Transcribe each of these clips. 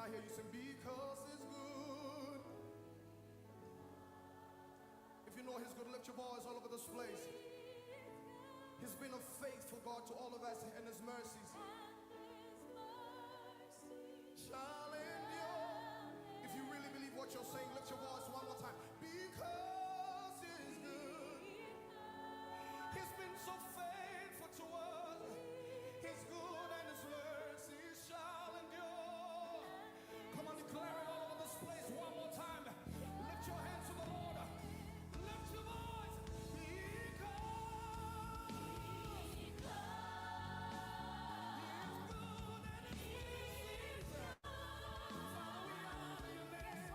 I hear you sing, because He's good? If you know He's good, lift your voice all over this place. He's been a faithful God to all of us and His mercies shall endure. If you really believe what you're saying, lift your voice one more time. Because He's good. He's been so faithful to us. He's good and His mercy shall endure. Come on, declare it all over this place one more time. Lift your hands to the Lord. Lift your voice. Because He's good and His mercy. Father, we honor your name.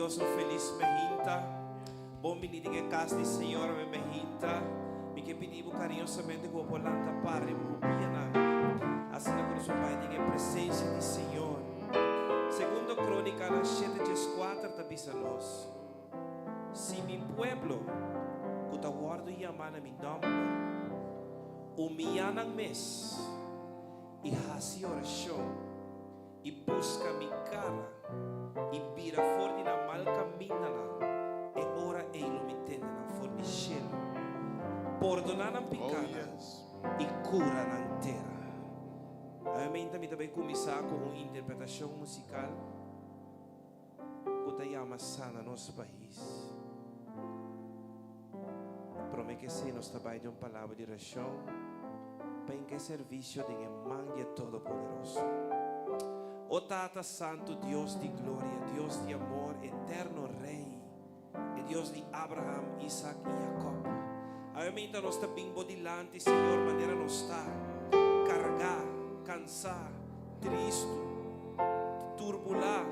Dios un felis mehinta. Bon bini den e kas di Señor awe mehinta. Mi ke pidi bo kariñosamente ku bo por lanta par riba bo pianan, asina ku nos por bai den e presensia di Señor. Segundo Krónikanan shete dieskuater ta bisa nos, Si mi pueblo, ku ta wòrdu yamá na mi nòmber, humiyá nan mes i hasi orashon, i buska mi kara i bira for di nan mal kamindanan, e ora ei lo mi tende nan for di shelu, pordoná nan pikánan i kura nan tera. Awe mi ta bai kuminsá ku un interpretashon musikal ku ta yama Sana Nos Pais. Promé ku esei nos ta bai den un palabra di orashon pa hinka e servisio den e man di e Todopoderoso. O Tata Santu, Dios di gloria, Dios di amor, eterno Rei, e Dios di Abraham, Isaac i Jacob, awe mainta nos ta bin bo dilanti, Señor, manera nos ta, kargá, kansá, tristu, turbulá,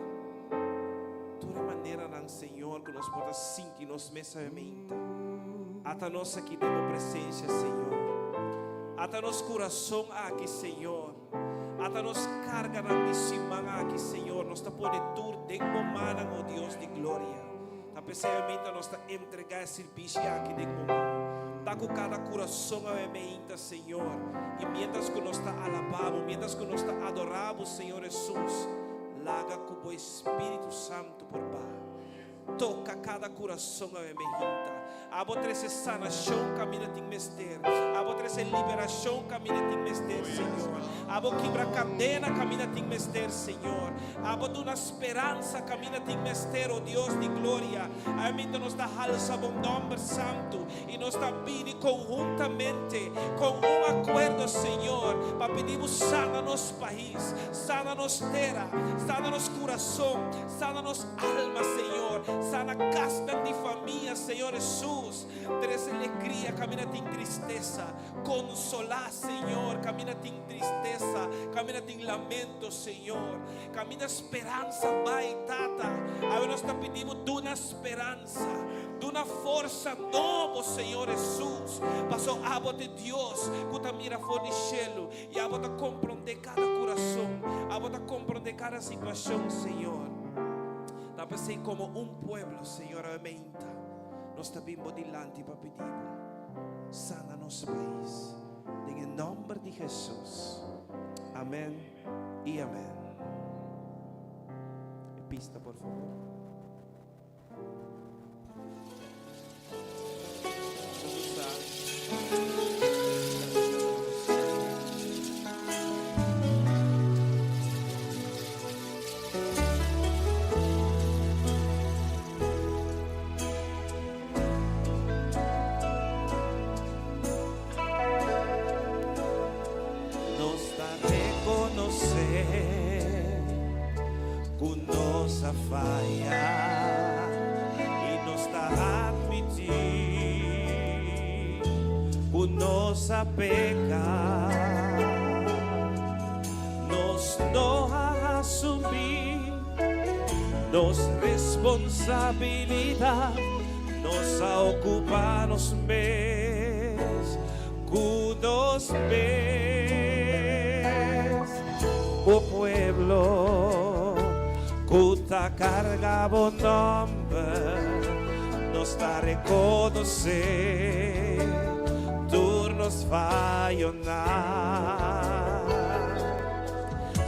Tur e maneranan, Señor, ku nos por ta sinti nos mes awe meinta. Ata nos aki den Bo presensia, Señor. Ata nos kurason aki, Señor. Ata nos karganan di siman aki, Señor. Nos ta pone tur den Bo mannan, o Dios di gloria. Ta p'esei awe meinta nos ta entregá e sirbishi aki den Bo man. Ta ku kada kurason awe meinta, Señor. I miéntras ku nos ta alabá Bo, miéntras ku nos ta adorá Bo, Señor Hesus, Laga ku bo Espíritu Santu por baha. Toka kada kurason awe mehinta. Abo trese sanashon kaminda tin mester. Abo trese liberashon kaminda tin mester, Señor. Abo kibra kadena kaminda tin mester, Señor. Abo duna speransa kaminda tin mester, o Dios di gloria. Awe mehinta nos ta halsa bo nòmber santu i nos ta bini konhuntamente kon un akuerdo, Señor, pa pidi bo sana nos pais. Sana nos tera, sana nos kurason, sana nos alma, Señor. Sana kasnan di famia, Señor Hesus. Trese alegria kaminda tin tristesa. Konsolá, Señor, kaminda tin tristesa, kaminda tin lamento, Señor. Kaminda speransa bai, Tata. Awe nos ta pidi Bo duna speransa, duna forsa nobo, Señor Hesus. Paso Abo ta e Dios ku ta mira for di shelu. I abo ta komprondé kada kurason, abo ta komprondé kada situashon, Señor. Ta p'esei komo un pueblo, Señor, awe meinta nos ta bin bo dilanti pa pidi bo, sana nos pais. Den e nòmber di Hesus. Amèn i amèn. E pista, por fabor. Nos ta rekonosé ku nos a faya i nos ta atmití ku nos a peka. Nos no a asumí nos responsabilidat, nos a okupá nos mes ku nos mes. Bo pueblo ku ta karga bo nòmber, nos ta rekonosé tur nos fayonan.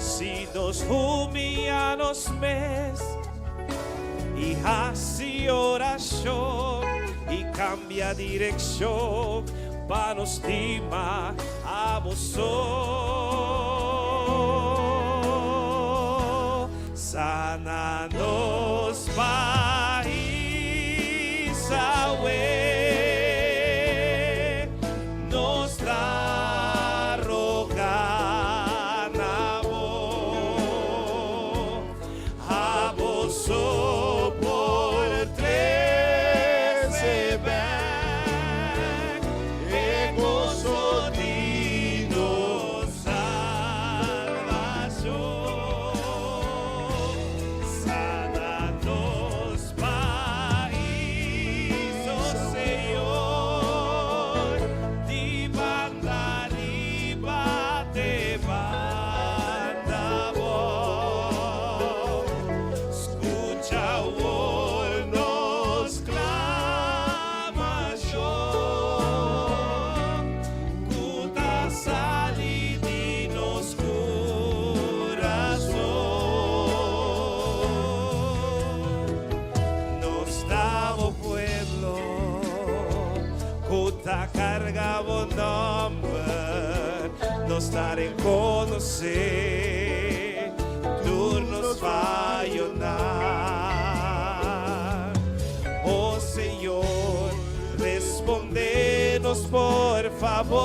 Si nos humia nos mes i hasi orashon i kambia direkshon pa nos stima abo so. Sana nos pais awe, nos ta roga na bo. Abo so por trece bek e gozo di nos salvacion. Sana nos pais. ta karga bo nòmber, nos ta rekonosé tur nos fayonan. O Señor, respondé nos por fabor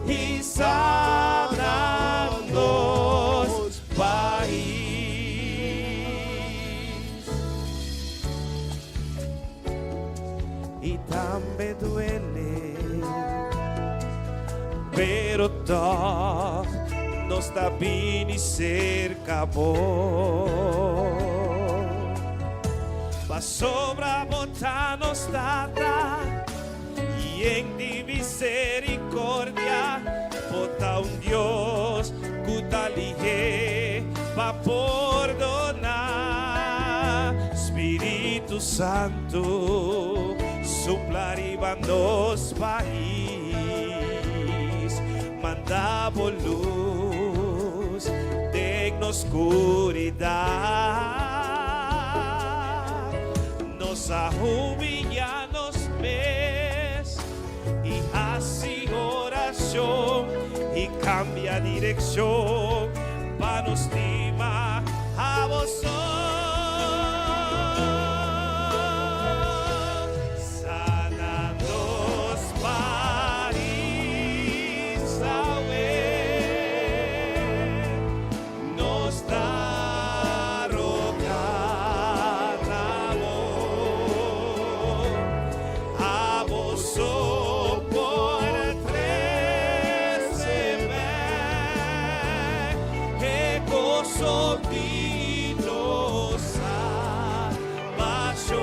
i sana nos pais. I tambe duele, pero tòg nos ta bini serka bo. Pasobra bo ta nos Tata, yen di misericordia, bo ta un Dios ku ta lihé pa pordoná. Spiritu Santu, supla riba nos pais, manda bo lus den nos skuridat. Nos a humillá nos mes i hasi orashon i kambia direkshon pa nos stima abo so. Sana nos pais awe. Nos ta roga na bo. Abo so por trese bèk e goso di nos salbashon.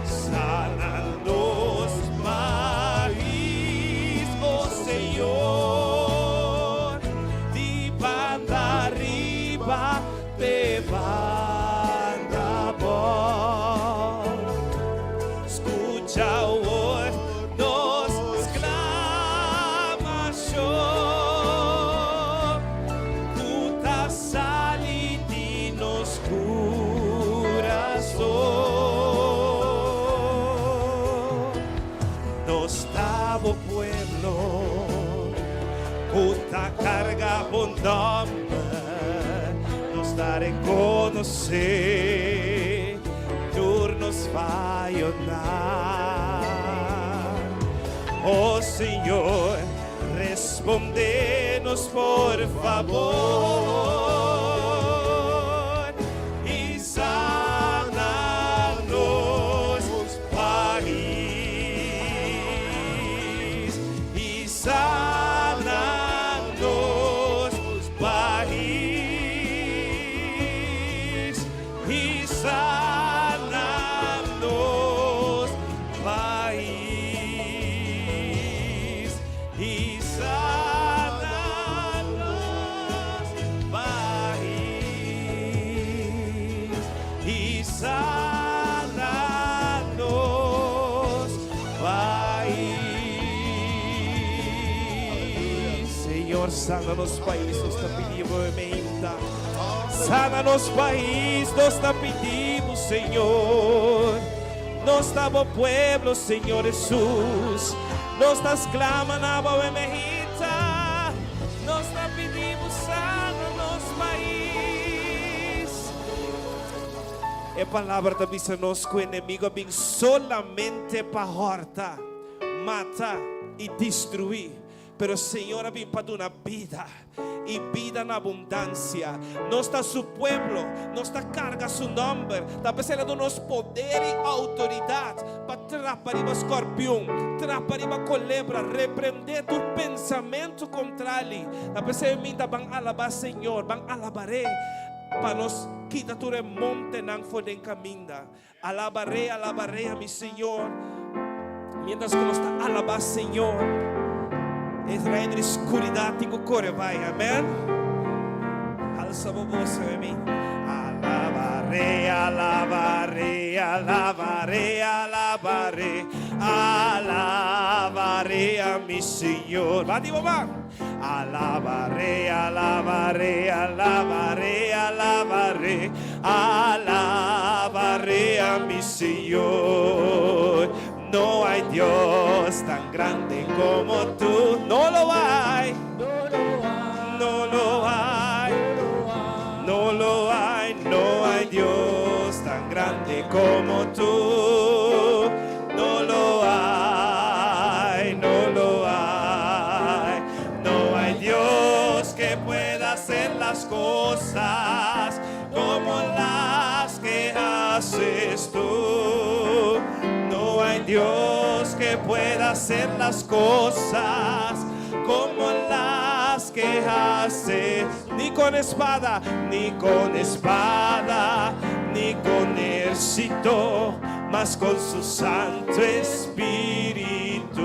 Sana nos pais, oh Señor, di banda riba te banda abou. Skucha awor nos sklamashon, ku ta sali di nos kurason. Nos ta bo pueblo, ku ta karga bo nòmber, nos ta rekonosé tur nos fayonan. Oh Señor, respondé nos por fabor i sana nos pais. I sana nos pais. I sana nos pais. I sana nos pais. I sana nos pais. Señor, sana nos pais, nos ta pidi mainta. Sana nos pais, nos ta pidi, Señor. Nos ta bo pueblo, Señor Hesus. Nos ta sklama na bo mainta. Nos ta pidi, sana nos pais. E palabra ta bisa nos ku enemigu a bin solamente pa hòrta, mata i destruí. Pero Señor a bin pa duna bida i bida na abundansia. Nos ta su pueblo, nos ta karga su nòmber. Ta p'esei el a duna nos poder i outoridat pa trapa riba skorpion, trapa riba kolebra, reprendé tur pensamentu kontrali. Ta p'esei mi ta ban alabá Señor, ban alabar'é pa nos kita tur e montenan for den kaminda. Alabaré, alabaré a mi Señor. Mientras ku nos ta alabá Señor, e reino di skuridat tin ku kore bai. Amèn. Alsa bo bos awe mi. Alabaré, alabaré, alabaré, alabaré, alabaré a mi Señor. Bati bo man. Alabaré, alabaré, alabaré, alabaré, alabaré a. a mi Señor. No hay Dios tan grande como tú. No lo hay. No lo hay. No lo hay. No hay Dios tan grande como tú. No lo hay. No lo hay. No hay Dios que pueda hacer las cosas como las que haces tú. No hay Dios que pueda hacer las cosas como las que hace, ni con espada, ni con espada, ni con ejército, mas con su Santo Espíritu,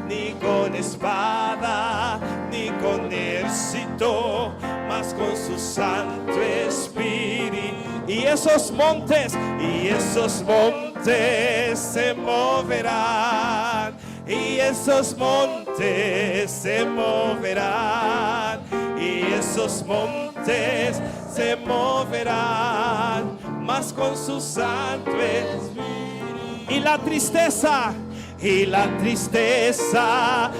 ni con espada, ni con ejército, mas con su Santo Espíritu. Y esos montes se moverán, y esos montes se moverán, y esos montes se moverán, mas con su Santo Espíritu. Y la tristeza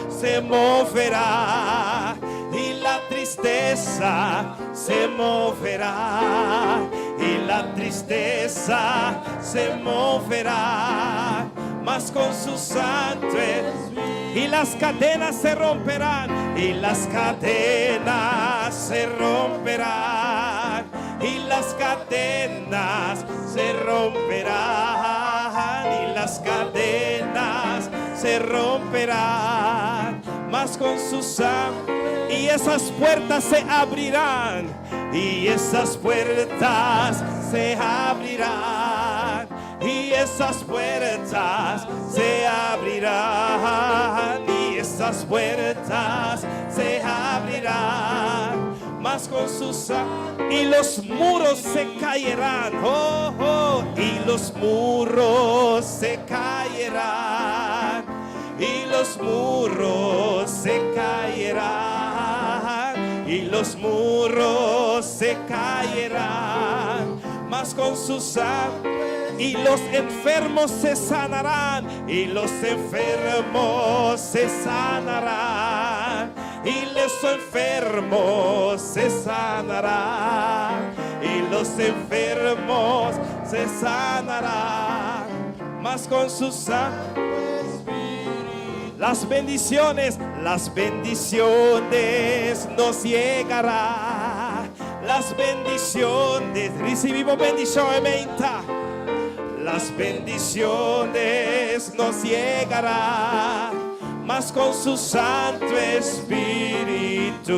se moverá, y la tristeza se moverá, y la tristeza se moverá, mas con su Santo Espíritu. Y las cadenas se romperán, y las cadenas se romperán, y las cadenas se romperán, y las cadenas se romperán, mas con su sangre. Y esas puertas se abrirán, y esas puertas se abrirán, y esas puertas se abrirán, y esas puertas se abrirán, mas con su sangre. Y los muros se caerán, oh, y los muros se caerán, y los muros se caerán, y los muros se caerán, mas con su sangre. Y los enfermos se sanarán, y los enfermos se sanarán, y los enfermos se sanarán, y los enfermos se sanarán, mas con su sangre. Las bendiciones nos llegará. Las bendiciones, recibimos bendición menta. Las bendiciones nos llegará, mas con su Santo Espíritu.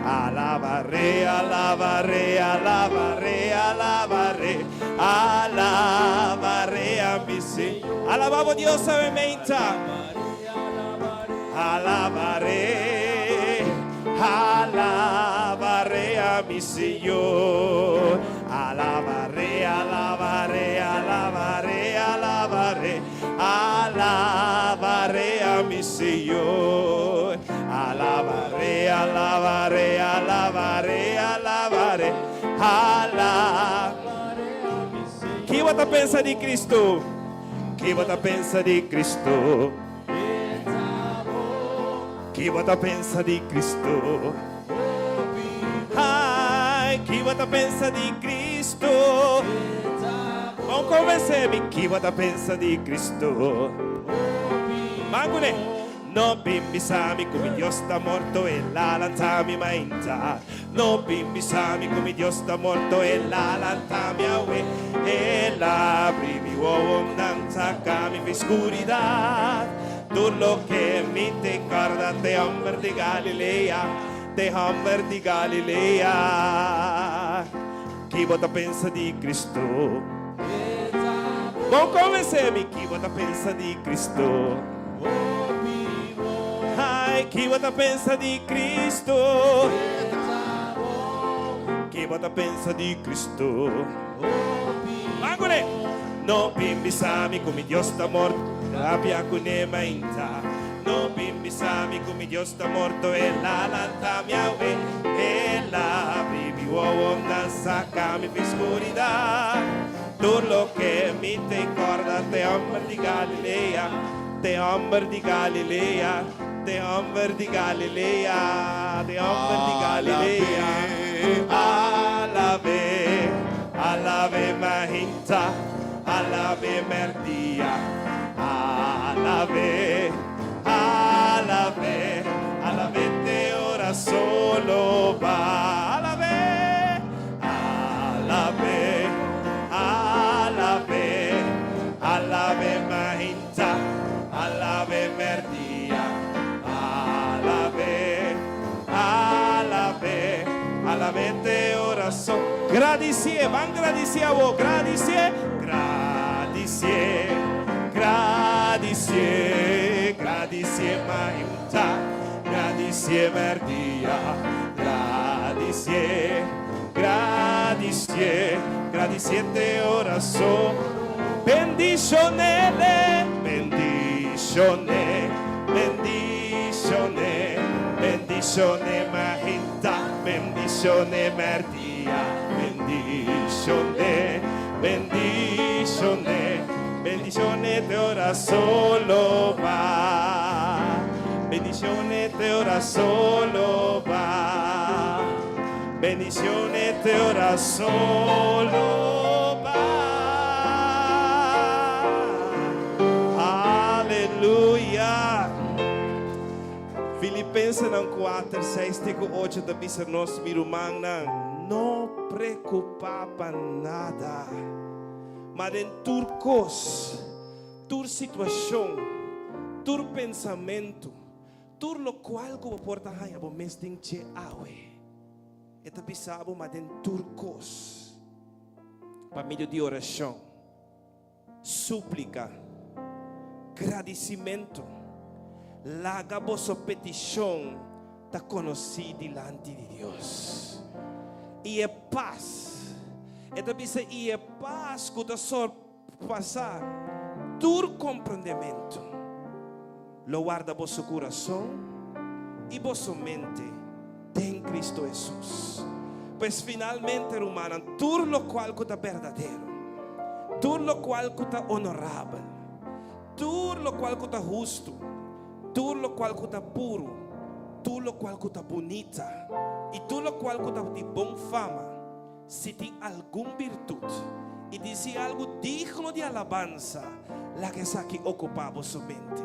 Alabaré, alabaré, alabaré, alabaré, alabaré a mi Señor. Alabamos a Dios, menta. Alabaré, alabaré a mi Señor. Alabaré, alabaré, alabaré, alabaré, alabaré a mi Señor. Alabaré, alabaré, alabaré, alabaré, alabaré. Ki bo ta pensa di Kristu? Ki bo ta pensa di Kristu? Ki bo ta pensa di Kristu? Ai, ki bo ta pensa di Kristu? Ban konvensé mi, ki bo ta pensa di Kristu? Mangune. No bin bisa mi ku mi Dios ta morto, el a lanta mi mainta. No bin bisa mi ku mi Dios ta morto, el a lanta mi awe. El a habri mi wowonan, saka mi for di skuridat. Tur loke mi ta kòrda ta e hòmber di Galilea, ta e hòmber di Galilea. Ki bo ta pensa di Kristu? Ban konvensé mi, ki bo ta pensa di Kristu? Ai, ki bo ta pensa di Kristu? Ki bo ta pensa di Kristu? Mangune! No bin bisa mi ku mi Dios ta morto, papia kuné mainta. No bin bisa mi ku mi Dios ta morto, el a lanta mi awe, el a habri mi. wowonan saka mi fi skuridat. Tur loke mi te kòrda t'e hòmber di Galilea, t'e hòmber di Galilea, t'e hòmber di Galilea, t'e hòmber di Galilea. Alab'é, alab'é mainta, alab'é mèrdia, alab'é, alab'é, alab'é te ora solo ba. Alab'é, alab'é, alab'é, alab'é mainta, alab'é mèrdia, alab'é, alab'é, alab'é te ora solo. Gradisié, ban gradisié awor, gradisié, gradisié, gradisié, gradisié mainta, gradisié mèrdia, gradisié, gradisié, gradisié te ora solo. Bendishon'é, bendishon'é, bendishon'é, bendishon'é mainta, bendishon'é mèrdia, bendishon'é, bendishon'é, bendishon'é te ora solo ba. Bendishon'é te ora solo ba. Bendishon'é te ora solo ba. Aleluya. Filipensenan 4, 6 te ku 8 ta bisa nos, Mi rumannan, no preokupá pa nada, ma den tur kos, tur situashon, tur pensamentu, tur lokual ku bo por ta haña bo mes den dje awe, e ta bisa bo, ma den tur kos, pa medio di orashon, súplika, gradisimentu, laga boso petishon ta konosí dilanti di Dios. I e pas, e ta bisa, i e pas ku ta sorpasá tur komprondementu, lo warda boso kurason i boso mente den Kristu Hesus. Pues finalmente, rumannan, tur lokual ku ta berdadero, tur lokual ku ta onorabel, tur lokual ku ta hustu, tur lokual ku ta puru, tur lokual ku ta bunita i tur lokual ku ta di bon fama, Si tin algun birtut i di si algu digno di alabansa, laga esaki okupá boso mente.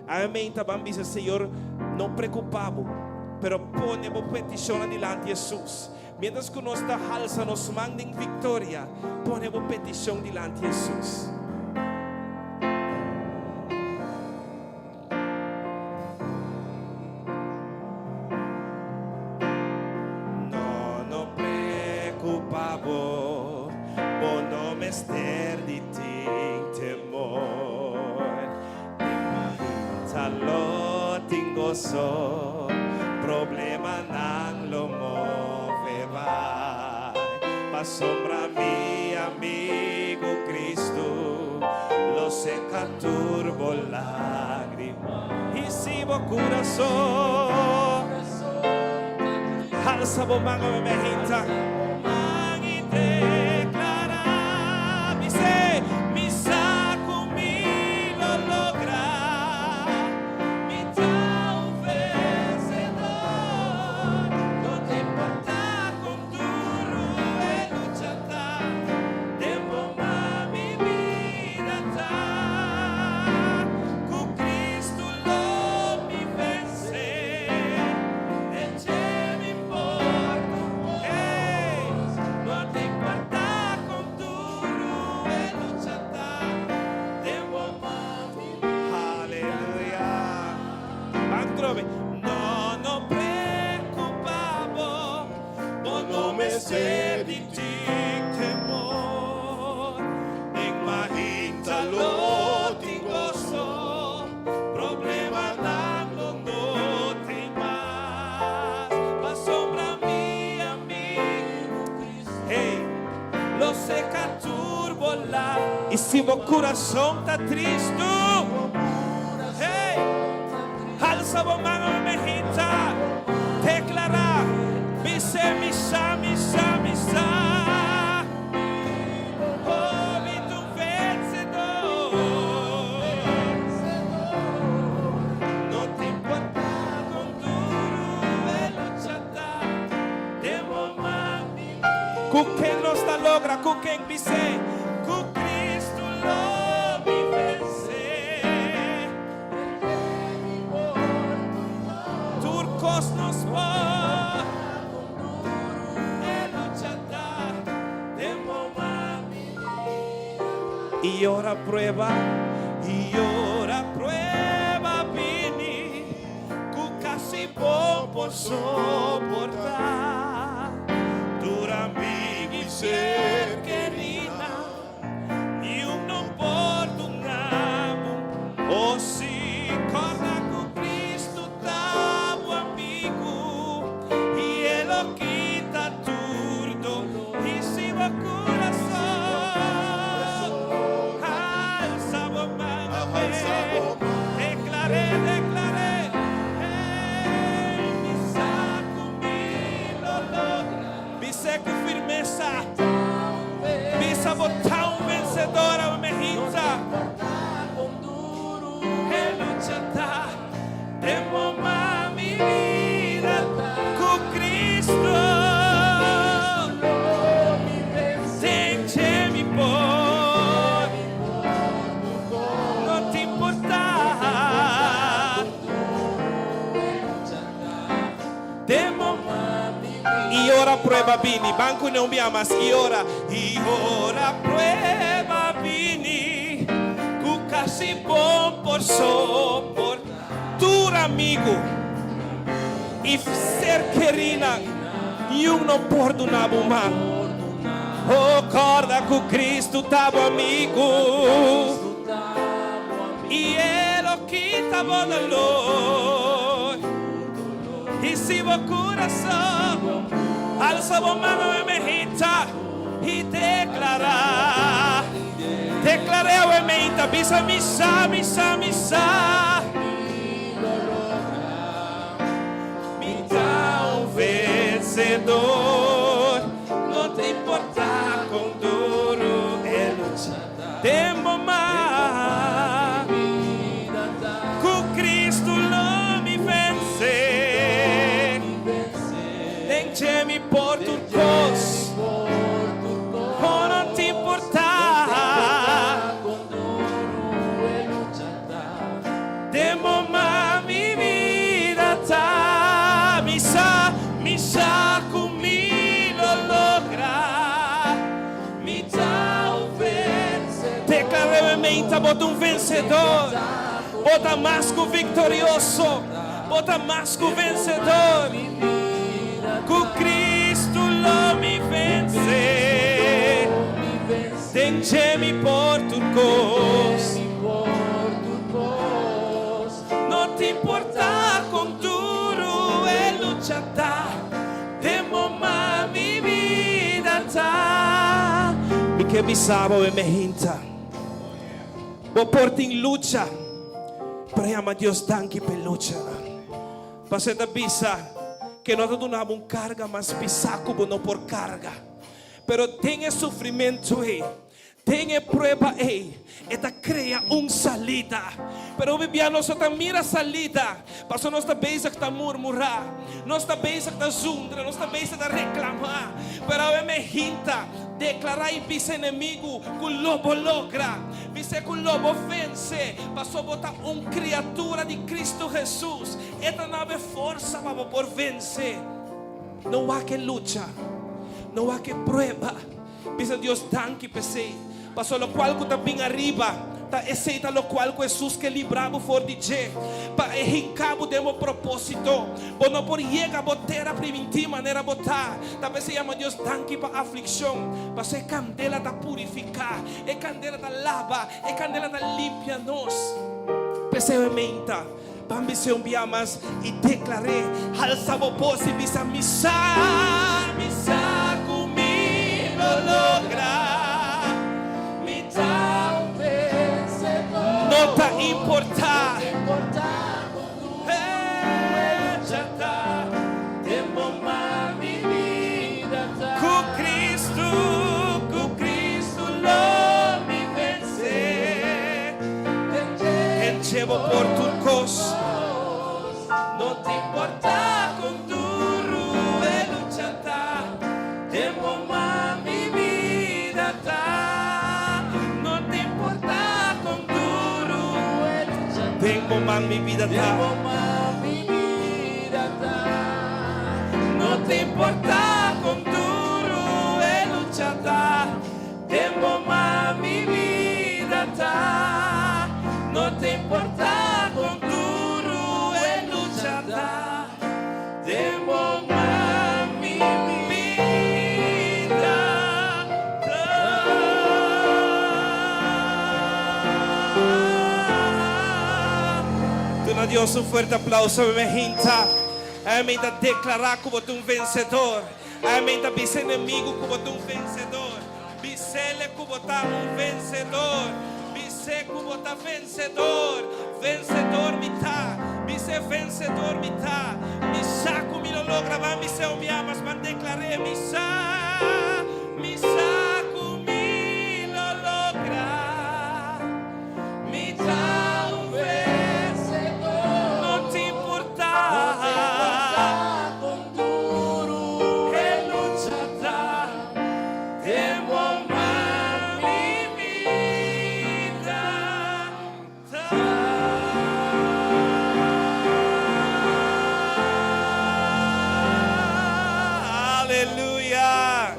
Amen ta ban bisa, Señor, no preokupá bo, pero pone bo petishonnan dilanti Hesus. Miéntras ku nos ta halsa nos man den viktoria, pone bo petishon dilanti Hesus. No, no preocupa bo, bo no mester di tin temor. Den mainta lo tin goso, problemanan lo move bai. Pasobra mi amigo Cristo lo seca tur bo lágrima. I si bo kurason halsa bo man awe me hinta man i deklará, bis'é, Mi sa ku mi lo logra, mi ta un vensedor, no ta importá kon duru e lucha ta, den bo man mi bida ta. Ku Cristo lo mi vense, den dje mi por tur kos. No ta importá kon duru e lucha ta, den bo man mi bida. Aleluya! Ban trobe. No, no preocupa bo, bo no mester di tin temor. Den mainta lo tin goso, problemanan lo no tin mas. Pasobra mi amigo Cristo, hey, lo seca tur bo la. I si bo curason ta tristu, hey, halsa bo man awe mehita, declara, bis'é, Mi sa, mi sa. Bis'é, ku Kristu lo mi vensé. Tur kos nos por. E lucha ta den bo man. I ora prueba, i ora prueba bini, ku kasi bo por soportá. Tur amigu i ser kerinan, niun no por duna bo. O si, kòrda ku Kristu ta bo amigu, i e lo kita tur doló. I si bo kurason halsa bo man awe, deklar'é, deklar'é, Hey, mi sa ku mi lo logra. Bis'é ku firmesa, bisa bo ta un vensedor awe mehita. E lucha ta den bo man, mi bida ku Cristo. Den dje mi por, no ta importa. Den bo I ora prueba bini, ban ku no bia mas. I ora, i ora prueba bini, ku kasi bo por soporta. Tur amigu i ser kerinan, niun no por duna bo man. Oh, kòrda ku Kristu ta bo amigu, i e lo kita bo dolor. I si bo kurason alsa bo mano e mehita i deklará, deklar'é awe mehita, bisa, Mi sa, mi sa, mi sa, mi ta un vensedor, no ta importá kon duru e lucha den bo man. Ku Cristo lo mi vence. Den dje mi por tur kos. Oh, no ta importá. Den bo man mi bida ta. Mi sa, mi sa ku mi lo logra. Mi ta un vencedor. Declar'é meinta bo ta un vencedor. Bo ta mas cu victorioso. Bo ta mas cu vencedor. Cu Cristo lo mi vence. Den dje mi por tur cos. No ta importa con duro e lucha ta. Den bo man mi bida ta. Mi ke bisa bo e mehinta. Bo por tin lucha, pero yama Dios danki p'e luchanan. Pasobra e ta bisa ke no ta duna bo un karga mas pisá ku bo no por karga. Pero den e sufrimentu ei, Den e prueba ei, e ta krea un salida. Pero hopi bia nos no ta mira salida, pasobra nos ta bezig ta murmurá, nos ta bezig ta zundra, nos ta bezig ta reklamá. Pero awe me hinta deklará i bisa enemigu ku lo bo logra, bis'é ku lo bo vense, pasobra bo ta un kriatura di Kristu Hesus. E ta na bo e forsa pa bo por vense. No wak e lucha, no wak e prueba. Bisa Dios danki p'esei, pasobra lokual ku ta bin ariba ta esei ta lokual ku Hesus ke libra bo for di dje, pa e hinka bo den bo propósito. Bo no por yega bo tera primintí manera bo ta. Ta p'esei yama Dios danki pa aflikshon, pasobra e kandela ta purifiká, e kandela ta laba, e kandela ta limpia nos. P'esei e menta, Ban bis'é un bia mas i deklar'é, Halsa bo bos i bisa, Mi sa, mi sa ku mi lo logra. Mi ta un vensedor. No ta importá. Hecha ta den bo man mi bida ta. Ku Kristu, ku Kristu lo mi vensé. Den dje bo por tur kos. No ta importá kon duru e lucha ta, den bo man mi bida ta. Den bo man mi bida ta. Den bo man mi bida ta. No ta importá kon duru e lucha ta. Den bo man mi bida ta. No ta importá kon duru e lucha ta. Den bo man mi bida ta. Duna Dios un fuerte aplauso, mi hinta. Ami ta deklará ku bo ta un vensedor. Ami ta bisa enemigu ku bo ta un vensedor. Bis'ele ku bo ta un vensedor. Bis'é ku bo ta vensedor. Vensedor mi ta. Bis'é vensedor mi ta. Mi sa ku mi lo logra. Ban bis'é un bia mas. Ban deklar'é. Mi sa, mi sa ku mi lo logra. Mi ta un Vensedor. No ta importá. No ta importá kon duru e lucha ta. Den bo man mi bida ta. Aleluya!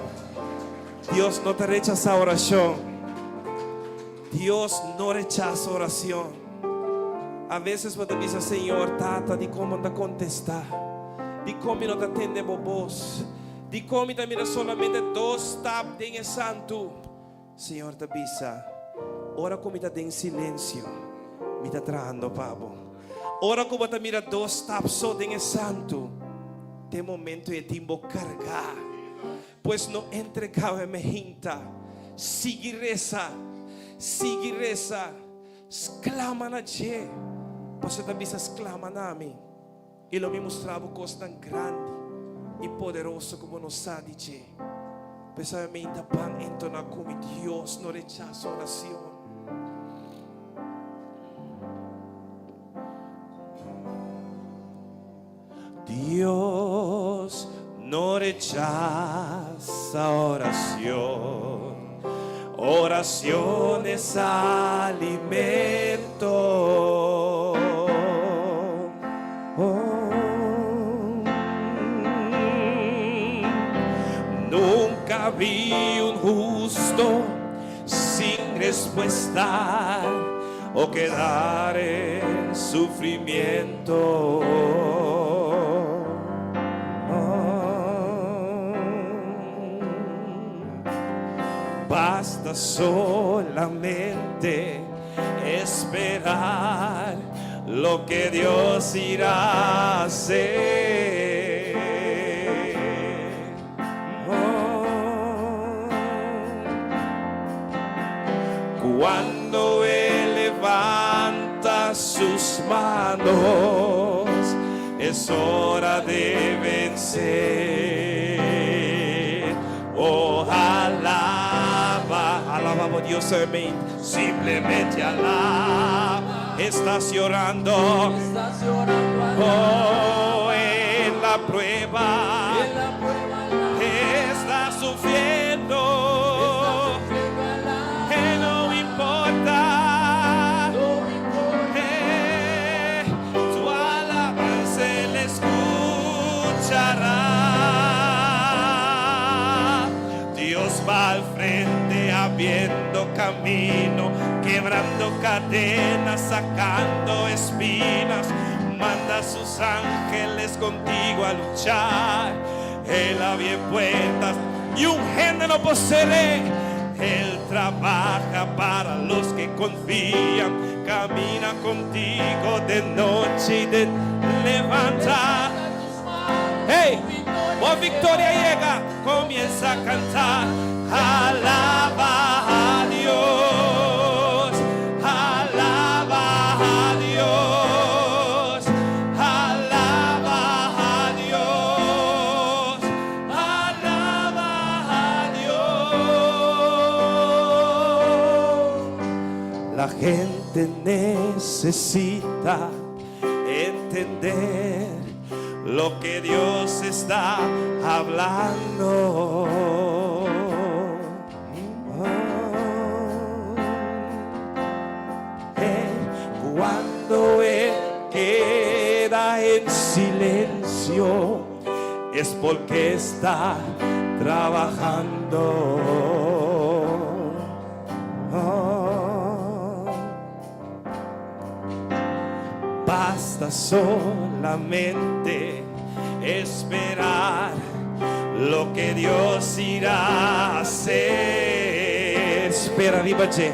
Dios no ta rechasá orashon. Dios no rechasa orashon. A veces bo ta bisa, Señor, Tata, dikon bo no ta kontestá? Dikon mi no ta tende bo bos? Dikon mi ta mira solamente dos stap den e santu? Señor ta bisa, Ora ku mi ta den silensio, mi ta trahando pa bo. Ora ku bo ta mira dos stap so den e santu, te momento e tin bo kargá. Pues no entregá e mehinta. Sigui resa, sigui resa, sklama na dje. Pasobra e ta bisa, Sklama na mi, i lo mi mustra bo kosnan grandi i poderoso ku bo no sa di dje. P'esei e mehinta ban entoná ku mi, Dios no rechasa oracion. Dios no rechasa oracion, oracion es alimento. Nunca vi un husto sin respuesta o quedar en sufrimiento. Basta solamente esperar lo que Dios irá a hacer. Cuando Él levanta sus manos, es hora de vencer. Oh, alaba, alaba bo Dios, amén. Simplemente alaba. Estás llorando. Estás llorando. Oh, en la prueba. En la prueba. Estás sufriendo. Estás sufriendo. Alaba. Que no importa. No importa. Tu alabanza Él escuchará. Dios va al frente abriendo camino, quebrando cadenas, sacando espinas. Manda a sus ángeles contigo a luchar. Él abre puertas y un hende no posee. Él trabaja para los que confían. Camina contigo de noche y de levanta. Hey, oh victoria llega, comienza a cantar. Alaba a Dios, alaba a Dios, alaba a Dios, alaba a Dios. La gente necesita entender lo que Dios está hablando. Oh. Hey, cuando en silencio, es porque está trabajando. Oh. Basta solamente esperar lo que Dios irá a hacer. Spera riba dje.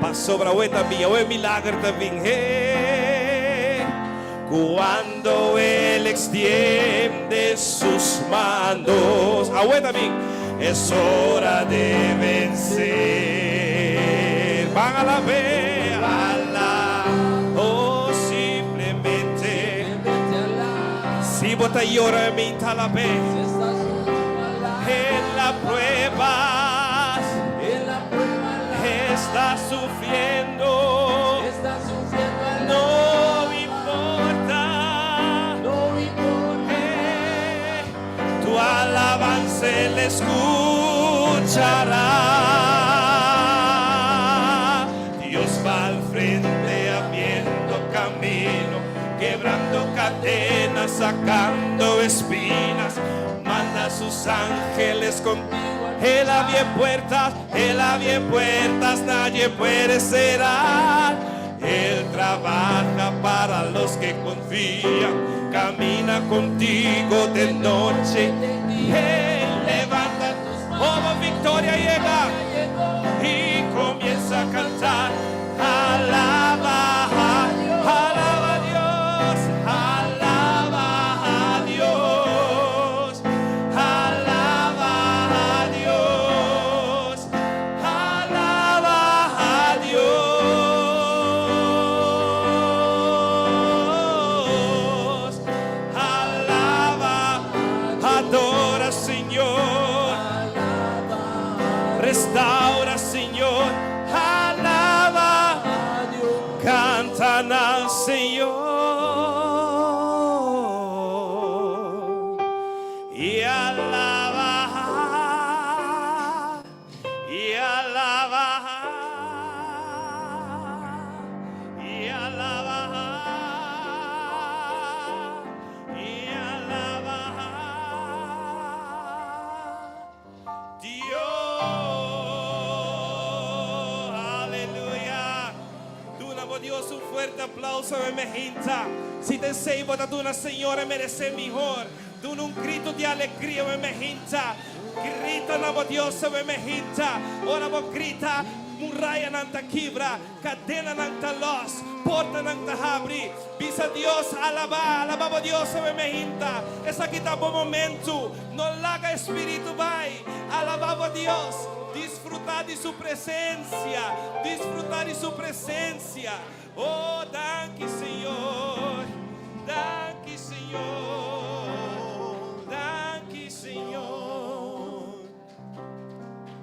Pasobra awe ta bin, awe milager ta bin. Hey. Cuando Él extiende sus manos, awe ta bin, es hora de vencer. Ban alab'é, ala, oh simplemente. Si bo ta yora, mi ta alab'é. En la prueba, está sufriendo. No importa. Tu alabanza Él escuchará. Dios va al frente abriendo camino, quebrando cadenas, sacando espinas. Manda a sus ángeles contigo. Él abre puertas, Él abre puertas, nadie puede cerrar. Él trabaja para los que confían, camina contigo de noche. Él levanta tus manos, victoria llega y comienza a cantar. Alaba, alaba a Dios, alaba a Dios, alaba a Dios, alaba a Dios, alaba, adora Señor, restaura Señor, alaba, cantan al Señor y alaba y alaba y alaba y alaba Dios. Aleluya. Duna bo Dios un fuerte aplauso mi gente. Si ta esey bo ta duna Señor e merece mihor. Duna un grito di alegria mi gente. Grita na bo Dios mi gente. Ora bo grita, murayanan ta kibra, cadenanan ta los, portanan ta habri. Bisa Dios alaba, alaba bo Dios mi gente. Esaki ta bo momento. No laga spirito bay. Alaba bo Dios. Disfruta di su presencia. Disfruta di su presencia. Oh, danki Señor. Danki Señor. Danki Señor.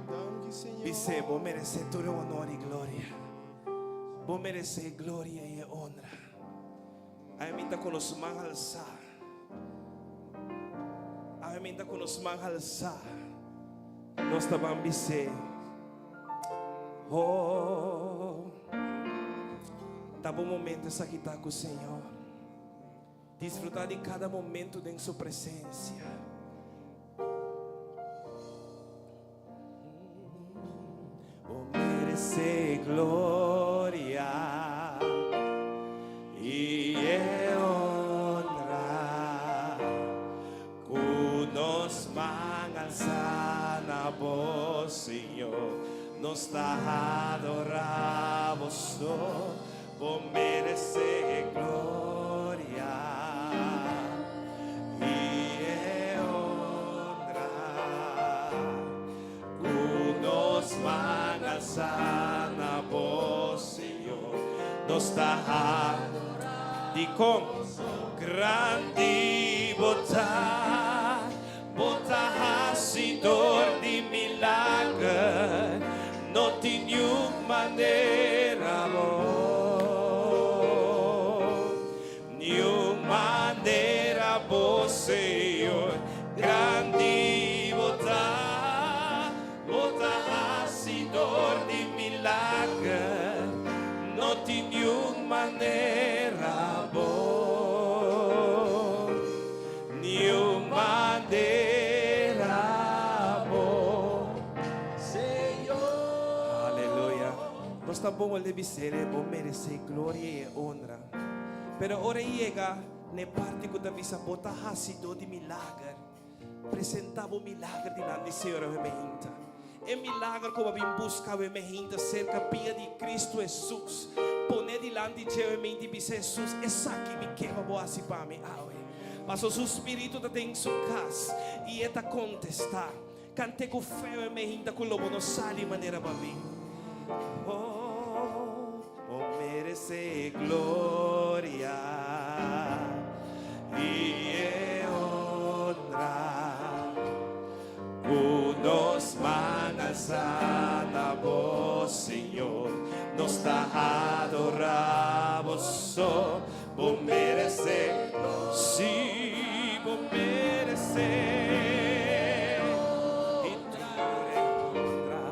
Danki, Señor. Bis'é, bo merece tur honor y gloria. Bo merece gloria y honra. Ay, mi ta cu nos man halsa. Ay, mi ta cu nos man halsa. Nos ta ban bis'é. Oh, ta bo momento esaki ta cu Señor. Disfruta di cada momento den su presencia. Bo merece gloria y honra. Cu nos man halsa na bo, Señor, nos ta adora Bo. Bo merece gloria y honra. Cu nos man halsa na bo, Señor, nos ta di con grandi bo ta, bo ta hacidor di milager, no tin ningun manera bo, ningun manera bo, Señor, grandi bo ta, bo ta hacidor di milager, no tin ningun manera bo. Nos ta bon ol bis'é, Bo meresé gloria i e honra. Pero ora e yega n'e parti ku ta bisa, Bo ta hasidó di milager, presentá bo milager dilanti Señor awe meinta. E milager ku bo a bin buska awe meinta serka pia di Kristu Hesus. Pon'é dilanti dje awe meinta i bisa Hesus, Esaki mi ke pa bo hasi pa mi awe. Pasobra su spiritu ta den su kas i e ta kontestá. Kant'é ku fe awe meinta ku lo bo no sali manera bo a bin. Oh, bo meresé gloria i e honra ku nos man alsá na bo, Señor. Nos ta adorá bo so. Bo meresé, sí, bo meresé. I tur e honra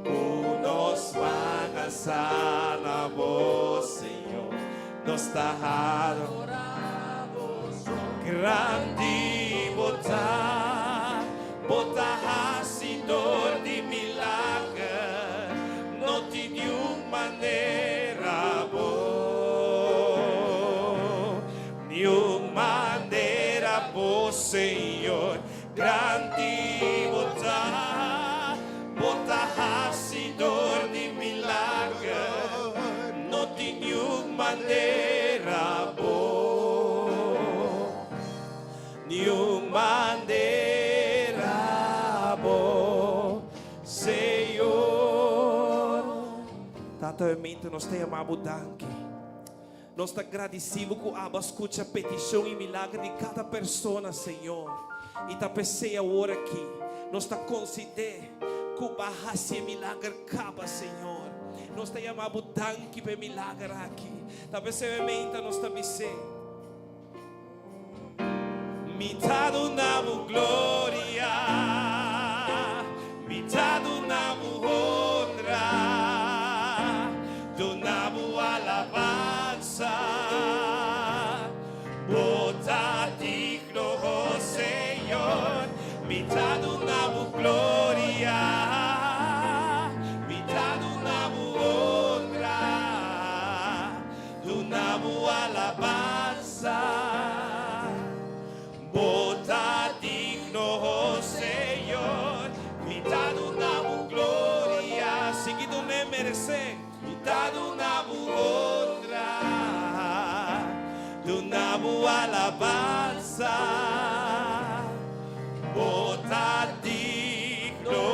ku nos man alsá na bo, Señor. Nos ta adorá bo so. Grandi bo ta, bo ta hasidor di milager. No tin niun manera bo, niun manera bo, Señor. Grandi bo ta, bo ta hasidor di milager. No tin niun manera bo, niun manera bo. Señor. Tata obviamente nos ta yama bo danki. Nos ta gradisi bo ku abo a skucha petishon i milager di kada persona, Señor. I ta p'esei awor aki nos ta konsid'é ku bo a hasi e milager kaba, Señor. Nos ta yama bo danki pa e milager aki. Ta p'esei obviamente nos ta bis'é. Mi ta duna bo gloria, mi ta duna bo honra, duna bo alabansa. Bo ta digno, oh Señor. Mi ta duna bo gloria, mi ta duna bo honra. Duna bo alabansa. Bo ta digno, oh Señor. Mi ta duna bo gloria. Sigui dun'é meresé. Mi ta duna bo honra. Duna bo alabansa. Bo ta digno,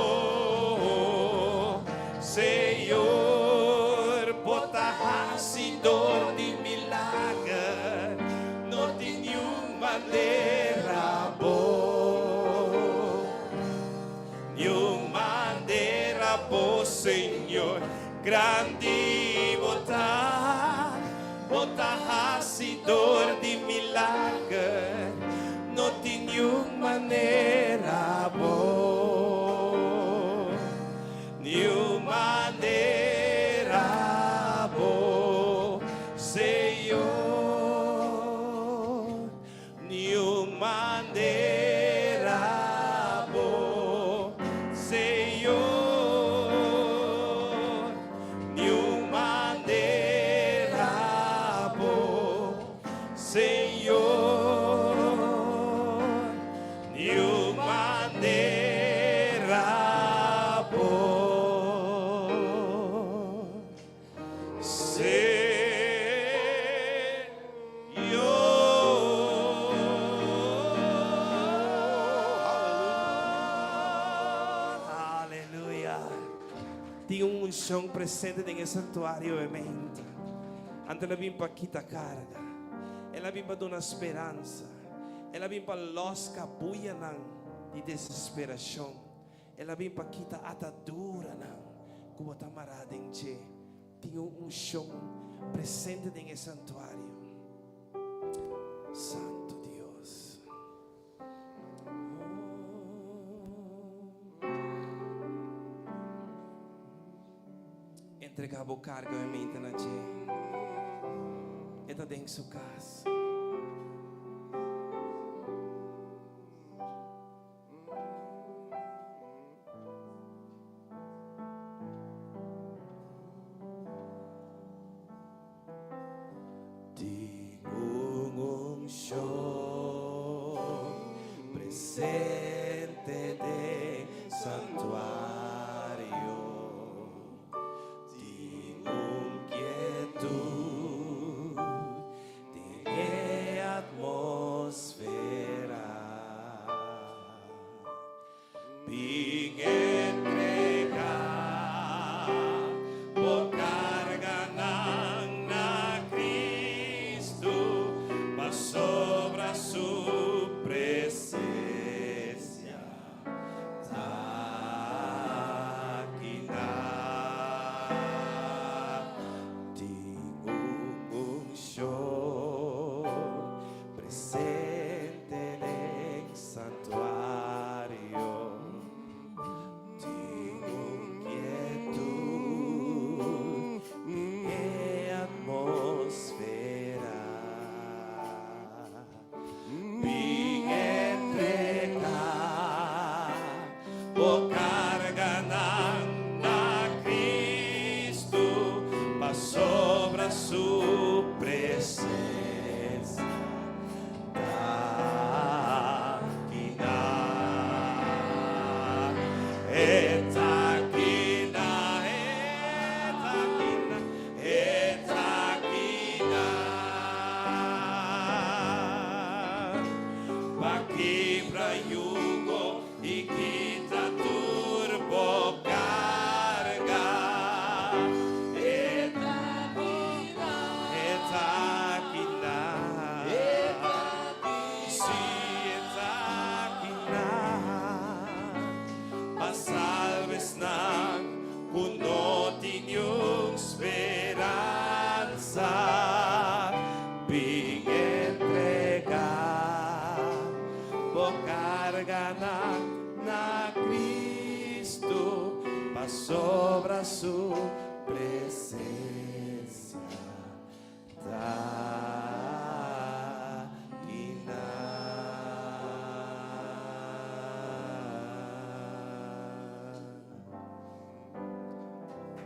Señor, bo ta hasidor di milager, no tin niun manera bo, niun manera bo, Señor, grandi bo ta, bo ta hasidor di milager, no tin niun manera bo, niun manera bo, Señor, niun manera bo, Señor, niun manera bo, Señor, niun manera bo. Señor. Aleluya. Tin un unshon presente den e santuario e meinta. Anto el a bin pa kita karga. El a bin pa duna speransa. El a bin pa lòs kabuyanan di desesperashon. El a bin pa kita ataduranan ku bo ta mará den dje. Tin un unshon presente den e santuario. Santu Dios. Entregá bo karga e mente na dje. E ta den su kas. Tin un unshon presente den santuario. Tin un kietut den e atmosfera. Bin entregá bo karganan na Kristu, pasobra su presensia ta akinan. Tin un unshon presente den santuario. Tin un kietut den e atmosfera. Bin entregá bo karganan na Kristu, pasobra su presensia ta akinan. E ta akinan, e ta akinan, e ta akinan. Pa kibra yugo i kita tur bo karga. E ta akinan, e ta akinan. Si, e ta akinan. Pa salba esnan ku no tin niun speransa. Bin entregá bo karganan na Kristu, pasobra su presensia ta akinan.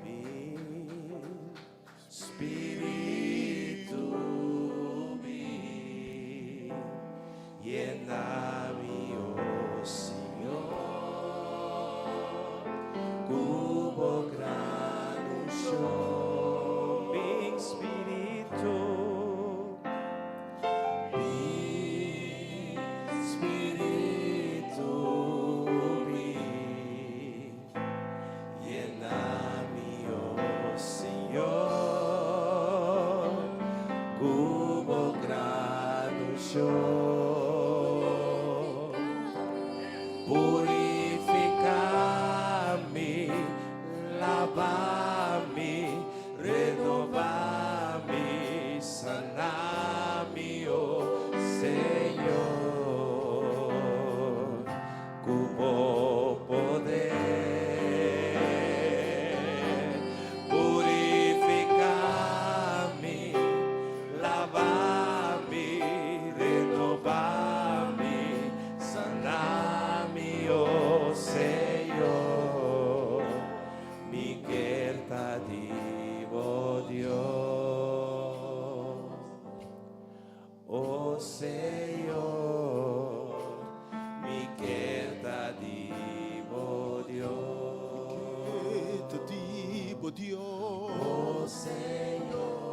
Bin, Spiritu, bin, yena mi, o Señor, ku bo gran unshon. Bin, Spiritu, bin, Spiritu, bin, yena mi, o Señor, ku bo gran unshon. Purifiká mi, laba mi, renobá mi, sana mi, o Señor, ku bo poder. Purifiká mi, laba mi, renobá mi, sana mi, o Señor, mi ke ta di bo Dios. O Señor, mi ke ta di bo Dios. Ta di bo Dios. O Señor,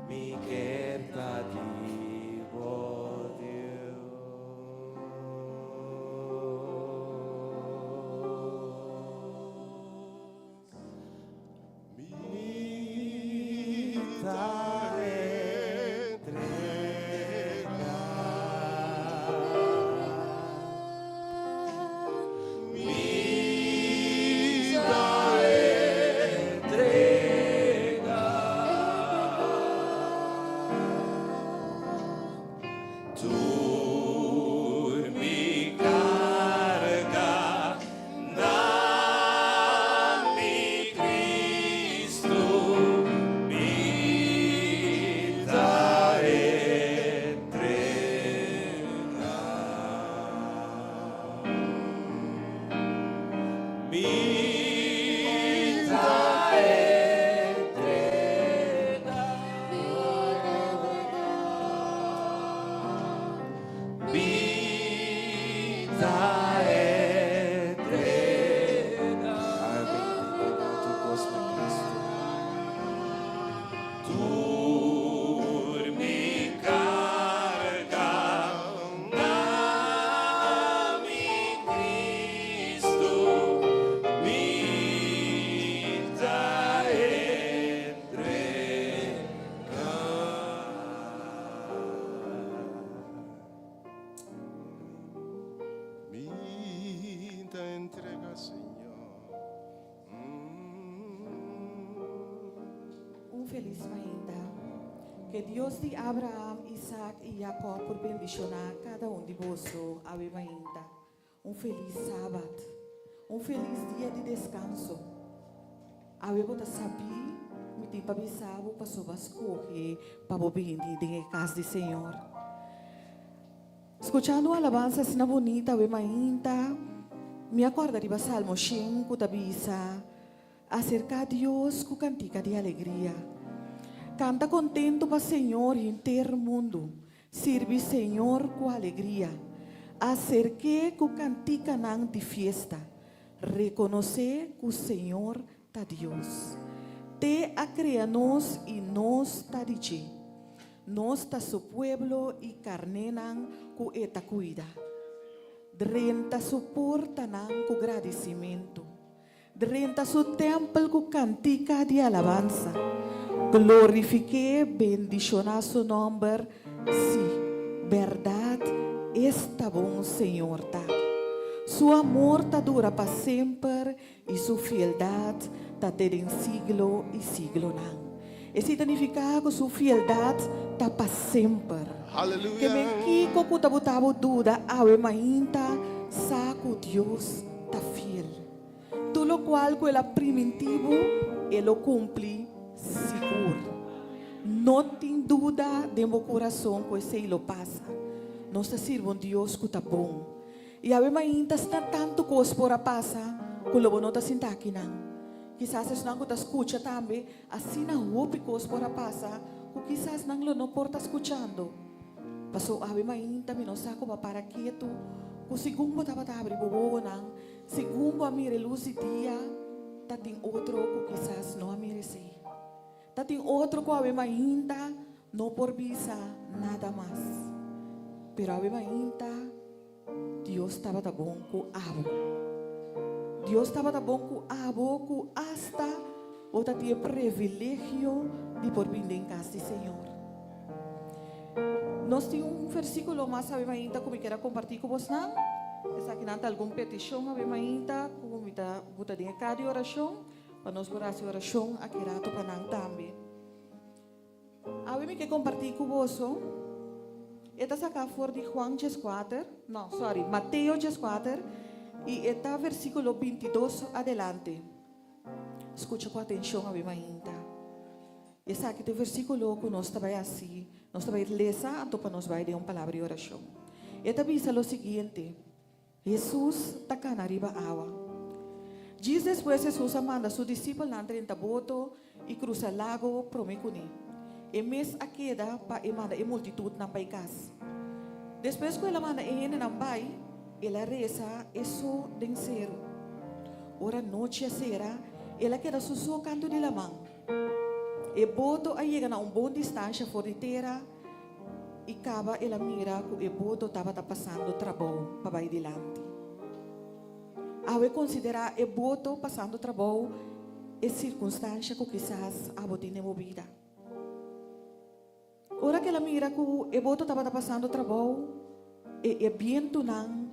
mi ke ta di bo Dios. Mi ta entregá. Mi ta entregá. Tur mi karga na mi Kristu, mi felis mainta. Ku Dios di Abraham, Isaac i Jacob por bendishoná kada un di boso awe mainta. Un felis sabat. Un felis dia di deskanso. Awe bo ta sabi, mi tin pa bisa bo paso bo a skohe pa bo bini den e kas di Señor. Skuchando un alabansa asina bunita awe mainta, mi a kòrda riba Salmo shen ku ta bisa, Aserká Dios ku kantika di alegria. Kanta kontentu pa Señor henter mundu. Sirbi Señor ku alegria. Aserk'é ku kantikanan di fiesta. Rekonosé ku Señor ta Dios. T'e a krea nos i nos ta di dje. Nos ta su pueblo i karnénan ku e ta kuida. Drenta su portanan ku gradisimentu. Drenta su tèmpel ku kantika di alabansa. Glorifik'é, bendishoná su nòmber, sí, bèrdat, es ta bon Señor ta. Su amor ta dura pa semper i su fieldat ta te den siglo i siglonan. Esei ta nifiká ku su fieldat ta pa semper. Ke men kiko ku ta bota bo duda awe mainta, sa ku Dios ta fiel. Tur lokual ku el a primintí bo, e lo kumpli sigur. No tin duda den bo kurason ku esei lo pasa. Nos ta sirbi un Dios ku ta bon. I awe mainta asina tantu kos por a pasa ku lo bo no ta sinta akinan. Kisas esnan ku ta skucha tambe, asina hopi kos por a pasa ku kisas nan lo no por ta skuchando. Paso awe mainta mi no sa ku bo a para ketu ku segun bo tabata habri bo wowonan, segun bo a mira e lus di dia, ta tin otro ku kisas no a mira esei. Ta tin otro ku awe mainta no por bisa nada mas. Pero awe mainta Dios tabata bon ku abo. Dios tabata bon ku abo ku asta bo ta tin e privilegio di por bin den kas di Señor. Nos tin un versíkulo mas awe mainta ku mi kier a kompartí ku bosnan. Esakinan ta algun petishon awe mainta ku mi ta buta den e kar di orashon. Pa nos por hasi orashon aki rato pa nan tambe. Awe mi ke kompartí ku boso, e ta saká for di Juan dieskuater, no, sorry, Mateo dieskuater, i e ta versíkulo bintidos adelante. Skucha ku atenshon awe mainta. Esaki ta e versíkulo ku nos ta bai hasi, nos ta bai lesa anto pa nos bai den un palabra di orashon. E ta bisa lo siguiente. Hesus ta kana riba awa. Djis despues Hesus a manda su disipelnan drenta boto i krusa lago promé kuné. E mes a keda pa e manda e multitutnan bai kas. Despues ku el a manda e hendenan bai, el a resa e so den seru. Ora nochi a sera, el a keda su so kantu di laman. E boto a yega na un bon distansha for di tera. I kaba el a mira ku e boto tabata pasando trabou pa bai dilanti. Awe konsiderá e boto pasando trabou e sirkunstansha ku kisas abo tin den bo bida. Ora ku el a mira ku e boto tabata pasando trabou i e bientunan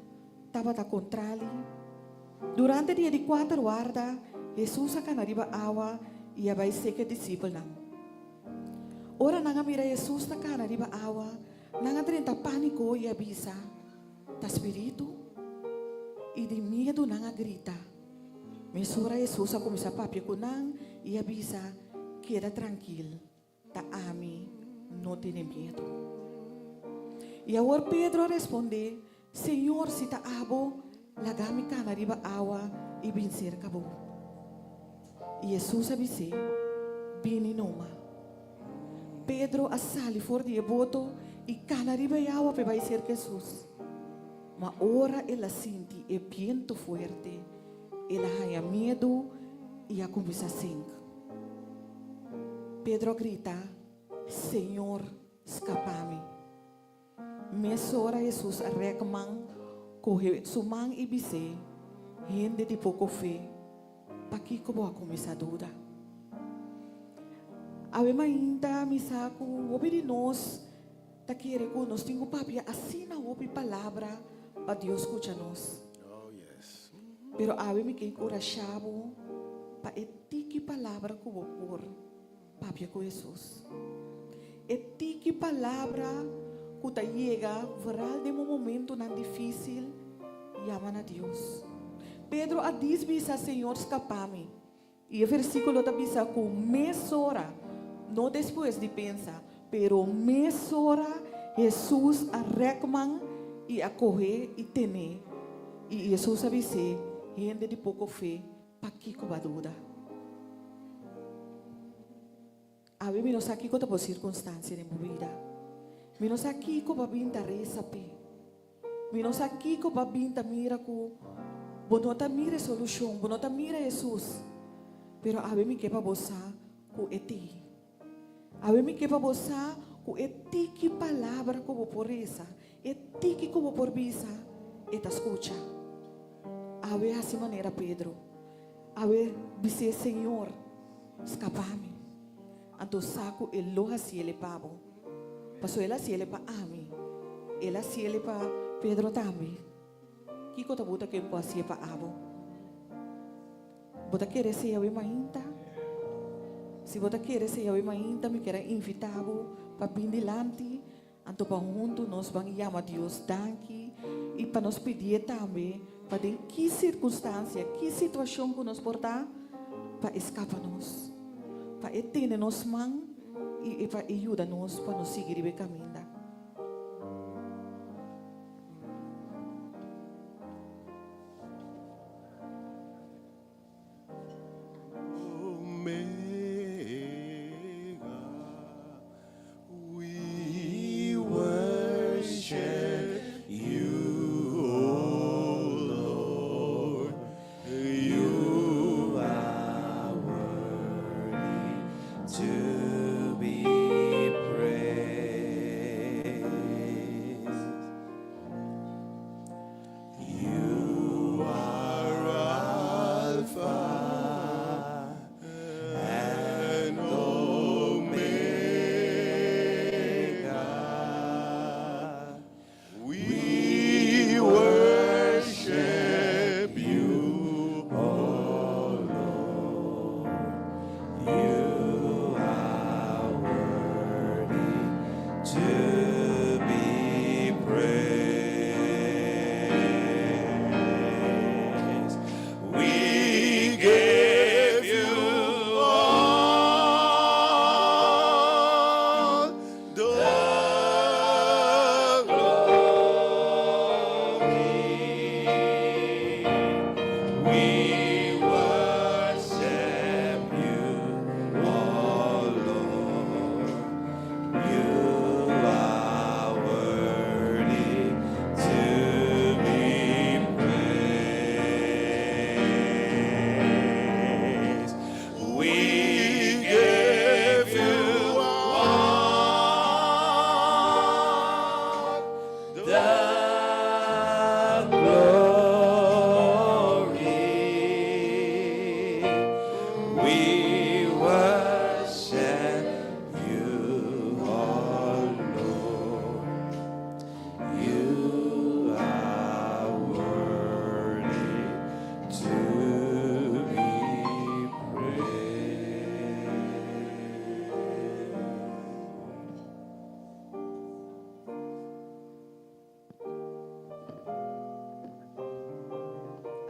tabata kontrali, durante di e di kuater warda Hesus a kana riba awa i a bai seka e disipelnan. Ora nan a mira Hesus ta kana riba awa, nan a drenta pániko i a bisa, Ta spiritu! I di miedu nan a grita. Mesora Hesus a kuminsá papia ku nan i a bisa, Keda trankil, ta ami, no tene miedu. I awor Pedro a respondé, Señor, si ta abo, laga mi kana riba awa i bin serka bo. I Hesus a bis'é, Bini numa. Pedro a sali for di e boto i kana riba e awa p'e bai serka Hesus. Ma ora el a sinti e bientu fuerte, el a haña miedu i a kuminsá sink. Pedro a grita, Señor, skapa mi! Mesora Hesus a rèk man, kohe su man i bis'é, Hende di poko fe, pakiko bo a kuminsá duda? Awe mainta mi sa ku hopi di nos ta kere ku nos tin ku papia asina hopi palabra pa Dios skucha nos. Pero awe mi ke enkurashá bo pa e tiki palabra ku bo por. Papia ku Hesus. E tiki palabra ku ta yega vooral den bo momentunan difísil, yama na Dios. Pedro a dis bisa, Señor, skapa mi. I e versíkulo ta bisa ku mesora, no despues di pensa, pero mesora Hesus a rèk man i a koh'é i ten'é. I Hesus a bis'é, Hende di poko fe, Pakiko bo a duda? Awe mi no sa kiko ta bo sirkunstansia den bo bida. Mi no sa kiko bo a bin ta resa p'e. Mi no sa kiko bo a bin ta mira ku bo no ta mira e solushon, bo no ta mira Hesus. Pero awe mi ke pa bo sa ku e t'ei. Awe mi ke pa bo sa ku e tiki palabra ku bo por resa, e tiki ku bo por bisa, e ta skucha. Awe hasi manera Pedro. Awe bis'é, Señor, skapa mi. Anto sa ku e lo hasiel e pa bo. Pasobra el a hasiel e pa ami, el a hasiel e pa Pedro tambe. Kiko ta bo ta ken por hasié pa abo? Bo ta kere sea awe mainta? Si bo ta kere sea awe mainta, mi kier a invitá bo pa bin dilanti, anto pa huntu nos ban yama Dios danki i pa nos pidié tambe pa den ki sirkunstansia, ki situashon ku nos por ta, pa e skapa nos, pa e tene nos man i pa e yuda nos pa nos sigui riba e kaminda.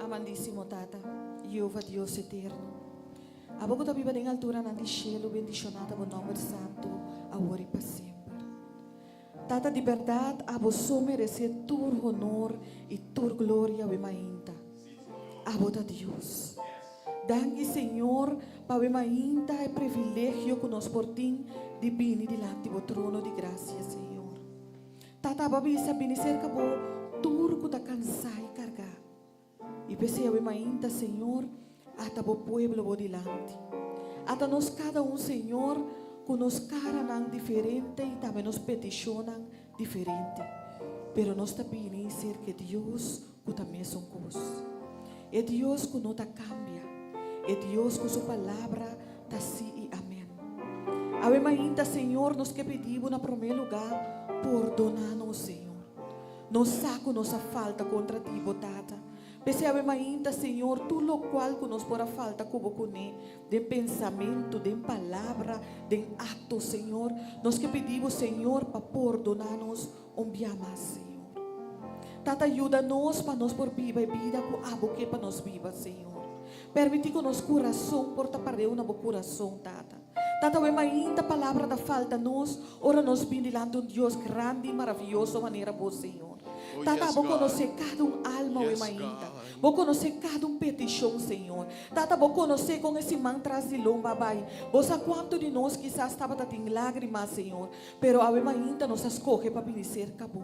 Amandísimo Tata, Jehová Dios eterno, abo ku ta biba den alturanan di shelu, bendishoná ta bo nòmber santu, awor i pa semper. Tata, di bèrdat abo so meresé tur honor i tur gloria awe mainta. Abo ta Dios. Danki Señor pa awe mainta e privilegio ku nos por tin di bini dilanti bo trono di grasia, Señor. Tata, abo a bisa bini serka bo tur ku ta kansá i kargá. I p'esei awe mainta, Señor, ata bo pueblo bo dilanti. Ata nos kada un, Señor, ku nos karanan diferente i tambe nos petishonnan diferente. Pero nos ta bini serka e Dios ku ta mesun kos. E Dios ku no ta kambia. E Dios ku su palabra ta sí i amèn. Awe mainta, Señor, nos ke pidi bo na promé lugá, pordoná nos, Señor. Nos sa ku nos a falta kontra ti, bo Tata. P'esei awe mainta, Señor, tur lokual ku nos por a falta ku Bo kuné, den pensamentu, den palabra, den akto, Señor, nos ke pidi Bo, Señor, pa pordoná nos un bia mas, Señor. Tata, yuda nos pa nos por biba e bida ku Abo ke pa nos biba, Señor. Permití ku nos kurason por ta pareu na Bo kurason, Tata. Tata, awe mainta palabra ta falta nos ora nos bin dilanti un Dios grandi i maravioso manera Bo, Señor. Oh, Tata, yes, Bo God. konosé kada un alma awe Yes, mainta. God. Bo konosé kada un petishon, Señor. Tata, Bo konosé kon e siman tras di lomba a bai. Bo sa kuantu di nos kisas tabata tin lágrima, Señor, pero awe mainta nos a skohe pa bini serka Bo.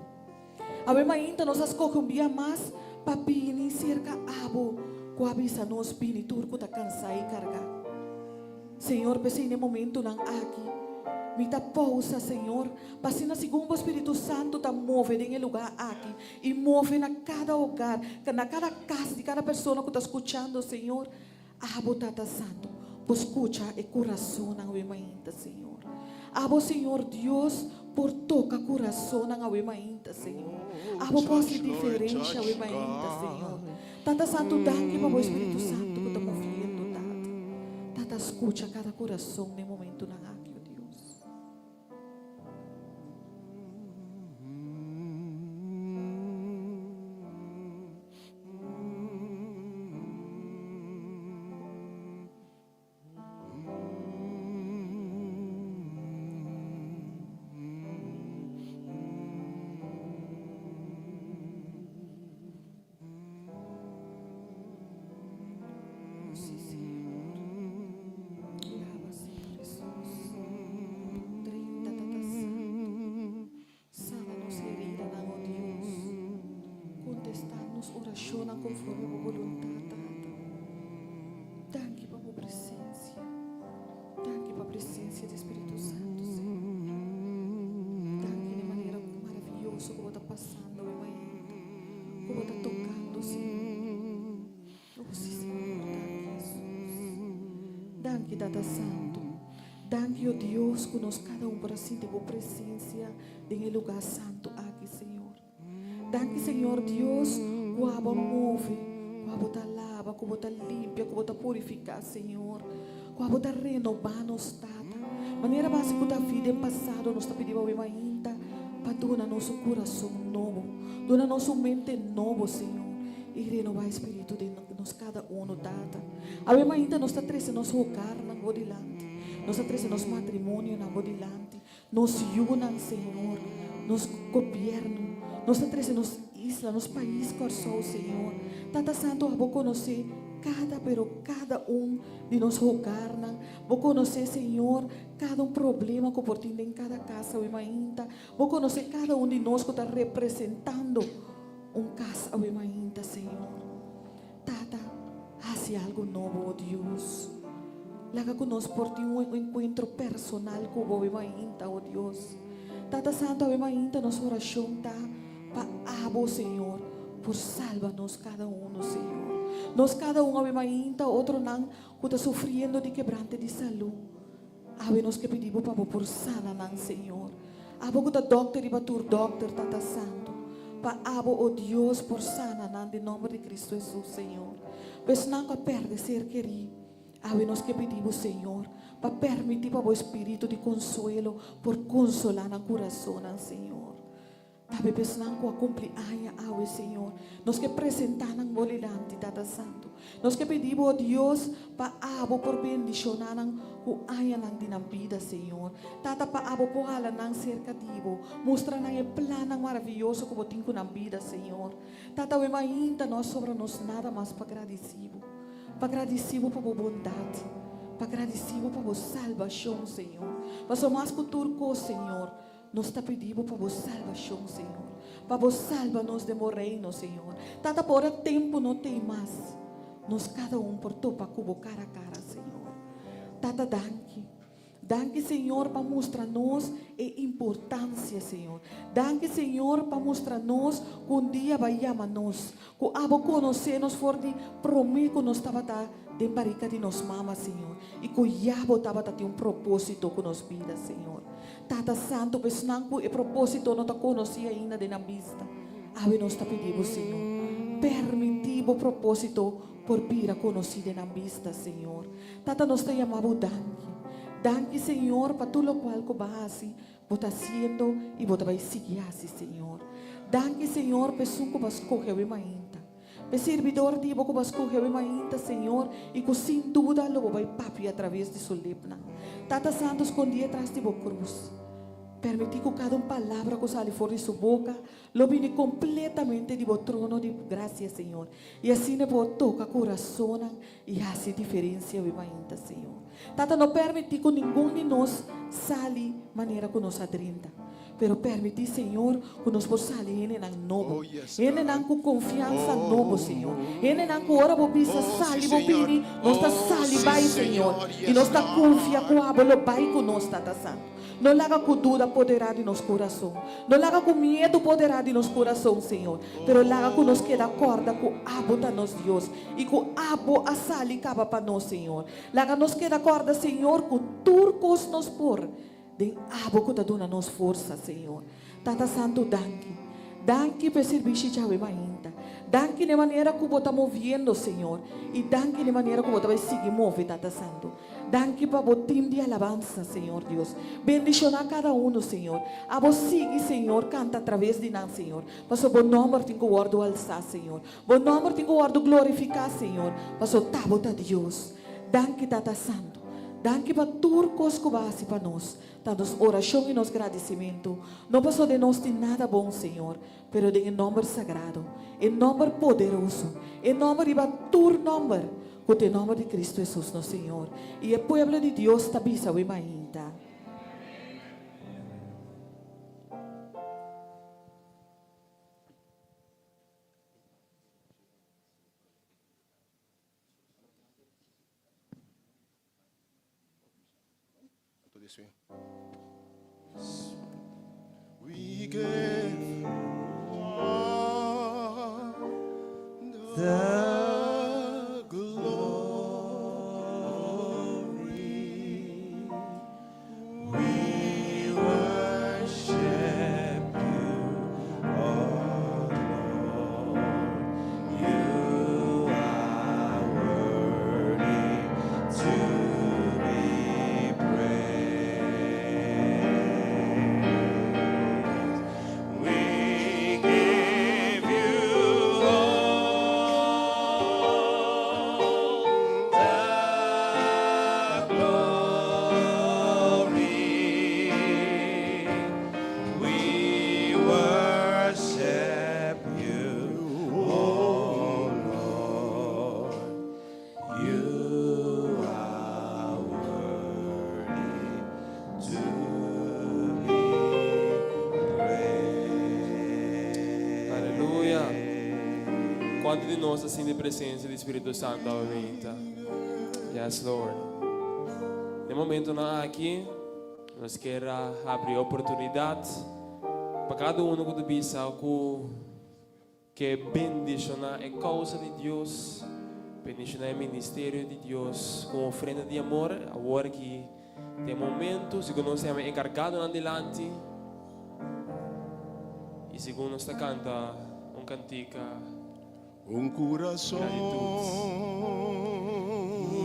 Awe mainta nos a skohe un bia mas pa bini serka Abo ku a bisa nos bini tur ku ta kansá i kargá. Señor, p'esei n'e momentunan aki mi ta pousa, Señor, pa asina segun Bo Spiritu Santu ta move den e lugá aki i move na kada hogar, na kada kas di kada persona ku ta skuchando, Señor, Abo, Tata Santu, por skucha e kurasonnan awe mainta, Señor. Abo, Señor Dios, por toka kurasonnan awe mainta, Señor. Abo por hasi diferensha awe mainta, Señor. Tata Santu, danki pa bo Espíritu Santu ku ta moviendo, Tata. Tata, skucha kada kurason den momentunan aki, o Dios. Sí, Señor. Lava, Señor Jesús. Drenta, Tata Santo. Sana nos heridanan, oh Dios. Contesta nos oracionnan conforme bo voluntad, Tata. Danki pa bo presencia. Danki pa presencia di Spiritu Santo, Señor. Danki den manera maravilloso cu bo ta pasando awe mainta, cu bo ta tocando, Señor. Oh, sí, Señor. Danki, Jesús. Danki, Tata Santo. Danki, oh Dios, cu nos cada un por a sinti bo presencia den e lugar santo aki, Señor. Danki, Señor Dios, cu abo a move, cu abo ta laba, cu bo ta limpia, cu bo ta purifica, Señor. Cu abo ta renoba nos, Tata. Manera basi cu David den pasado nos ta pidi bo awe mainta pa duna nos un curason nobo. Duna nos un mente nobo, Señor. I renobá e spiritu den nos kada uno, Tata. Awe mainta nos ta trese nos hogarnan Bo dilanti. Nos ta trese nos matrimonionan Bo dilanti, nos yunan, Señor, nos gobierno. Nos ta trese nos isla, nos pais Kòrsou, Señor. Tata Santu, abo konosé kada, pero kada un di nos hogarnan. Bo konosé, Señor, kada un problema ku por tin den kada kas awe mainta. Bo konosé kada un di nos ku ta representando Un cas awe mainta, Señor. Tata, haci algo nobo, oh Dios. Laga cu nos por tin un encuentro personal cu Bo awe mainta, oh Dios. Tata Santo, awe mainta nos oracion ta pa Abo, Señor, por salba nos cada uno, Señor. Nos cada un awe mainta, otronan cu ta sufriendo di kebrante di salud. Awe nos ke pidi Bo pa Bo por sana nan, Señor. Abo ku ta dòkter riba tur dòkter, Tata Santu, pa Abo, o Dios, por sana nan den nòmber di Cristo Hesus, Señor. Pa esnan ku a pèrdè ser kerí, awe nos ke pidi Bo, Señor, pa pèrmití pa Bo Espíritu di konsuelo por konsolá nan kurasonnan, Señor. Ta bebesnan ku a kumpli aña awe, Señor. Nos ke presentá nan Bo dilanti, Tata Santu. Nos ke pidi Bo, Dios, pa Abo por bendishoná nan ku añanan di nan bida, Señor. Tata, pa Abo por hala nan serka di Bo, mustra nan e plannan maravioso ku Bo tin ku nan bida, Señor. Tata, awe mainta no a sobra nos nada mas pa gradisí Bo. Pa gradisí Bo pa Bo bondat. Pa gradisí Bo pa Bo salbashon, Señor. Pasobra mas ku tur kos, Señor, Nos ta pidi Bo pa Bo salbashon, Señor. Pa Bo salba nos den Bo reino, Señor. Tata, pa ora tempu no tei mas, nos kada un por topa ku Bo kara kara, Señor. Tata, danki. Danki, Señor, pa mustra nos e importansia, Señor. Danki, Señor, pa mustra nos ku un dia Bo a yama nos, ku Abo konosé nos for di promé ku nos tabata den barika di nos mama, Señor, i ku ya Bo tabata tin un propósito ku nos bida, Señor. Tata Santu, pa esnan ku e propósito no ta konosí ainda den nan bista, awe nos ta pidi Bo, Señor. permití bo propósito por bira konosí den nan bista, Señor. Tata, nos ta yama bo danki. Danki, Señor, pa tur lokual ku bo a hasi, bo ta hasiendo i bo ta bai sigui hasi, Señor. Danki, Señor, pa esun ku bo a skohe awe mainta. Pa e sirbidor di bo ku bo a skohe awe mainta, Señor, i ku sin duda lo bo bai papia atraves di su lepnan. Tata Santu, skondí atras di bo krus. Permití ku kada un palabra ku sali for di su boka lo bini kompletamente di bo trono di grasia, Señor. I asina bo toka kurasonnan i hasi diferensia awe mainta, Señor. Tata, no permití ku ningun di nos sali manera ku nos a drenta, pero permití, Señor, ku nos por sali hendenan nobo, hendenan ku konfiansa nobo, Señor, hendenan ku ora Bo bisa sali bo bini, nos ta sali bai, Señor, i nos ta konfia ku Abo lo bai ku nos, Tata Santu. No laga ku duda poderá di nos kurason. No laga ku miedu poderá di nos kurason, Señor, pero laga ku nos keda kòrda ku Abo ta nos Dios i ku Abo a sali kaba pa nos, Señor. Laga nos keda kòrda, Señor, ku tur kos nos por den Abo ku ta duna nos forsa, Señor. Tata Santu, danki. Danki pa e sirbishi djawe mainta. Danki na e manera ku Bo ta moviendo, Señor, i danki na e manera ku Bo ta bai sigui move, Tata Santu. Danki pa bo team di alabansa, Señor Dios. Bendiciona cada uno, Señor. Abo sigui, Señor, canta a traves di nan, Señor. Paso bo nomber tin cu wordo alsa, Señor. Bo nomber tin cu wordo glorifica, Señor. Paso ta bo ta Dios. Danki, Tata Santo. Danki pa tur cos cu bo a haci pa nos. Ta nos oracion y nos gradicimento. No paso den nos tin nada bon, Señor, pero den e nomber sagrado, e nomber poderoso, e nomber riba tur nomber, Ku ta e nòmber di Kristu Hesus nos Señor. I e pueblo di Dios ta bisa awe mainta. We give all the glory. We worship you, oh Lord. You are worthy to be praised. We give you all the glory. We worship you, oh Lord. You are worthy to be praised. Aleluya. Kuantu di nos ta sinti presensia di Spiritu Santu awe mainta? Yes, Lord. Den momentonan aki, nos kier a habri oportunidat pa kada uno ku ta bisa ku Ke bendishoná e kousa di Dios, bendishoná e ministerio di Dios ku un ofrenda di amor. Awor aki ta e momentu, segun nos ta yama e enkargadonan dilanti i segun nos ta kanta un kantika Un kurason gratitut.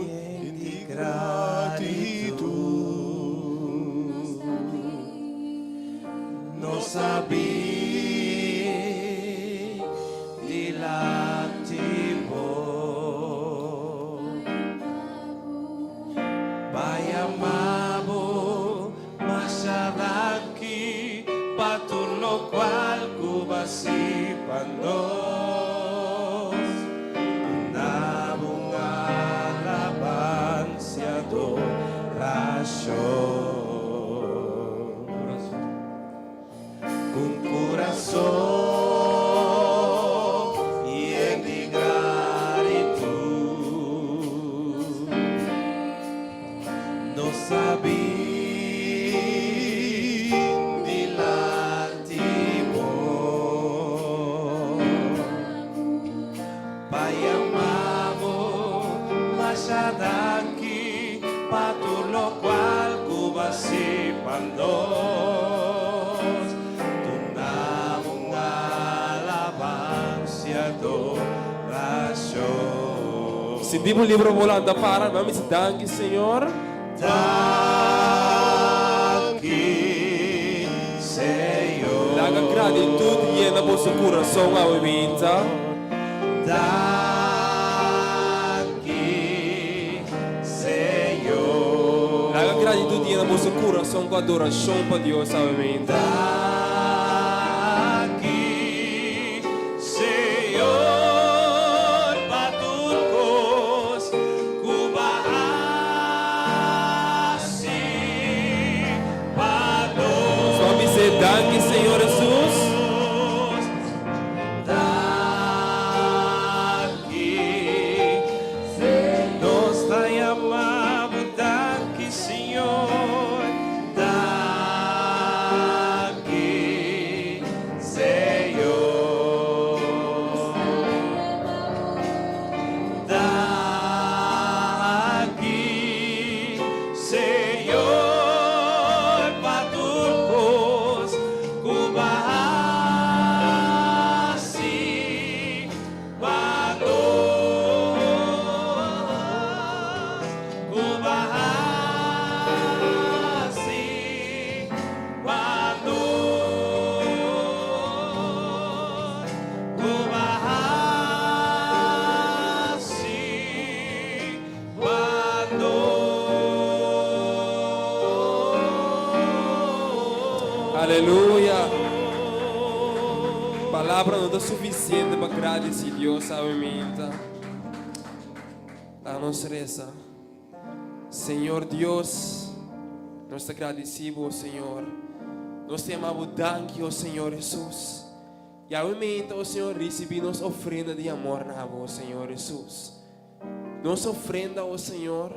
yen di gratitut. Nos a bin dilanti bo Pa yama bo masha danki pa tur lokual ku bo a hasi pa nos. Duna bo un alabansia, adorashon. Ku kurason yen di gratitut, nos a bin dilanti bo pa yama bo masha danki pa tur lokual ku bo a hasi pa nos. Duna un alabansia adoracion. Sinti bo liber pa bo lanta para. Nan bisa danki Señor. Danki Señor. Laga gratitud yena boso kurason awe minta. Danki Señor. Laga gratitud yena boso kurason ku adorashon pa Dios awe minta. Danki Señor pa tur kos ku bo a hasi pa nos. Nos bisa danki Señor Jesus. Danki, Nos ta yama bo danki, Señor. Danki, Señor. Danki, Señor, pa tur kos ku bo a hasi pa nos, ku bo a hasi pa nos, ku bo a hasi pa nos. Aleluya. Palabra no ta sufisiente pa gradisí Dios, awe mainta. Laga nos resa. Señor Dios, nos ta gradisí Bo, Señor. Nos ta yama Bo danki, o Señor Jesus. I awe mainta, o Señor, risibí nos ofrenda di amor na Bo, Señor Jesus. Nos ofrenda, o Señor,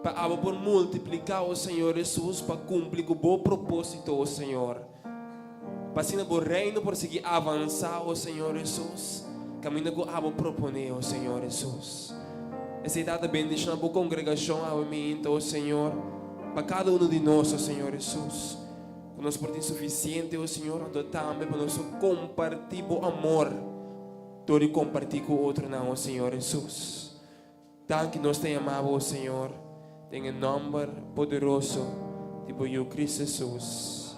pa Abo por multipliká, o Señor Jesus, pa kumpli ku Bo propósito, o Señor. Pa asina Bo reino por sigui avansá, o Señor Jesus, kaminda ku Abo proponé, o Señor Jesus. Esei Tata bendishoná Bo kongregashon awe mainta, o Señor, pa kada uno di nos, o Señor Jesus, ku nos por tin sufisiente, o Señor, anto tambe pa nos por kompartí Bo amor dor di kompartí ku otronan, o Señor Jesus. Danki nos ta yama Bo, o Señor, den e nòmber poderoso di Bo Yu Cristo Jesus.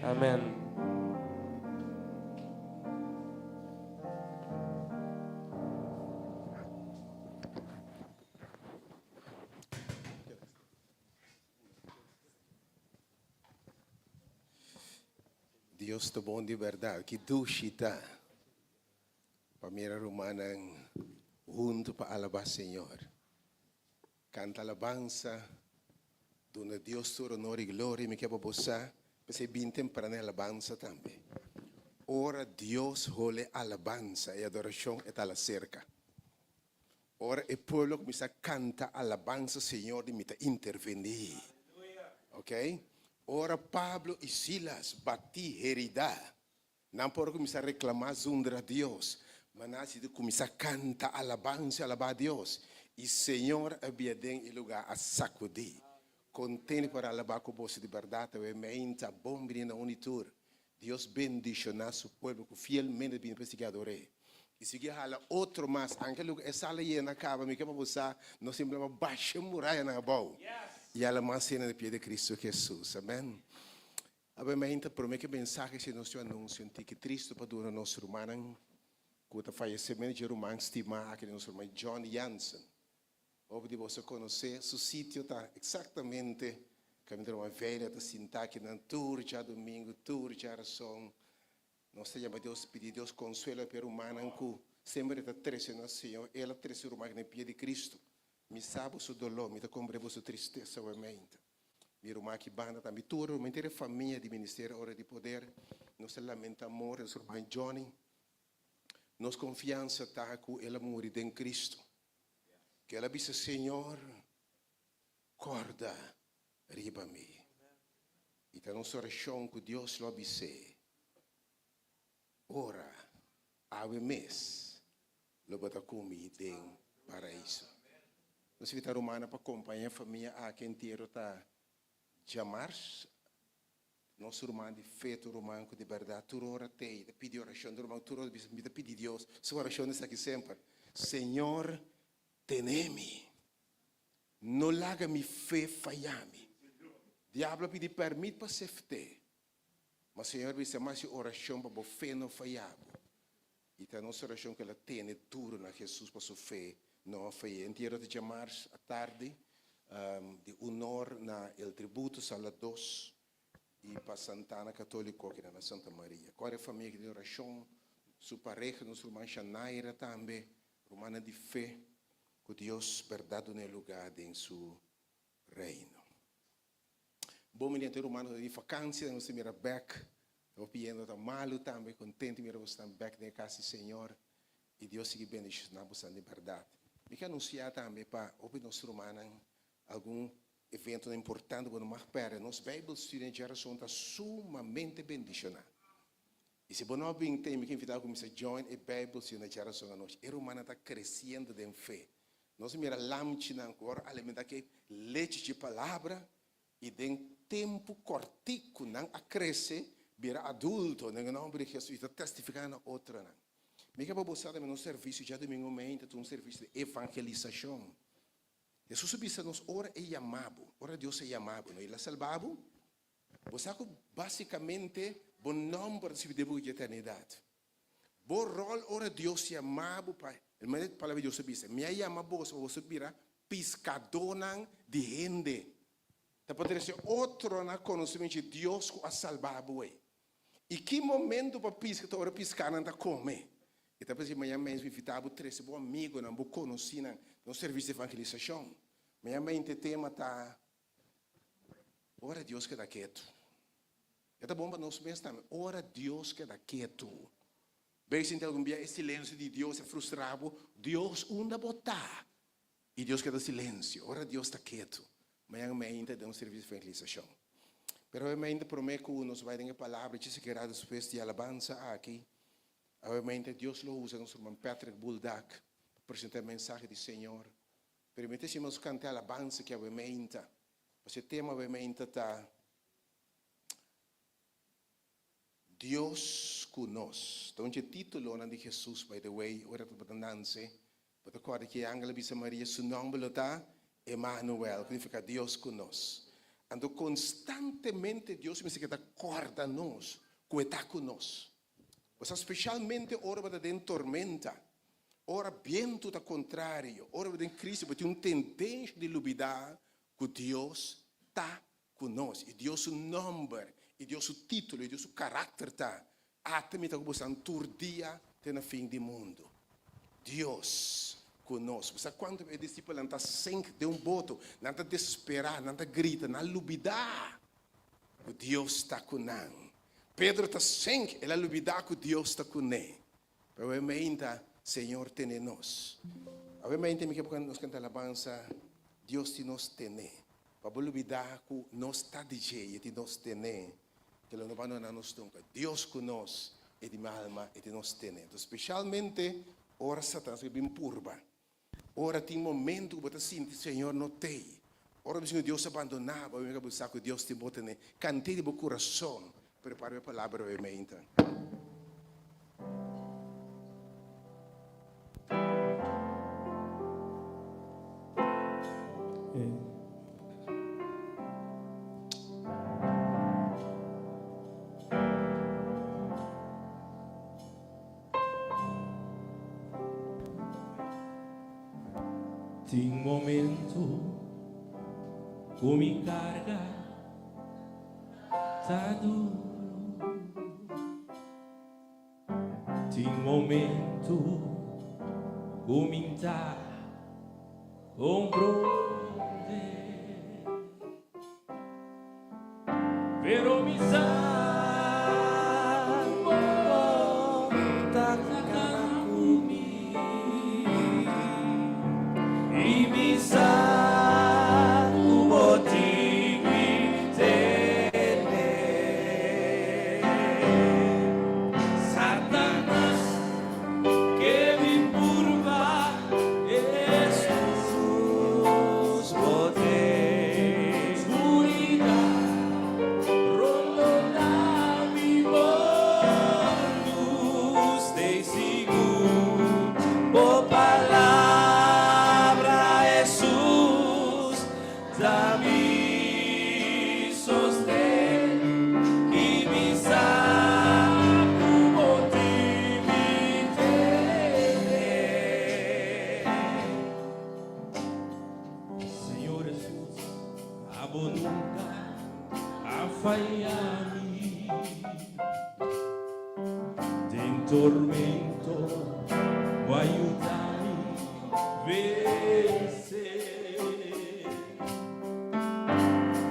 Amèn. Dios ta bon di berdad. Ki dushi ta pa mira rumannan hunto pa alaba Señor. Canta alabansa, duna Dios tur honor y gloria. Mi ke pa bo sa, p'esei bin temprano e alabansa tambe. Ora Dios hole alabansa y adoracion, e ta ala cerca. Ora e pueblo cuminsa canta alabansa Señor di mi ta interveni. Ok? Ora Pablo y Silas bati herida, nan por a cuminsa reclama zundra Dios, ma nan a siti cuminsa canta alabansa y alaba Dios. Y Señor a bia den e lugar a sacudi. Contento por alaba cu boso di berdad awe meinta bon bini na un y tur. Dios bendiciona su pueblo cu fielmente bini pa sigui ador'é. Y sigui hala otro mas, anke loke e sala yena caba, mi ke pa bo sa, nos simplemente basha e murayanan abou y hala mas hende na pie di Cristo Jesus. Amen. Awe mainta prome ke mensahe si nos tin un anuncio un tiki tristo pa duna nos rumannan cu ta fayece menos dje ruman stima aki di nos ruman John Jansen. Hopi di boso konosé su sitio ta eksaktamente kaminda Ruman Velia ta sintá akinan tur djadumingu, tur djarason. Nos ta yama Dios pidi Dios konsuelo pa e rumannan ku semper e ta trese na Señor. El a trese ruman aki na pia di Kristu. Mi sa boso doló, mi ta komprende boso tristesa awemente. Mi ruman aki banda tambe, tur ruman, henter e famia di Ministerio Ora di Poder, nos ta lamentá morto di nos ruman Johnny. Nos konfiansa ta ku el a muri den Kristu. Ku el a bisa, Señor, kòrda riba mi. I ta nos orashon ku Dios lo a bis'é, Ora, awe mes lo bo ta ku mi den Paraiso. Nos invitá rumannan pa kompañá e famia aki entiero ta djamars. Nos ruman di fe ta un ruman ku di bèrdat tur ora t'ei ta pidi orashon. Ta un ruman ku tur ora ta bisa, Mi ta pidi Dios. Su orashon esaki semper, Señor, Tene mi. No laga mi fe faya mi. Diablo a pidi permit pa sefte. Ma Señor bisa, Mas e oracion pa bo fe no faya bo. Y ta nos oracion cu el a tene duro na Jesus pa su fe no a faya. Entiero ta djamars atardi di honor na El Tributo sala dos y pa Santana Catolico aki na Santa Maria. Cor e famia aki den oracion, su pareha nos ruman Shanaira tambe, rumannan di fe, cu Dios berdad duna e lugar den su Reino. Bon mi niente rumannan ta di vakantie, nos ta mira bek, hopi hende ta malu tambe, contento mira boso tan bek den e cas di Señor y Dios sigui bendiciona boso di berdad. Mi ke anuncia tambe pa hopi nos rumannan algun eventonan importante cu no mag perde. Nos Bijbel studie djarason ta sumamente bendiciona. Y si bo no a bin te, mi ke invita bo cuminsa join e Bijbel studie na djarason anochi. E rumannan ta creciendo den fe. Nos a mira lamchinan ku ora alimentá ku e lechi dje Palabra, i den tempu kòrtiku nan a krese bira adulto den e nòmber di Hesus i ta testifiká na otronan. Mi ke pa bo sa tambe nos servisio djadumingu mainta ta un servisio di evangelisashon. Hesus a bisa nos ora e yama bo, ora Dios a yama bo, no el a salba bo. Bo sa ku basikamente bo nòmber ta skibí den buki di eternidat. Bo ròl ora Dios yama bo pa, el manera ku Palabra di Dios ta bisa, Mi a yama boso pa boso bira piskadónan di hende. Ta pa trese otronan konosementu di Dios ku a salba bo ei. I ki momentu pa piska ta ora piskanan ta kome. E ta p'esei mañana mes mi invitá bo trese bo amigonan, bo konosínan na un servisio di evangelisashon. Mañana mente e tema ta Ora Dios keda ketu. E ta bon pa nos mes tambe. Ora Dios keda ketu. Bay sinti algun bia e silensio di Dios a frustra bo? Dios, unda bo ta? I Dios keda silensio. Ora Dios ta ketu. Mañan meinta den un servicio di evangelisacion. Pero awe meinta prome cu nos bay den e palabra djis a keda despues di alabansa aki, awe meinta Dios lo usa nos ruman Patrick Buldak pa presenta e mensahe di Señor. Permiti si nos canta e alabansa ki awe meinta. Pasobra e tema awe meinta ta Dios ku nos. Ta un dje titulonan di Jesus, by the way, ora ta tabata nanse. Bo ta corda ki e angel a bisa Maria su nomber lo ta Emmanuel, ku nifica Dios ku nos. Anto constantemente Dios mester keda corda nos ku e ta ku nos. Bo sa specialmente ora bo ta den tormenta, ora bientu ta contrario, ora bo den crisis, bo tin un tendencia di lubida cu Dios ta cu nos. Y Dios su nomber, y Dios su titulo, y Dios su caracter ta, Ata mi ta cu bosan tur dia te na fin di mundo. Dios cu nos. Bo sa cuanto e discipelnan ta sink den un boto, nan ta desespera, nan ta grita, nan a lubida cu Dios ta cu nan. Pedro ta sink, el a lubida cu Dios ta cu ne. Pero awe meinta, Señor tene nos. Awe meinta mi ke pa nos canta alabansa, Dios tin nos tene. Pa bo lubida cu nos ta di dje y e tin nos tene, ke lo no bandona nos nunca. Dios cu nos, e di mi alma, e tin nos tene. Entonces, specialmente ora Satanas ke bin purba, Ora tin momento ku bo ta sinti Señor no t'ei, ora bo sinti ku Dios a bandoná bo, bo sa ku Dios tin bo tene. Kant'é di bo kurason, prepara bo e palabra awe meinta. Tin momento ku mi karga ta duru. Tin momento ku mi ta komprondé. Pero mi sa ku bo ta kana ku mi. I mi sa ku bo tin mi tene. Satanas ke mi purba Hesus bo te. Skuridat rondona. Abo nunca a faya mi. Den tormento bo a yuda mi vence.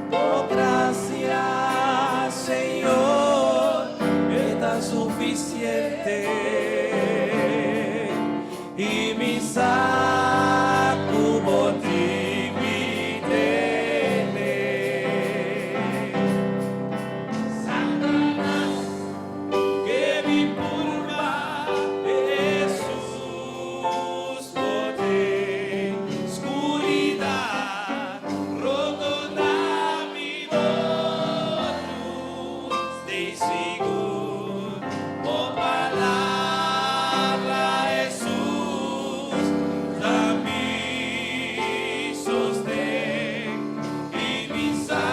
Bo gracia, Señor, e ta suficiente. I mi sa ku bo tin mi tene. Satanas ke mi purba, Jesus bo t'ei. Skuridat rondoná mi, bo lus t'ei sigur. Bo palabra, Jesus, ta mi sosten. I mi sa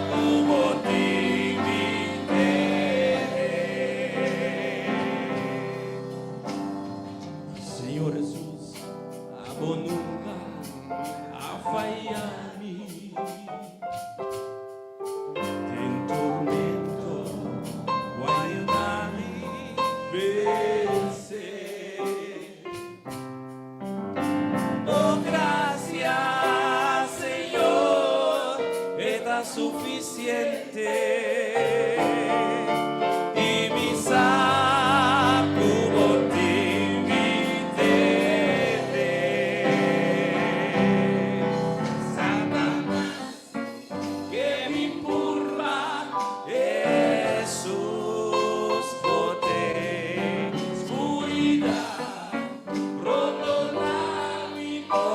ku bo tin mi tene. Señor Jesus, abo nunca a faya mi. Den tormento, bo a yuda mi vence. Bo gracia, Señor, ta suficiente. I mi sa ku bo tin mi tene. Satanas ke mi purba, Jesus bo t'ei. Skuridat rondoná mi, bo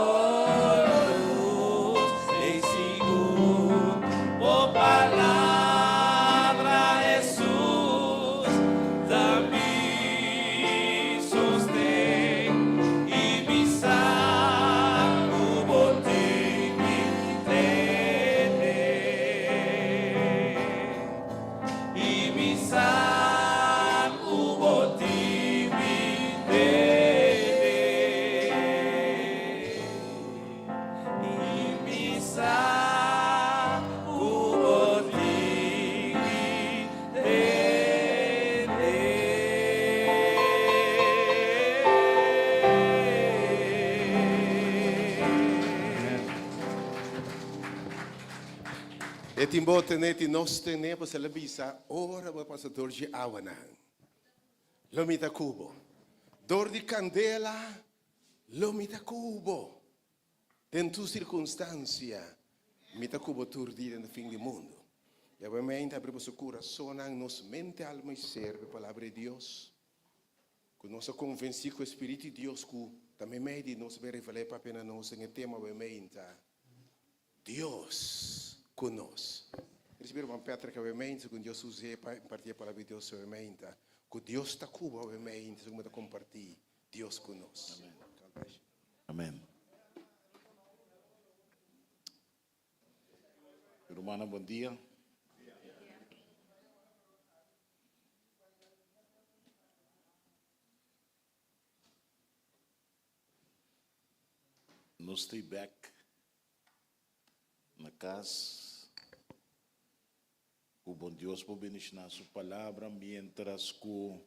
lus t'ei sigur. Bo palabra, Jesus, ta mi sosten. I mi sa ku bo tin mi tene. I mi sa ku bo tin mi tene. I mi sa ku bo tin mi tene. E tin bo tene, tin nos tene, pues el a bisa, ora bo pasa dor di awanan, lo mi ta ku bo. Dor di kandela, lo mi ta ku bo. Den tur sirkunstansia, mi ta ku bo tur dia den fin di mundu. I awe mente abri boso kurasonnan, nos mente, alma i ser pa e Palabra di Dios, ku nos a konvensí ku e Spiritu di Dios ku ta meimei di nos a bin revelá e papia na nos den e tema awe mente. Dios ku nos. Risibi ruman Patrick awe meinta segun Dios us'é pa impartí e palabra di Dios awe meinta. Ku Dios ta ku bo awe meinta segun bo ta kompartí Dios ku nos. God bless you. Amen. Rumannan bon dia. Nos ta bek na kas. Ku bon Dios por bendishoná su palabra miéntras ku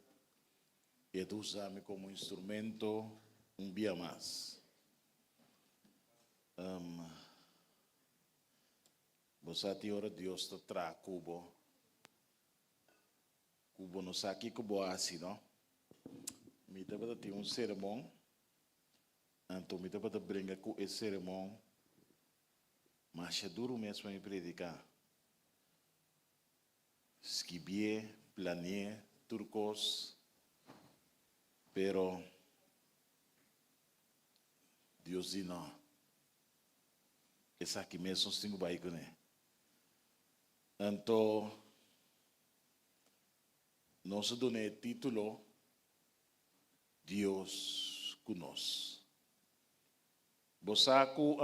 E ta usa mi komo instrumento un bia mas. Bo sa tin ora Dios ta traha ku bo, ku bo no sa kiko bo a hasi, no? Mi tabata tin un sermon. Anto mi tabata bringa ku e sermon masha duru mes pa mi prediká. Skibié, planié tur kos, pero Dios di no. Esaki mes nos tin ku bai kuné. Anto nos a duna e título Dios ku nos. Bo sa ku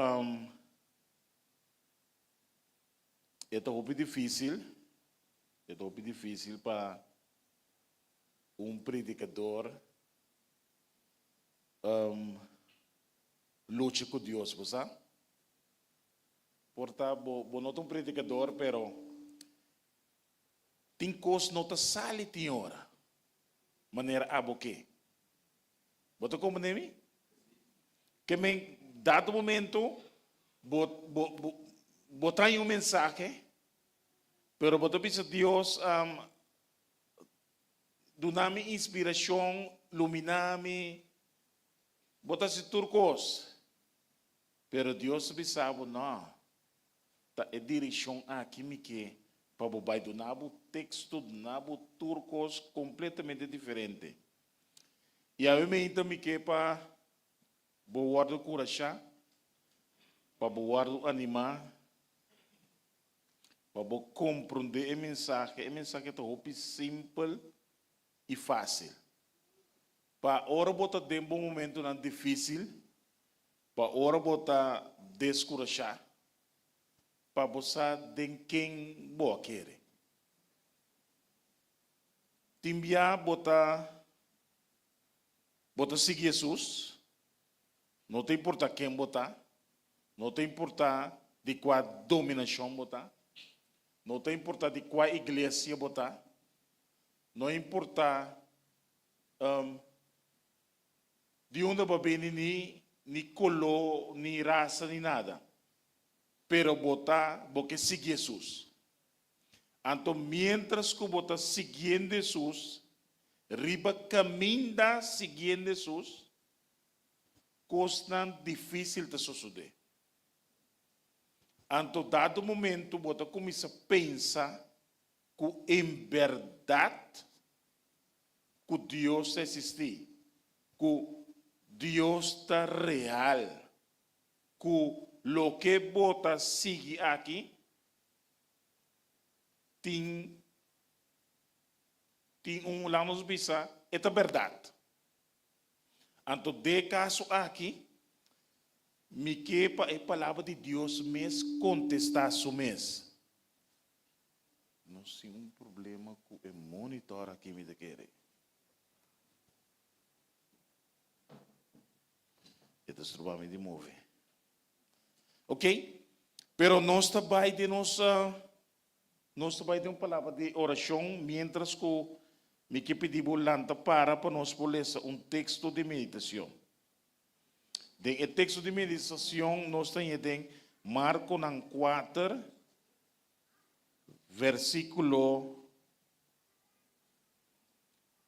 e ta hopi difísil, e ta hopi difísil pa un predikador lucha ku Dios, bo sa? Por ta bo bo no ta un predicador pero tin cos no ta sali tin ora manera abo ke. Bo ta comprende mi? Ke men dado momento bo bo bo bo ta haña un mensahe pero bo ta bisa Dios duna mi inspiracion, lumina mi, bo ta haci tur cos. Pero Dios a bisa bo, No, ta e direccion aki mi ke pa bo bai. Duna bo texto, duna bo tur cos completamente diferente. Y awe meinta mi ke pa bo wordo curasha, pa bo wordo anima, pa bo comprende e mensahe. E mensahe ta hopi simpel y facil. Pa ora bo ta den bo momentonan dificil, Pa ora bo ta deskurashá, pa bo sa den ken bo a kere. Tin bia bo ta bo ta sigui Hesus, no ta importá ken bo ta, no ta importá di kua dominashon bo ta, no ta importá di kua iglesia bo ta, no importá Di unda bo a bini ni ni koló ni rasa ni nada, pero bo ta bo ke sigui Hesus. Anto miéntras ku bo ta siguiendo Hesus, riba kaminda siguiendo Hesus, kosnan difísil ta sosodé. Anto dado momento bo ta kuminsá pensa ku en bèrdat ku Dios ta existi, ku Dios ta real, ku loke bo ta sigui aki tin tin un laga nos bisa e ta berdad. Anto de kaso aki mi ke pa e palabra di Dios mes kontesta su mes. Nos tin un problema ku e monitor aki mi ta kere. E ta stroba mi di move. Ok, pero nos ta bai den nos nos ta bai den un palabra di orashon mientras ku mi ke pidi bo lanta para pa nos por lesa un teksto di meditashon. Den e teksto di meditashon nos ta haña den Markonan kuater versíkulo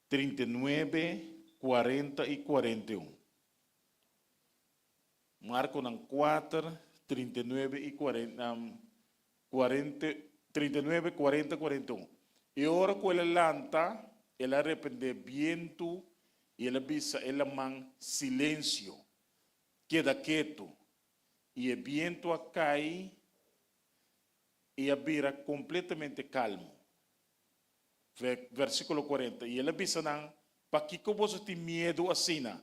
39, 40 i 41. Markonan 4, 39 i 40, 40, 39, 40, 41. I ora ku el a lanta, el a reprendé bientu i el a bisa e laman, Silensio! Keda ketu! I e bientu a kai i a bira kompletamente kalmu. Versíkulo 40, I el a bisa nan, Pakiko boso tin miedu asina?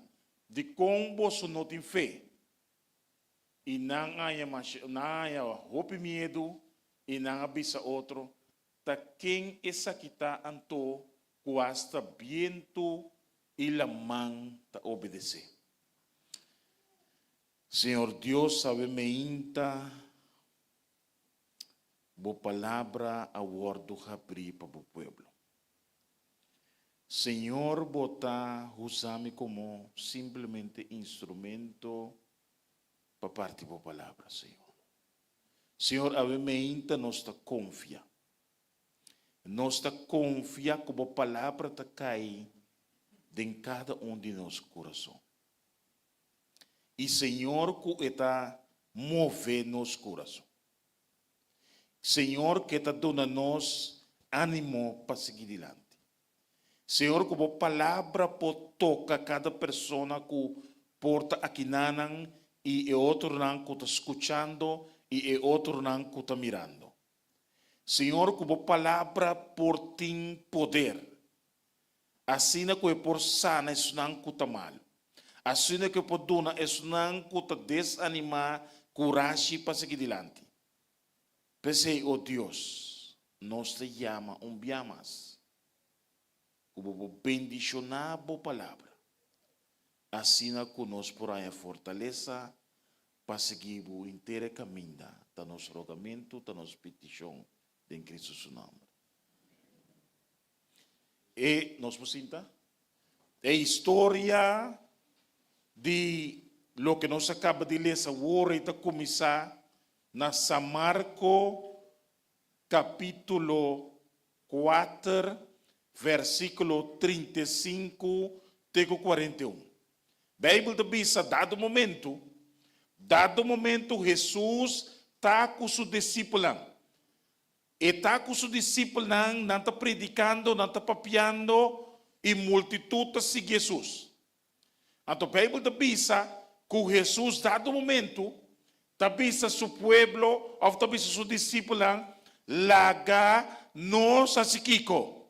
Dikon boso no tin fe? I nan a haña masha, nan a haña hopi miedu, i nan a bisa otro, Ta ken esaki ta anto ku asta bientu i laman ta obedesé? Señor Dios sabe meinta bo palabra a wordo habri pa bo pueblo. Señor bo ta usa mi como simplemente instrumento pa parti bo palabra, Señor. Señor awe meinta nos ta confia. Nos ta confia cu bo palabra ta cay den cada un di nos curason. I Señor ku e ta move nos kurason. Señor ke ta duna nos ánimo pa sigui dilanti. Señor ku bo palabra por toka kada persona ku por ta akinanan i e otronan ku ta skuchando i e otronan ku ta mirando. Señor ku bo palabra por tin poder. Asina ku e por sana esnan ku ta malu. Asina ku e por duna esnan ku ta desanimá kurashi pa sigui dilanti. P'esei, o Dios, nos ta yama un bia mas ku bo por bendishoná bo palabra, asina ku nos por haña fortalesa pa sigui bo henter e kaminda. Ta nos rogamentu, ta nos petishon den Cristo su nòmber. E nos por sinta? E historia di loke nos a kaba di lesa awor ei ta kuminsá na San Marko kapítulo kuater versíkulo 35 te ku 41. Beibel ta bisa dado momento, dado momento Hesus ta ku su disipelnan. E ta ku su disipelnan, nan ta predikando, nan ta papiando i multitut ta sigui Hesus. Anto Beibel ta bisa ku Hesus dado momento ta bisa su pueblo òf ta bisa su disipelnan, Laga nos hasi kiko?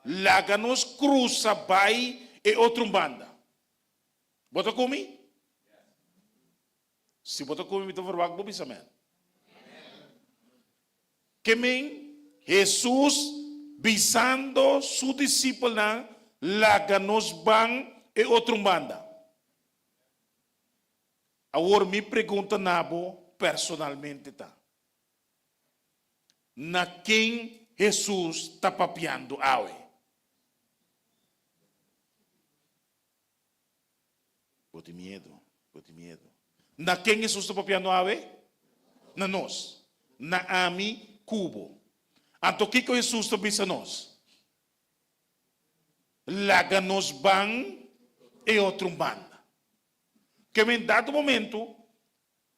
Laga nos krusa bai e otro banda. Bo ta ku mi? Si bo ta ku mi, mi ta verwagt bo bisa amen. Ke men Hesus bisando su disipelnan, Laga nos ban e otro banda. Awor mi pregunta na bo personalmente ta, Na ken Hesus ta papiando awe? Bo tin miedu, bo tin miedu. Na ken Hesus ta papiando awe? Na nos. Na ami ku bo. Anto kiko Hesus ta bisa nos? Laga nos ban e otro banda. Ke men dado momento,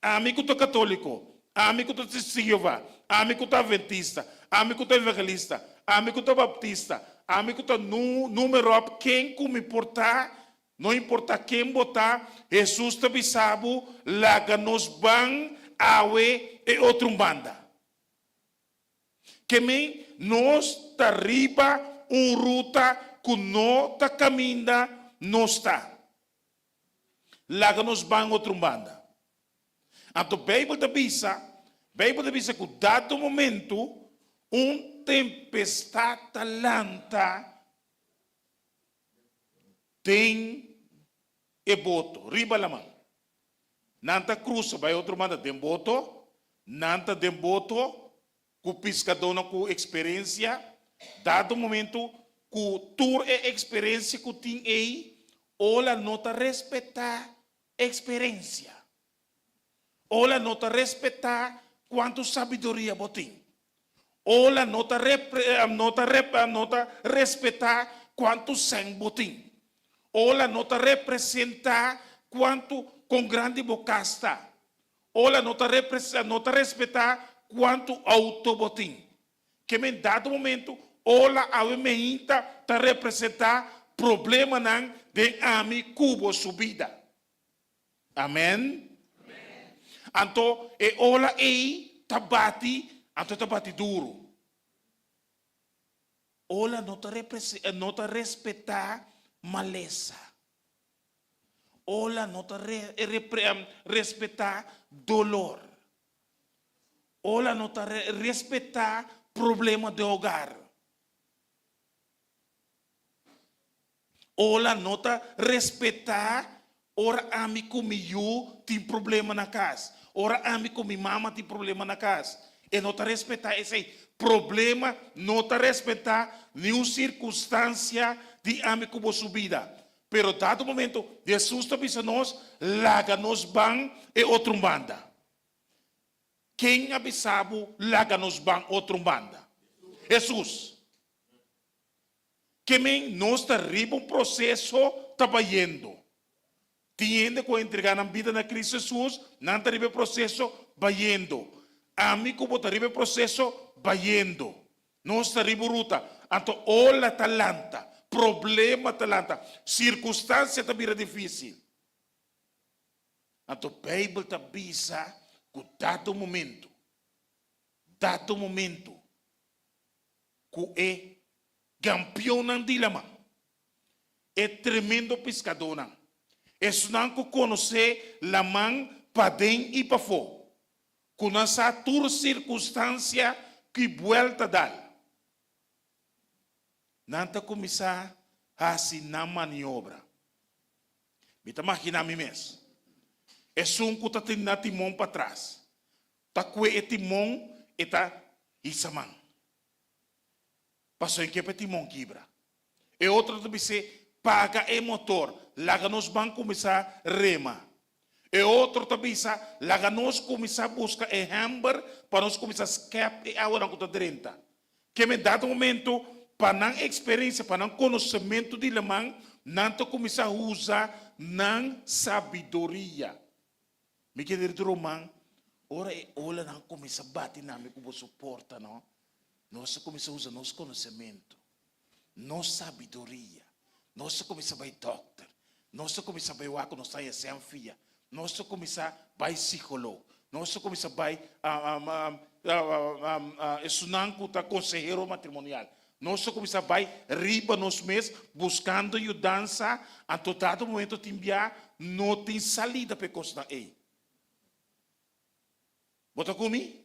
ami ku ta katoliko, ami ku ta Testigo di Jehová, ami ku ta Adventista, ami ku ta Evangelista, ami ku ta Baptista, ami ku ta número op ken ku mi por ta, no importa ken bo ta, Hesus ta bisa bo, laga nos ban awe e otro banda. Ke men nos ta riba un ruta ku no ta kaminda nos ta. Laga nos ban otro banda. Anto Beibel ta bisa, Beibel ta bisa ku dado momento un tempestat ta lanta den e boto, riba laman. Nan ta krusa bai otro banda den boto, nan ta den boto ku piskadónan ku eksperensia, dado momento ku tur e eksperensia ku tin ei, ola no ta respetá eksperensia. Ola no ta respetá kuantu sabiduria bo tin. Ola no ta no ta no ta respetá kuantu sèn bo tin. Ola no ta representá kuantu kon grandi bo kas ta. Ola no ta no ta respetá kuantu outo bo tin. Ke men dado momento ola awe meinta ta representá problemanan den ami ku bo su bida. Amen. Anto e ola ei ta bati, anto e ta bati duru. Ola no ta no ta respetá malesa. Ola no ta respetá dolor. Ola no ta respetá problema den hogar. Ola no ta respetá ora ami ku mi yu tin problema na kas, ora ami ku mi mama tin problema na kas. E no ta respetá esei. Problema no ta respetá niun sirkunstansia di ami ku bo su bida. Pero dado momento Jesus ta bisa nos, Laga nos ban e otro banda. Ken a bisa bo laga nos ban otro banda? Jesus. Ke men nos ta riba un proseso ta bayendo. Tin hende ku a entregá nan bida na Cristo Jesus, nan ta riba e proseso bayendo. Ami ku bo ta riba e proseso bayendo. Nos ta riba un ruta. Anto ola ta lanta, problema ta lanta, sirkunstansia ta bira difísil. Anto Beibel ta bisa ku dado momento, dado momento ku e gampionnan di laman, e tremendo piskadónan, esnan ku konosé laman paden i pafó, ku nan sa tur sirkunstansia ki buèlta dal. Nan ta kuminsá hasi nan maniobra. Mi ta maginá mi mes, esun ku ta tene na timon patras. Ta kue e timon e ta hisa man. Pasobra e ke pa e timon kibra. E otro ta bis'é, Paga e motor, laga nos ban kuminsá rema. E otro ta bisa, Laga nos kuminsá buska e hèmber pa nos kuminsá skèp e awanan ku ta drenta. Ke men dado momento, pa nan eksperensia, pa nan konosementu di laman, nan ta kuminsá usa nan sabiduria. Mi kerido ruman, ora e olanan kuminsá bati na mi ku boso porta, no, nos a kuminsá usa nos konosementu, nos sabiduria, nos a kuminsá bai dòkter, nos a kuminsá bai wak ku nos ta haña sèn fia, nos a kuminsá bai psikolog, nos a kuminsá bai esunnan ku ta konsehero matrimonial, nos a kuminsá bai riba nos mes buskando yudansa, anto dado momento tin bia no tin salida pa e kosnan ei. Bo ta ku mi?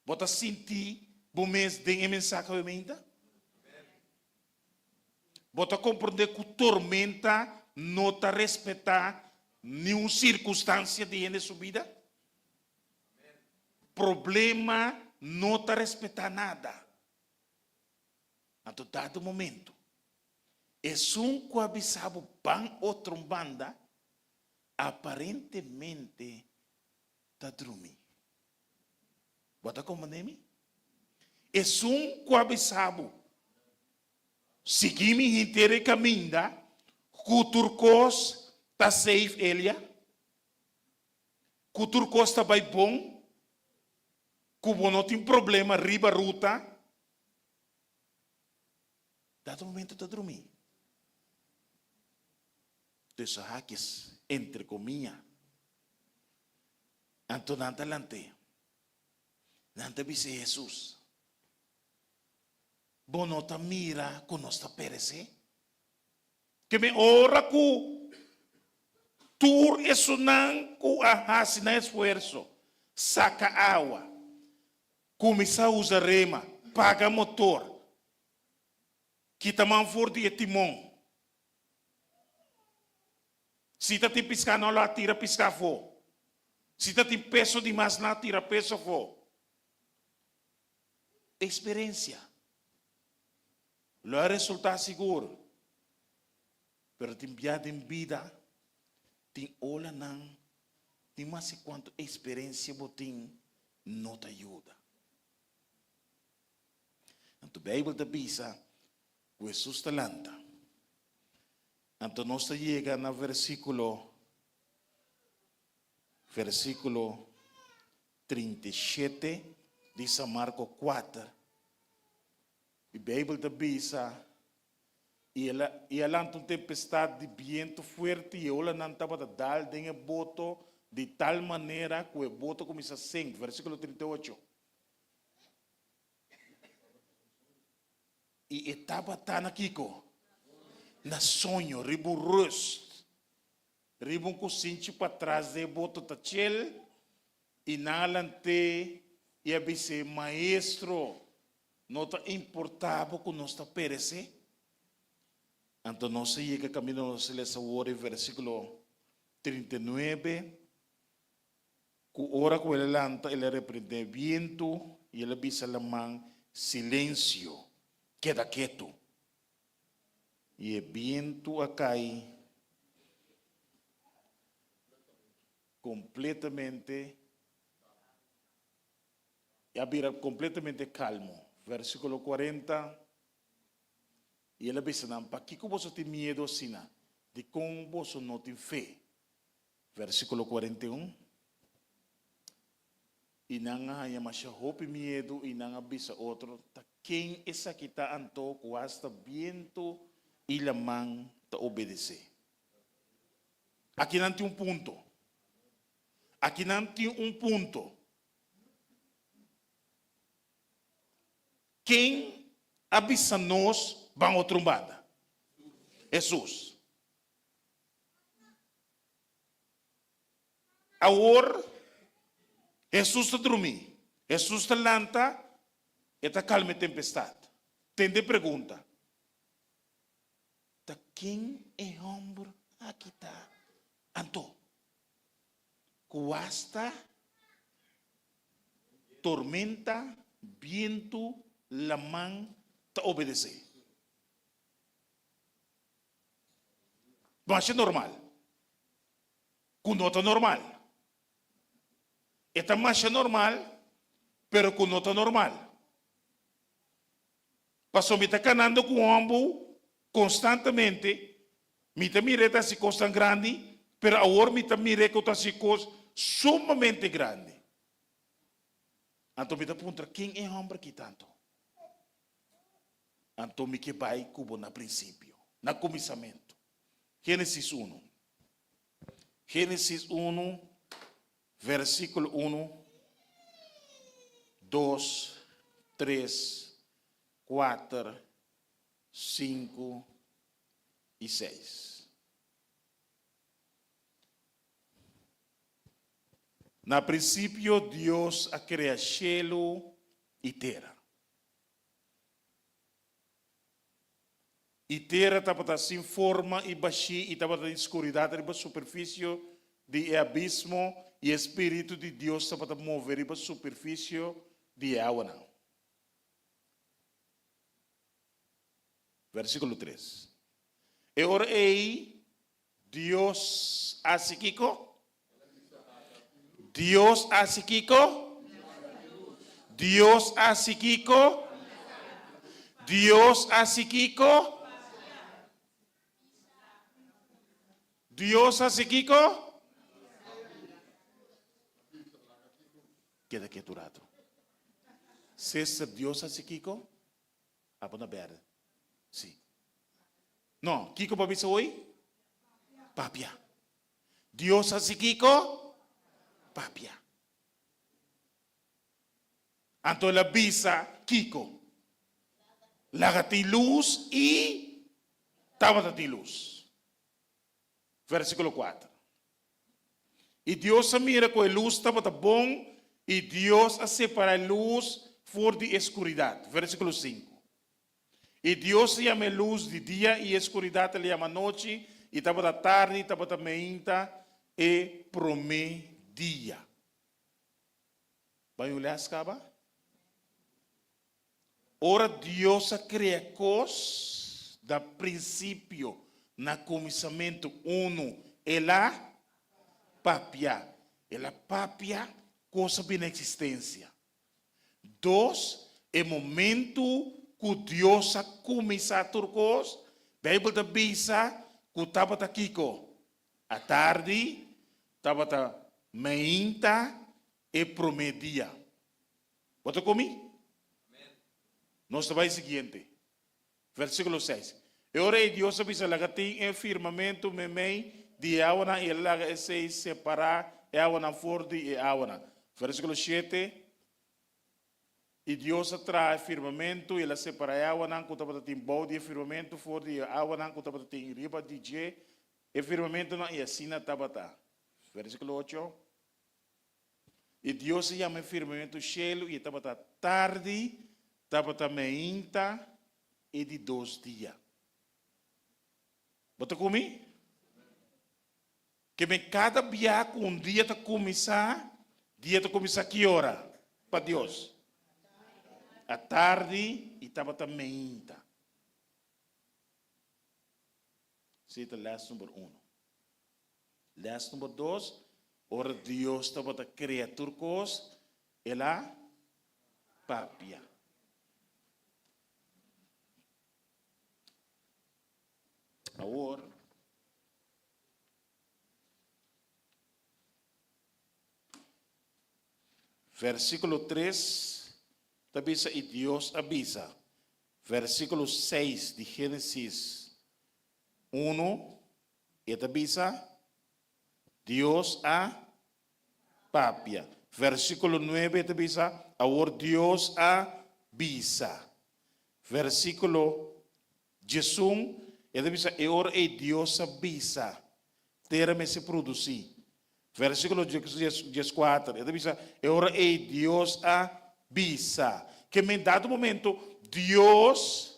Bo ta sinti bo mes den e mensahe awe meinta? Bo ta komprondé ku tormenta no ta respetá niun sirkunstansia di hende su bida? Problema no ta respetá nada. Anto dado momento, esun ku a bisa bo ban otro un banda, aparentemente ta drumi. Bo ta komprendé mi? Esun ku a bisa bo, sigui mi henter e kaminda, ku tur kos ta safe, Elia, ku tur kos ta bai bon, ku bo no tin problema riba ruta, dado momento ta drumí. Tussen haakjes, entre komia. Anto nan ta lant'é. Nan ta bisa Hesus, Bo no ta mira ku nos ta peresé? Ke men ora ku tur esunnan ku a hasi nan esfuerso, saka awa, kuminsá usa rema, paga motor, kita man for di e timon, si ta tin piská nan lo a tira piská afó, si ta tin peso di mas nan a tira peso afó. Eksperensia. Lo a resultá sigur, pero tin bia den bida tin olanan, tin mas i kuantu eksperensia bo tin no ta yuda. Anto Beibel ta bisa ku Hesus ta lanta. Anto nos ta yega na versíkulo versíkulo 37 di San Marko kuater. E Beibel ta bisa, I el a, i a lanta un tempestat di bientu fuerte i e olanan tabata dal den e boto di tal manera ku e boto kuminsá sink. Versíkulo 38. I e tabata na kiko? Na soño, riba un rust, riba un kusinchi patras den e boto ta chel, i nan a lant'é i a bis'é, Maestro, No ta importá bo ku nos ta peresé? Anto nos a yega kaminda nos a lesa awor e versíkulo 39, ku ora ku el a lanta el a reprendé bientu i el a bisa laman, Silensio, keda ketu! I e bientu a kai kompletamente. I a bira kompletamente kalmu. Versíkulo kuarenta, I el a bisa nan, Pakiko boso tin miedu asina? Dikon boso no tin fe? Versíkulo 41, I nan a haña masha hopi miedu i nan a bisa otro, Ta ken esaki ta anto ku asta bientu i laman ta obedesé? Aki nan tin un punto. Aki nan tin un punto. Ken a bisa nos ban otro un banda? Hesus. Awor Hesus ta drumí. Hesus ta lanta, e ta kalma e tempestat. Tende e pregunta. Ta ken e hòmber aki ta anto? Ku asta tormenta, bientu, laman ta obedesé. Masha normal. Ku no ta normal. E ta masha normal, pero ku no ta normal. Pasobra mi ta kanando ku hòmbu konstantemente, mi ta mir'é ta hasi kosnan grandi, pero awor mi ta mir'é ku ta hasi kos sumamente grandi. Anto mi ta puntra, Ken e hòmber aki ta anto? Anto mi ke bai ku bo na prinsipio, na kuminsamentu. Génesis unu. Génesis unu, versíkulo unu, dos, tres, kuater, sinku i seis. Na prinsipio Dios a krea shelu i tera. I tera tabata sin forma i bashí i tabata tin skuridat riba superfisio di e abismo, i e Spiritu di Dios tabata move riba superfisio di e awanan. Versíkulo tres. E ora ei Dios a hasi kiko? Dios a hasi kiko? Dios a hasi kiko? Dios a hasi kiko? Dios a hasi kiko? Keda ketu rato. Sister, Dios a hasi kiko? Abo na berde. Si. No, kiko bo a bisa hoy? Papia. Dios hasi kiko? Papia. Anto el a bisa kiko? Laga tin lus i tabata tin lus. Versíkulo kuater. I Dios a mira ku e lus tabata bon, i Dios a separá e lus for di e skuridat. Versíkulo sinku. I Dios a yama e lus di dia, i e skuridat el a yama nochi, i tabata tardi, i tabata meinta e promé dia. Bai un lès kaba? Ora Dios a krea kos, na prinsipio, na kuminsamentu, unu, El a papia. El a papia, kos a bini na eksistensia. Dos, e momentu ku Dios a kuminsá tur kos, Beibel ta bisa ku tabata kiko? Atardi, tabata meinta e promé dia. Bo ta komi? Nos ta bai siguiente. Versíkulo seis. E ora ei Dios a bisa, Laga tin e firmamentu meimei di e awanan i el laga esei separá e awanan for di e awanan. Versíkulo shete. I Dios a traha e firmamentu i el a separá e awanan ku tabata tin bou di e firmamentu for di e awanan ku tabata tin riba di dje, e firmamentunan, i asina tabata. Versíkulo ocho. I Dios a yama e firmamentu shelu, i e tabata tardi, tabata meinta e di dos dia. Bo ta ku mi? Ke men kada bia ku un dia ta kuminsá, dia ta kuminsá ki ora pa Dios? Atardi i tabata meinta. Esei ta lès number uno. Lès number dos, Ora Dios tabata krea tur kos, el a papia. Awor, versíkulo tres ta bisa, I Dios a bisa, versíkulo seis di Génesis unu, E ta bisa, Dios a papia. Versíkulo nuebe e ta bisa, Awor Dios a bisa. Versíkulo diesun e ta bisa, E ora ei Dios a bisa, tera mester produsí. Versíkulo dieskuater e ta bisa, E ora ei Dios a bisa. Ke men dado momento Dios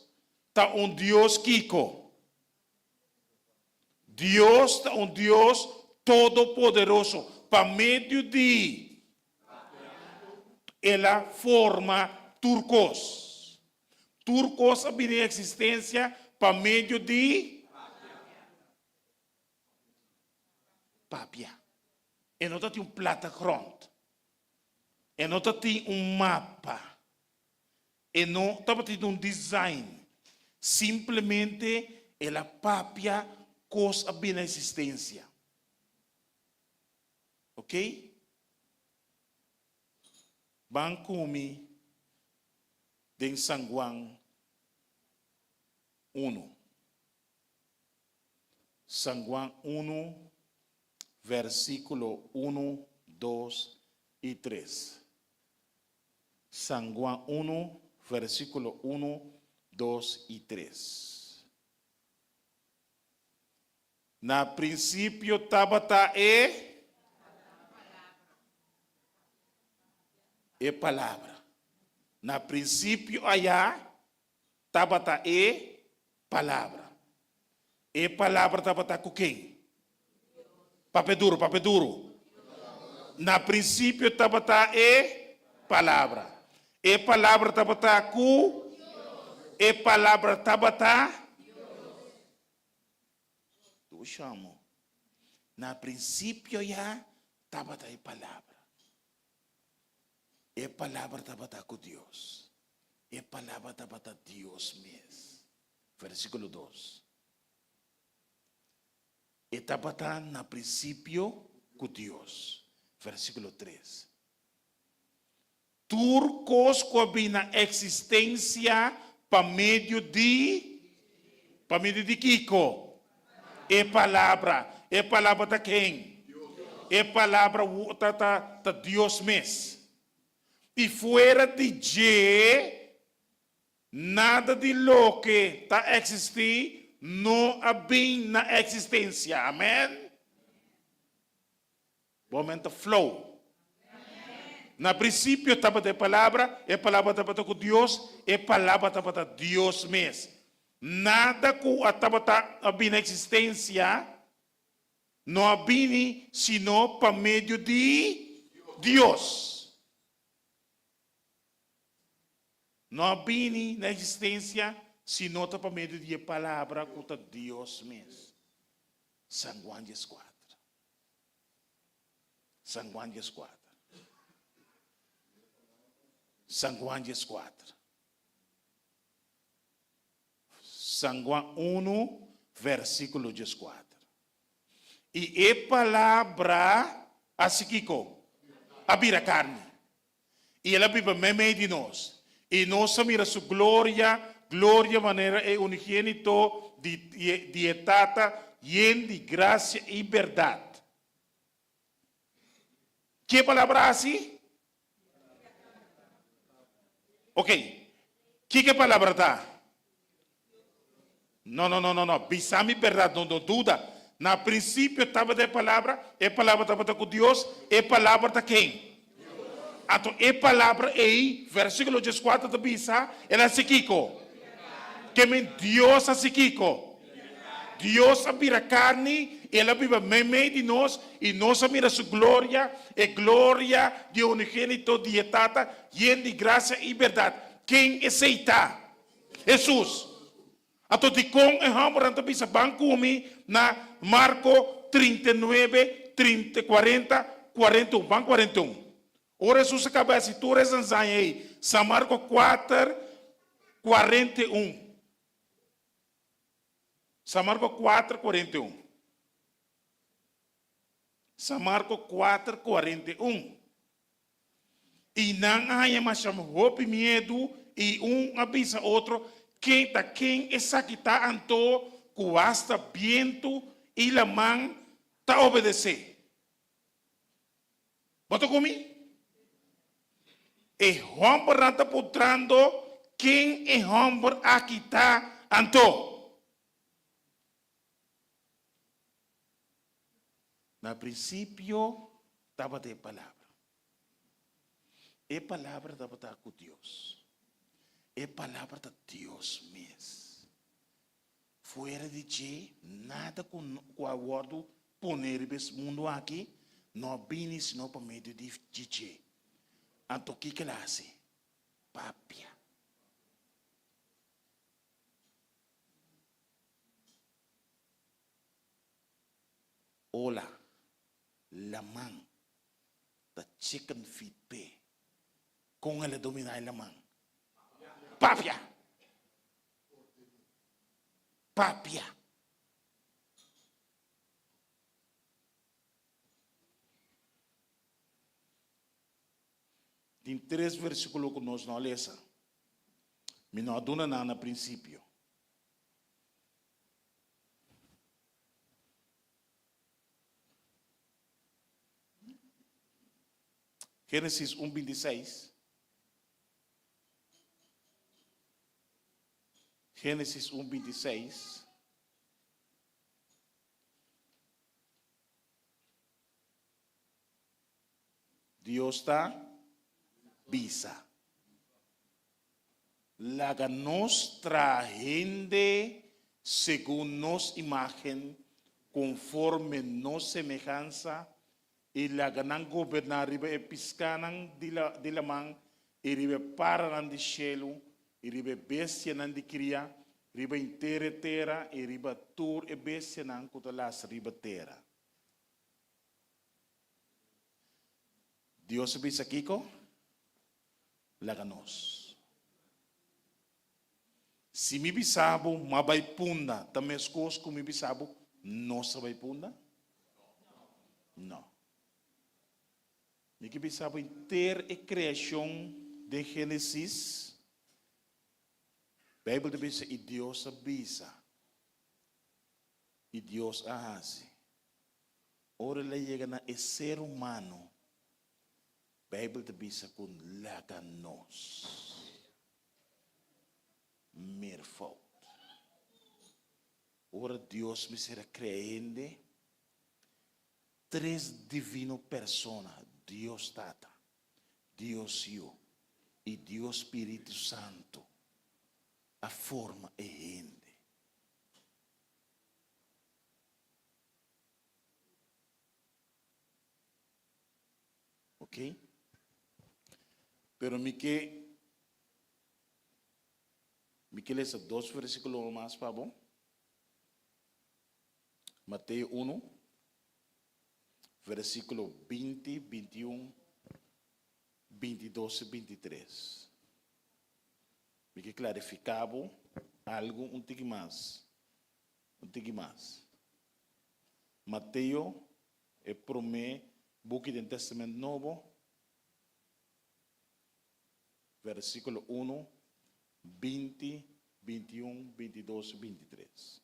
ta un Dios kiko? Dios ta un Dios todopoderoso. Pa medio di El a forma tur kos. Tur kos a bini na eksistensia pa medio di papia. E no ta tin un platagrond. E no ta tin un mapa. E no tabatin un design. Simplemente el a papia kos a bini na eksistensia. Ok? Ban ku mi den San Juan unu. San Juan unu, versíkulo unu, dos i tres. San Juan unu, versíkulo unu, dos i tres. Na prinsipio tabata e E Palabra. Na prinsipio ayá tabata e Palabra. E Palabra tabata ku ken? Papia duru, papia duru. Na prinsipio tabata e Palabra. E Palabra tabata ku E Palabra tabata Dushamo. Na prinsipio ya tabata e Palabra. E Palabra tabata ku Dios. E Palabra tabata Dios mes. Versíkulo dos. E tabata na prinsipio ku Dios. Versíkulo tres. Tur kos ku a bin na eksistensia pa medio di, pa medio di kiko? E Palabra. E Palabra ta ken? E Palabra ta ta ta Dios mes. I fuera di dje, nada di loke ta eksistí no a bin na eksistensia. Amen. Bo amen ta flow. Na prinsipio tabata e Palabra, e Palabra tabata ku Dios, e Palabra tabata Dios mes. Nada ku a tabata a bini na eksistensia no a bini sino pa medio di Dios. No a bini na eksistensia sino ta pa medio di e Palabra ku ta Dios mes. San Juan dieskuater. San Juan dieskuater. San Juan dieskuater. San Juan unu, versíkulo dieskuater. I e Palabra a hasi kiko? A bira karni. I el a biba meimei di nos. I nos a mira su gloria, gloria manera e unigénito di di e Tata, yen di grasia i bèrdat. Ke e palabra hasi? Ok, kiko e palabra ta? No, no, no, no, no, bisa mi bèrdat, no, no duda. Na prinsipio tabata e Palabra, e Palabra tabata ku Dios, e Palabra ta ken? Anto e Palabra ei, versíkulo dieskuater ta bisa, el a hasi kiko? Ke men Dios a hasi kiko? Dios a bira karni, el a biba meimei di nos, i nos a mira su gloria, e gloria di e unigénito di e Tata, yen di grasia i bèrdat. Ken esei ta? Hesus. Anto dikon e hòmbernan ta bisa ban ku mi na Marko 39, 30, 40, 41? Ban 41. Ora Hesus a kaba hasi tur e zanzaña ei, San Marko 4, 41. San Marko 4, 41. San Marko 4, 41. I nan a haña masha hopi miedu, i un a bisa otro, Ken ta ken esaki ta anto ku asta bientu i laman ta obedesé? Bo ta ku mi? E hòmbernan ta puntrando ken e hòmber aki ta anto. Na prinsipio tabata e Palabra. E Palabra tabata ku Dios. E Palabra ta Dios mes. Fuera di dje, nada ku a wòrdu pone riba es mundu aki. No a bini sino pa medio di dje. Anto kiko el a hasi? Papia. Ola, laman ta chicken feed p'e. Kon el a dominá e laman? Papia! Papia! Tin tres versíkulo ku nos no a lesa. Mi no a duna nan na prinsipio. Génesis un 26. Génesis un 26. Dios ta bisa, Laga nos traha hende segun nos imágen, konforme nos semehansa, i laga nan goberná riba e piskánan di laman, i riba e paranan di shelu, i riba e bestianan di kria, riba henter e tera, i riba tur e bestianan ku ta lastra riba tera. Dios a bisa kiko? Laga nos. Si mi bisa bo m'a bai punda, ta meskos ku mi bisa bo nos a bai punda? No. Mi ke bisa bo henter e kreashon den Génesis, Beibel ta bisa i Dios a bisa, i Dios a hasi. Ora el a yega na e ser humano, Beibel ta bisa ku laga nos meervoud. Ora Dios mester a krea hende, tres divino persona, Dios Tata, Dios Yu i Dios Spiritu Santu, a forma e hende. Ok? Pero mi ke mi ke lesa dos versíkulo mas pa bo. Mateo 1, versíkulo 20, 21, 22 i 23. Mi ke klarifiká bo algu un tiki mas. Un tiki mas. Mateo, e promé buki den Testament Nobo, versíkulo unu, 20, 21, 22 i 23.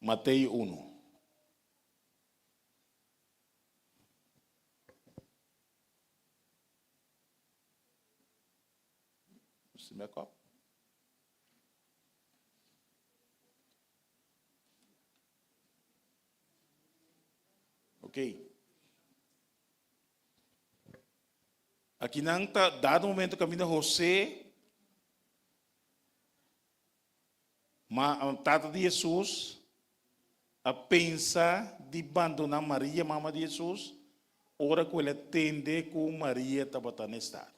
Mateo 1. Si me kop. Ok. Aki nan ta dado momento kaminda José, ma tata di Hesus, a pensa di bandoná Maria, mama di Hesus, ora ku el a tende ku Maria tabata na estado.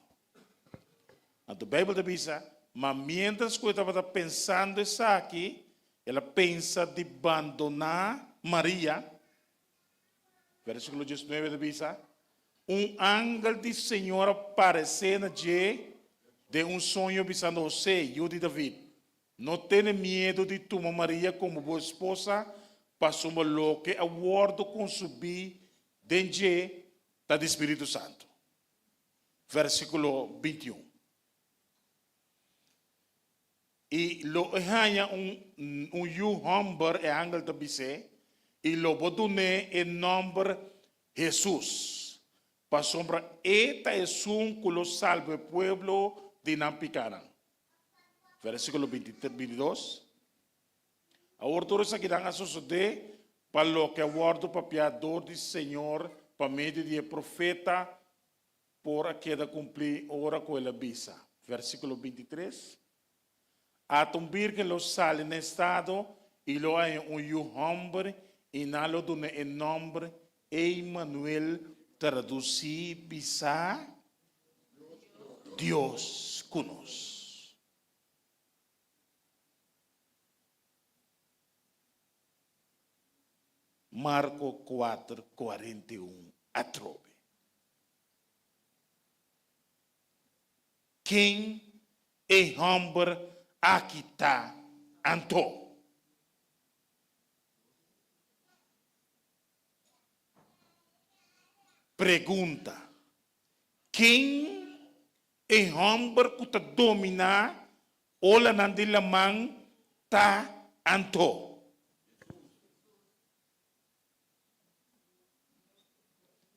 Anto Beibel ta bisa, Ma miéntras ku e tabata pensando esaki, el a pensa di bandoná Maria. Versíkulo diesnuebe ta bisa, Un angel di Señor a paresé na dje den un soño bisando, José, yu di David, No tene miedu di tuma Maria komo bo esposa, pasobra loke a wòrdu konsubí den dje ta di Spiritu Santu. Versíkulo 21. I lo e haña un un yu hòmber, e angel ta bis'é, i lo bo dun'é e nòmber Hesus, pasobra e ta esun ku lo salba e pueblo di nan pikánan. Versíkulo 22. Awor tur esakinan a sosodé pa loke a wòrdu papiá dor di Señor pa medio di e profeta por a keda kumplí ora ku el a bisa. Versíkulo 23. Ata un bírgen lo sali na estado i lo haña un yu hòmber. I nan lo duna e nòmber Emanuel, tradusí bisa, Dios ku nos. Marko kuater, 41 atrobe. Ken e hòmber aki ta anto? Pregunta, Ken e hòmber ku ta dominá olanan di laman ta anto?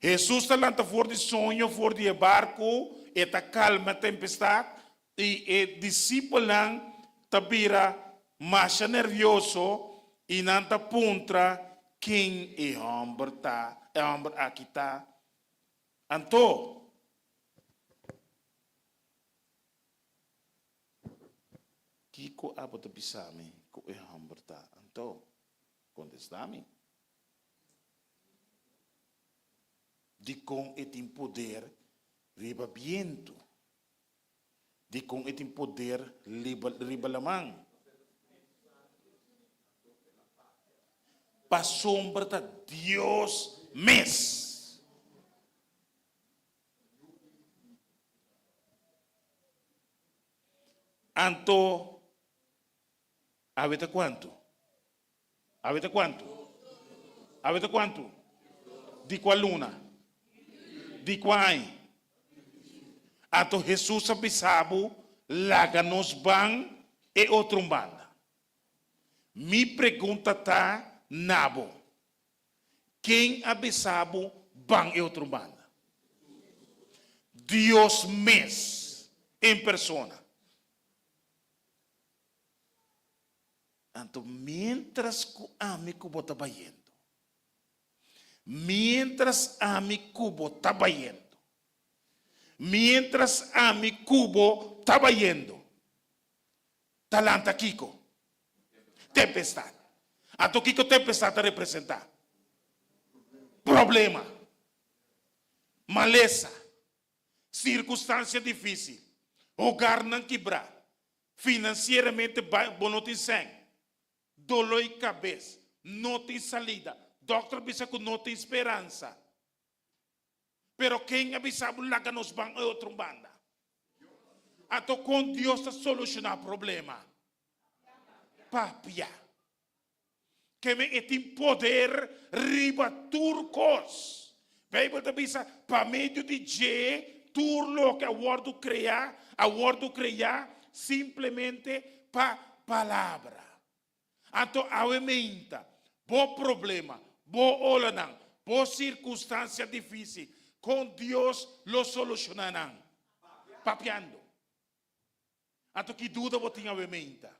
Hesus ta lanta for di soño for di e barku, e ta kalma e tempestat i e disipelnan ta bira masha nervioso i nan ta puntra ken e hòmber ta, e hòmber aki ta. Anto, kiko abo ta bisa mi ku e hòmber ta anto? Kontestá mi. Dikon e tin poder riba bientu? Dikon e tin poder riba laman? Pasobra ta Dios mes. Anto awe ta kuantu? Awe ta kuantu? Awe ta kuantu? Di kua luna? Di kua aña? Anto Hesus a bisa bo, Laga nos ban e otro un banda. Mi pregunta ta na bo, Ken a bisa bo ban e otro un banda? Dios mes en persona. Anto miéntras ku ami ku bo ta bayendo, miéntras ami ku bo ta bayendo, miéntras ami ku bo ta bayendo, ta lanta kiko? Tempestat. Anto kiko tempestat ta representá? Problema, malesa, sirkunstansia difísil, hogarnan kibrá, Financieramente bo no tin sèn. Doló i kabes. No tin salida. Dòkter bisa ku no tin speransa. Pero ken a bisa bo laga nos ban e otro banda? Anto kon Dios ta solushoná problema? Papia. Keme e tin poder riba tur kos. Beibel ta bisa, Pa medio di dje tur loke a wòrdu kreá, a wòrdu kreá simplemente pa palabra. Anto awe meinta, bo problema, bo olanan, bo sirkunstansia difísil, kon Dios lo solushoná nan? Papiando. Anto ki duda bo tin awe meinta?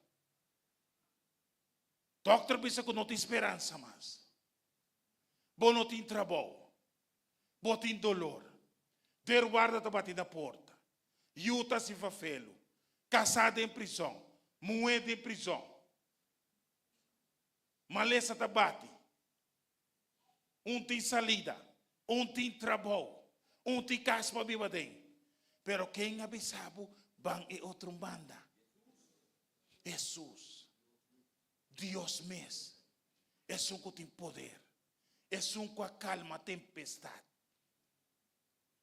Dokter bisa ku no tin speransa mas. Bo no tin trabou. Bo tin dolor. Deurwaarder ta bati na porta. Yu ta hasi fafelu. Kasá den prizòn. Muhé den prizòn. Malesa ta bati. Un tin salida. Un tin trabou. Un tin kas pa biba den. Pero ken a bisa bo ban e otro banda? Hesus, Dios mes, esun ku tin poder, esun ku a kalma tempestat,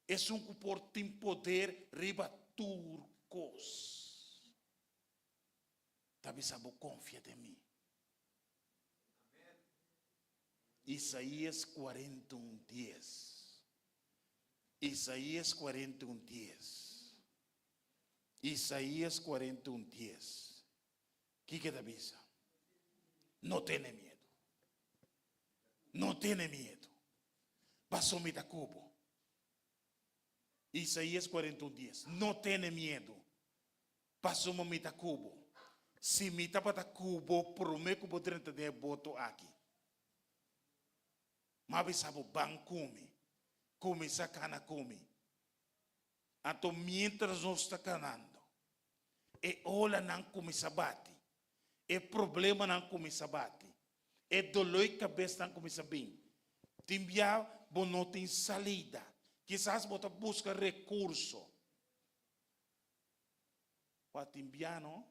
esun ku por tin poder riba tur kos, ta bisa bo konfia den mi. Isaías 41 dies. Isaías 41 dies. Isaías 41 dies. Kiko e ta bisa? No tene miedu. No tene miedu. Paso mi ta ku bo. Isaías 41 dies. No tene miedu. Pasobra mi ta ku bo. Si mi tabata ku bo promé ku bo drenta den e boto aki, mi a bisa bo, Ban ku mi. Kuminsá kana ku mi. Anto miéntras nos ta kanando, e olanan kuminsá bati, e problemanan kuminsá bati. E doló i kabesnan kuminsá bin. Tin bia bo no tin salida. Kisas bo ta buska rekurso. Wak tin bia no.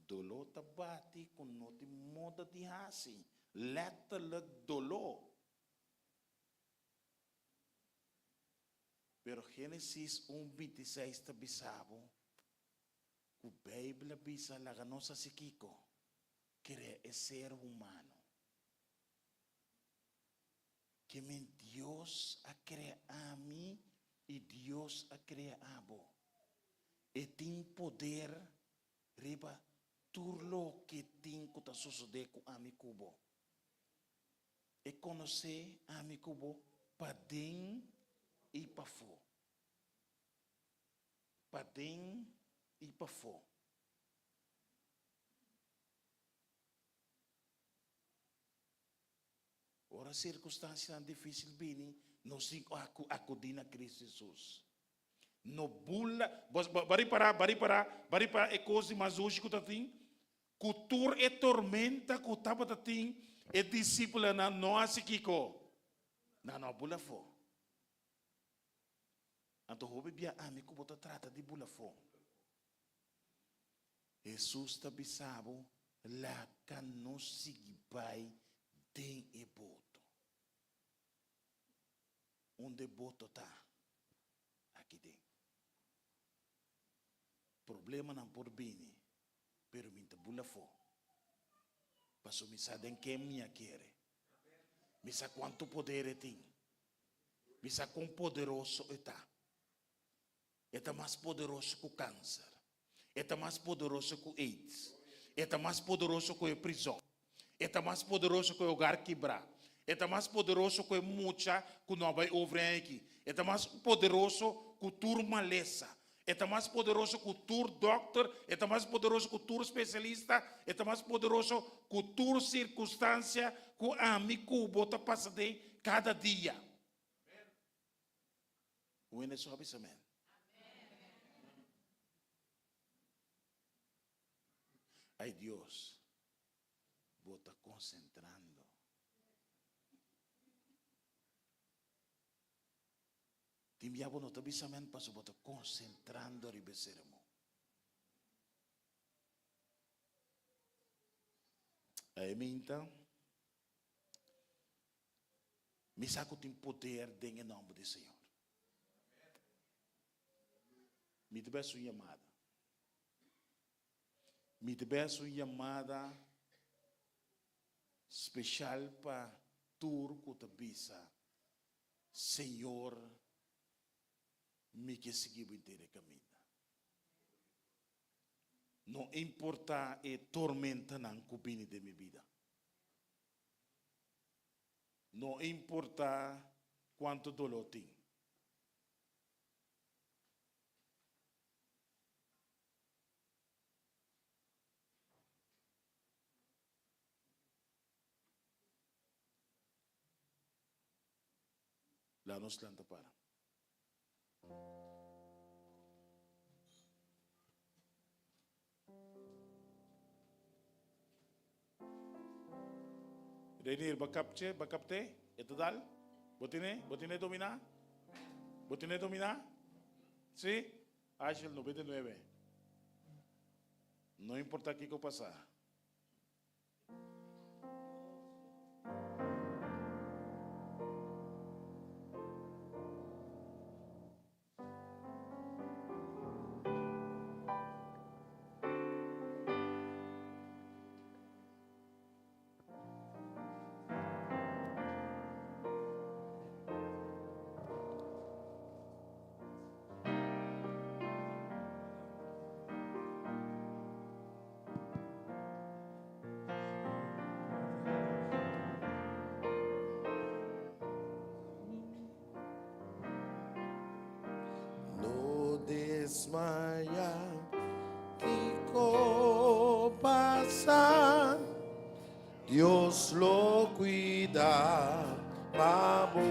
Doló ta bati ku no tin moda di hasi. Letterlijk doló. Pero Génesis un 26 ta bisa bo ku Beibel a bisa laga nos hasi kiko? Krea e ser humano. Ke men Dios a krea ami i Dios a krea abo. E tin poder riba tur loke tin ku ta sosodé ku ami ku bo. E konosé ami ku bo paden i pafó. Paden i pafó. Ora sirkunstansianan difísil bini, nos tin ku akudí na Kristu Hesus. No bula, bo bo ripará, bo ripará, bo ripará e kos di mas dushi ku ta tin? Ku tur e tormenta ku tabata tin, e disipelnan no a hasi kiko? Nan no a bula afó. Anto hopi bia ami ku bo ta trata di bula afó. Hesus ta bisa bo, Laga nos sigui bai den e boto. Unda e boto ta? Aki den. Problemanan por bini, pero mi ta bula afó. Pasobra mi sa den ken mi a kere. Mi sa kuantu poder e tin. Mi sa kon poderoso e ta. E ta mas poderoso ku kanser. E ta mas poderoso ku aids. E ta mas poderoso ku e prizon. E ta mas poderoso ku e hogar kibrá. E ta mas poderoso ku e mucha ku no a bai over aki. E ta mas poderoso ku tur malesa. E ta mas poderoso ku tur dòkter. E ta mas poderoso ku tur spesialista. E ta mas poderoso ku tur sirkunstansia ku ami ku bo ta pasa den kada dia. Un hende so a bisa amen. Ay Dios, bo ta konsentrando. Tin bia bo no ta bisa amen pasobra bo ta konsentrando riba e sermon. Ay minta. Mi sa ku tin poder den e nòmber di Señor. Mi ta bes un yamada. Mi ta bes un yamada speshal pa tur ku ta bisa, Señor, mi ke sigui bo henter e kaminda. No importá e tormentanan ku bini den mi bida. No importa cuanto dolor tin. La nos lanta para. Renier, bo kapche, bo kapte? E ta dal? Bo tene? Bo tene dominá? Bo tene dominá? Sí? Ashel 99. No importa kiko pasa. No desmaya, kiko pasa, Dios lo cuida pa bo.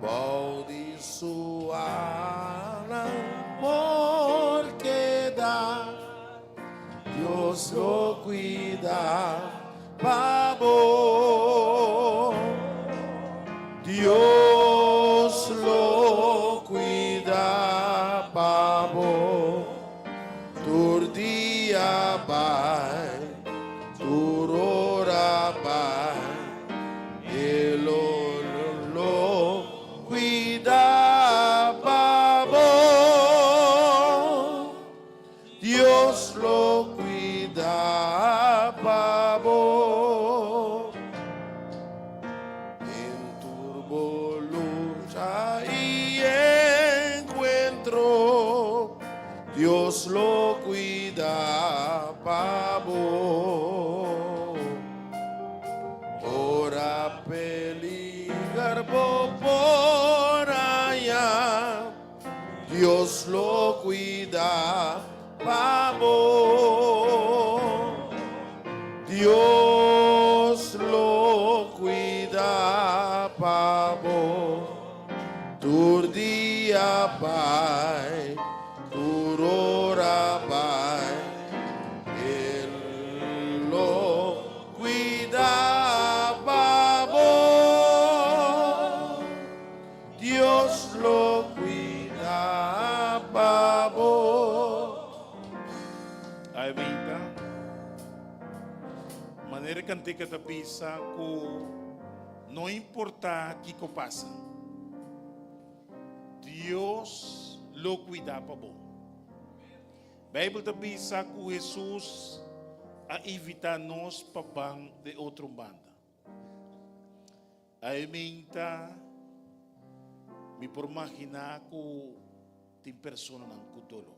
Bou di su ala por keda. Dios lo cuida pa bo. Ora peliger bo por haya, Dios lo cuida pa bo. Dios lo cuida pa bo. Tur dia bai, tur ora bai. E lo cuida pa bo. Dios lo cuida pa bo. Awe mainta, manera e kantika ta bisa ku no importá kiko pasa, Dios lo kuida pa bo. Beibel ta bisa ku Hesus a invitá nos pa ban den otro banda. Awe mainta, mi por maginá ku tin personanan ku doló.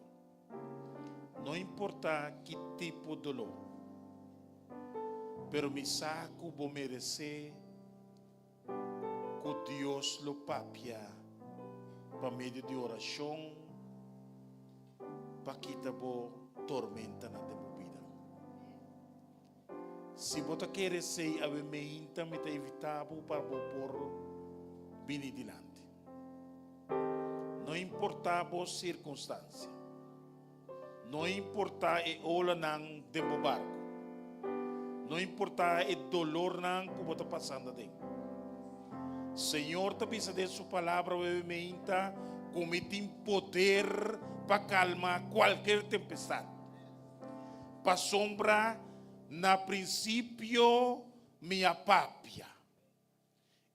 No importá ki tipo doló, pero mi sa ku bo meresé ku Dios lo papia pa medio di orashon pa kita bo tormentanan den bo bida. Si bo ta kere esei awe meinta mi ta invitá bo pa bo por bini dilanti. No importá bo sirkunstansia, no importá e olanan den bo barku, no importá e dolornan ku bo ta pasando aden. Señor ta bisa den su palabra awe meinta ku mi tin poder pa kalma kualker tempestat. Pasobra na prinsipio mi a papia.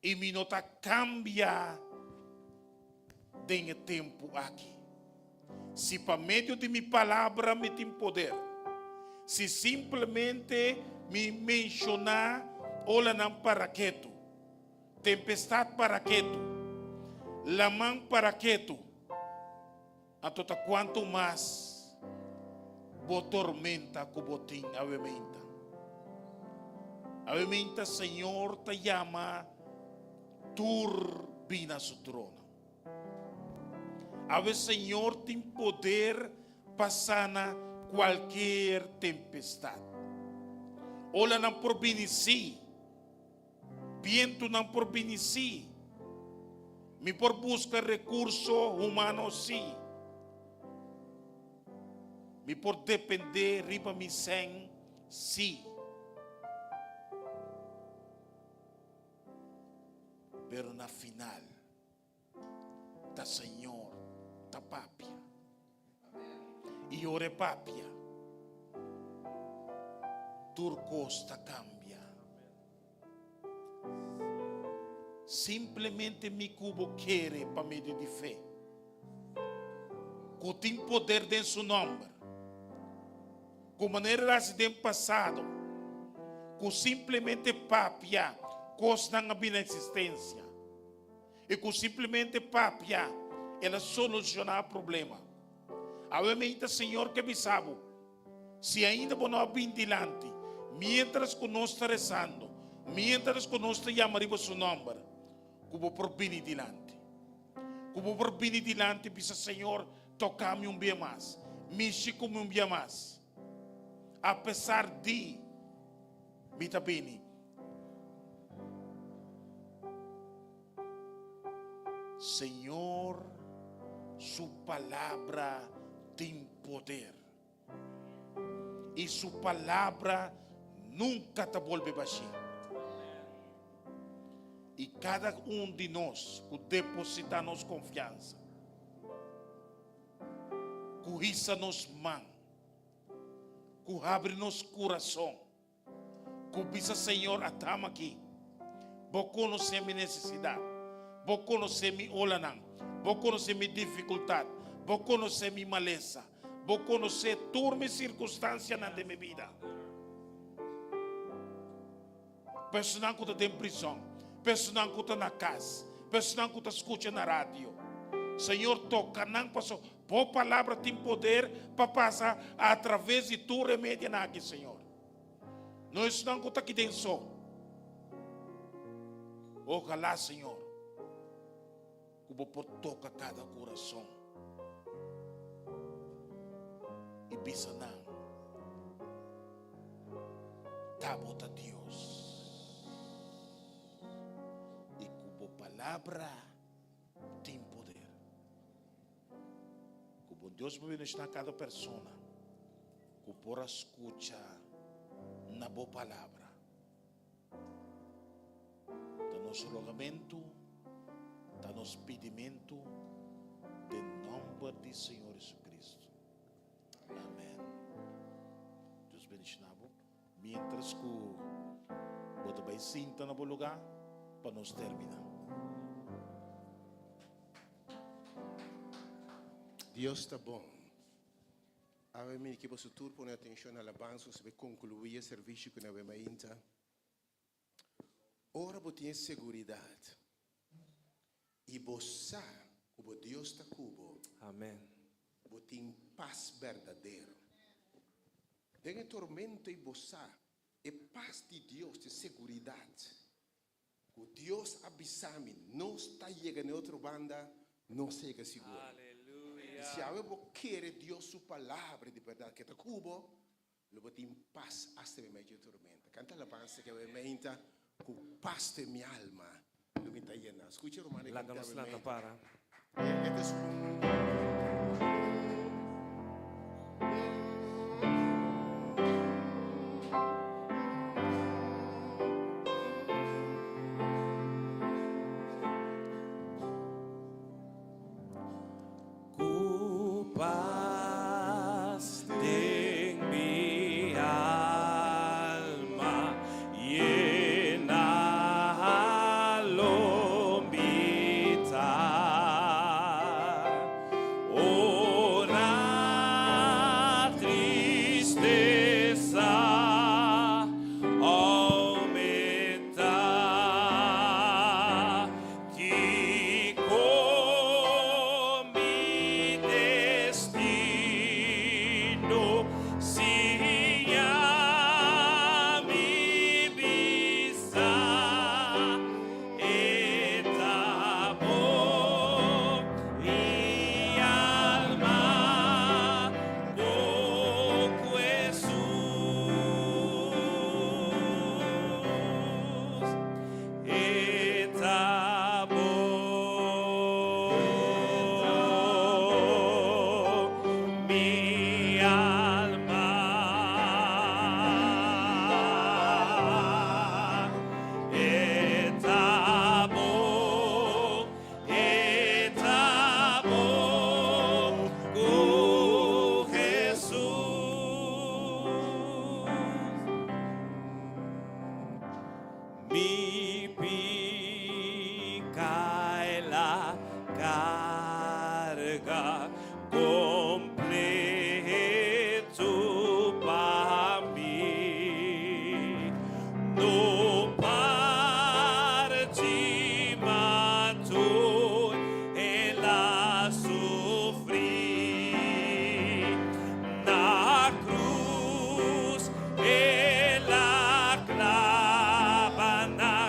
I mi no ta kambia den e tempu aki. Si pa medio di mi palabra mi tin poder, si simplemente mi menshoná olanan para ketu, tempestat para ketu, laman para ketu, anto ta kuantu mas bo tormenta ku bo tin awe meinta. Awe meinta Señor ta yama tur bini na su trono. Awe Señor tin poder pa sana kualkier tempestat. Olanan por bini sí. Bientunan por bini sí. Mi por buska rekurso humano sí. Mi por dependé riba mi sèn sí. Pero na final ta Señor ta papia. I ora e papia, tur kos ta kambia. Simplemente mi ku bo kere pa medio di fe, ku tin poder den su nòmber, ku manera el a hasi den pasado, ku simplemente papia kosnan a bini na eksistensia. I ku simplemente papia el a solushoná problema. Awe meinta Señor ke bisa bo, si ainda bo no a bin dilanti, miéntras ku nos ta resando, miéntras ku nos ta yama riba Su nòmber, ku bo por bini dilanti. Ku bo por bini dilanti i bisa, Señor, toka mi un bia mas, mishi ku mi un bia mas. Apesar di mi ta bini. Señor su palabra tin poder. I su palabra nunca ta bolbe bashí. I cada un di nos ku deposita nos confiansa, ku hisa nos man, ku habri nos kurason, Ku bisa, Señor, atam aki. Bo konosé mi nesesidat. Bo konosé mi olanan. Bo konosé mi difikultat. Bo konosé mi malesa. Bo konosé tur mi sirkunstansianan den mi bida. Personan ku ta den prizòn, personan ku ta na kas, personan ku ta skucha na radio. Señor, toka nan pasobra. Bo palabra tin poder pa pasa a traves di tur e medianan aki, Señor. No esnan ku ta aki den so. Ojalá, Señor, ku bo por toka kada kurason i bisa nan, Ta bo ta Dios i ku bo palabra tin poder. Ku bon Dios por bendishoná kada persona ku por a skucha na bo palabra. Ta nos rogamentu, ta nos pidimentu den nòmber di Señor Jesucristo. Amen. Dios bendishoná bo. Mientras ku bo ta bai sinta na bo lugá pa nos terminá. Dios ta bon. Awe mi ke boso tur pone atenshon na alabansa nos ta bai konkluí e servisio ku na mainta. Ora bo tin e seguridat i bo sa ku bo Dios ta ku bo, Amen. bo tin pas berdadero. Den e tormento i bo sa e pas di Dios, e seguridat ku Dios a bisa mi, nos ta yega na e otro banda, nos ta yega sigur. I si awe bo kere Dios su palabra di bèrdat ke ta ku bo, lo bo tin pas asta den medio di tormenta. Kanta alabansa ke awe meinta ku pas den mi alma lo mi ta yena. Skucha ruman e Laga kanta nos awe lanta meinta. para. E ta esun. Ku pas den mi alma yena lo mi ta. Ora tristesa aumenta, Kiko mi destino siña mi bisa E ta bon mi alma bon ku Hesus. E ta bon mi alma. E ta bon, e ta bon ku Hesus. Mi pica el a carga completo pa mi. No parti ma tur el a sufri. Na cruz el a clava na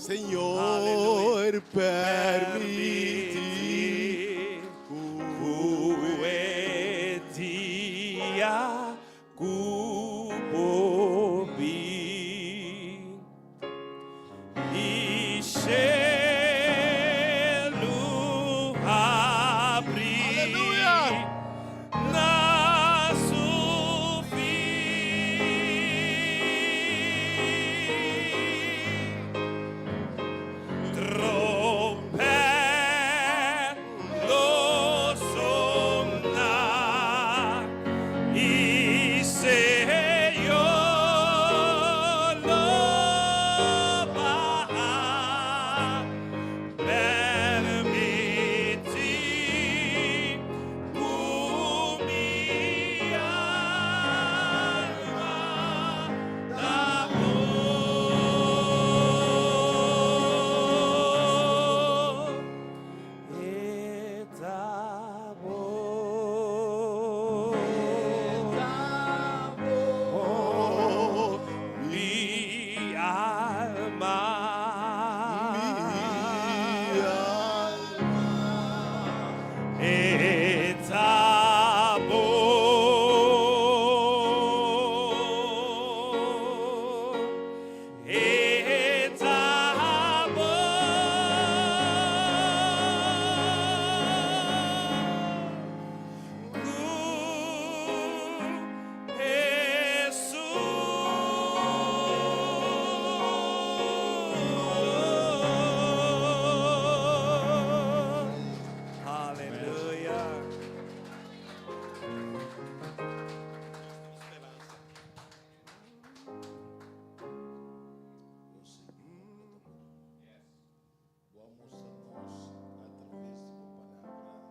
Señor, permití ku e dia ku bo bin i shelu habri na su fin. Trompet lo sona i Señor lo baha. Permití ku mi alma ta bo. E ta bo. Mi alma. E ta bo. E ta bo. Ku Hesus. Aleluya. Bo a mustra nos a traves di bo palabra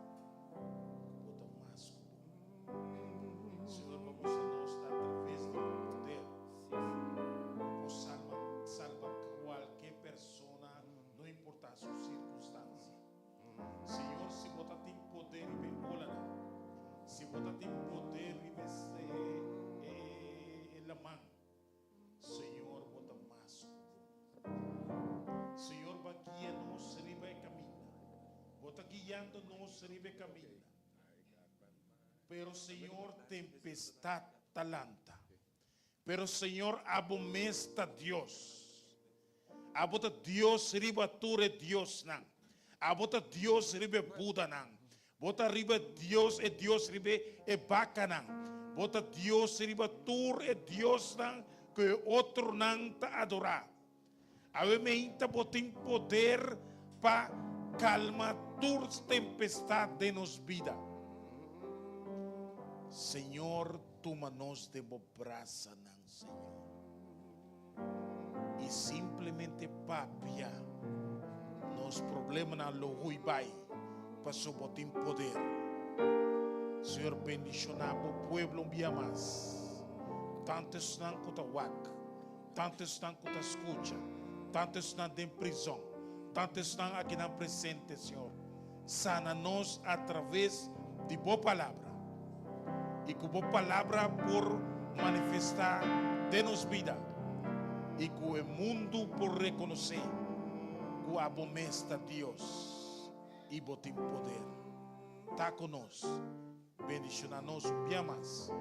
ku bo ta mas ku bo. Señor, bo a mustra nos a traves di bo poder ku bo salba, salba kualke persona, no importa su sirkunstansia. Señor, si bo ta tin poder riba e olanan, si bo ta tin poder riba e e laman, Señor, bo ta mas ku bo. Señor, bo a guia nos riba e kaminda. Bo ta guiando nos riba e kaminda. Pero, Señor, tempestat ta lanta. Pero, Señor, abo mes ta Dios. Abo ta Dios riba tur e diosnan. Abo ta Dios riba e Budanan. Bo ta riba Dios, e Dios riba e bakanan. Bo ta Dios riba tur e diosnan ku e otronan ta adorá. Awe meinta bo tin poder pa kalma tur tempestat den nos bida. Señor, tuma nos den bo brasanan, Señor. I simplemente papia, nos problemanan lo hui bai, paso bo tin poder. Señor, bendiciona bo pueblo un bia mas. Tanto esnan cu ta wak, tanto esnan cu ta scucha, tanto esnan den prizon, tanto esnan akinan presente, Señor. Sana nos a traves di bo palabra i ku bo palabra por manifestá den nos bida i ku e mundu por rekonosé ku abo mes ta Dios i bo tin poder. Ta ku nos, bendishoná nos un bia mas.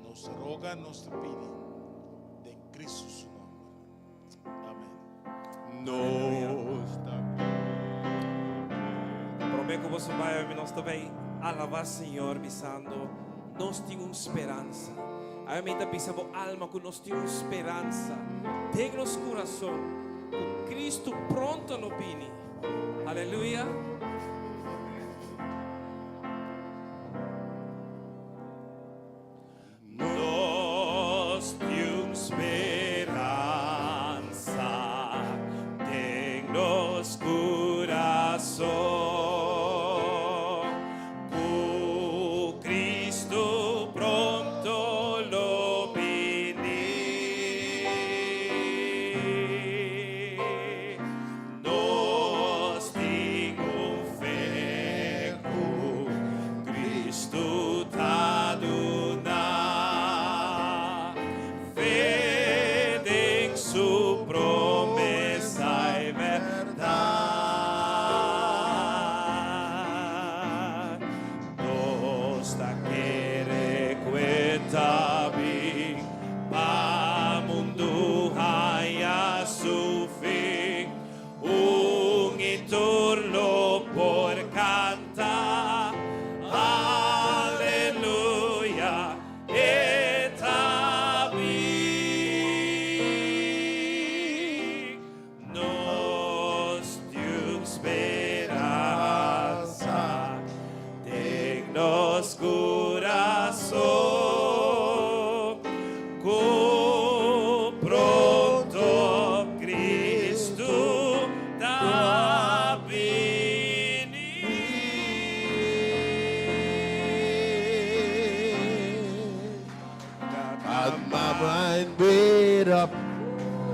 Nos ta roga, nos ta pidi den Cristo su nomber. Amen. Nos ta Promé ku boso bai, ami nos ta bai alabá Señor bisando, Nos tin un speransa. Ami ta bisa bo alma ku nos tin un speransa den nos kurason ku Cristo pronto lo bini. Aleluya. Nos tin un speransa den nos kurason, ku Kristu pronto lo bini. Nos tin un fe.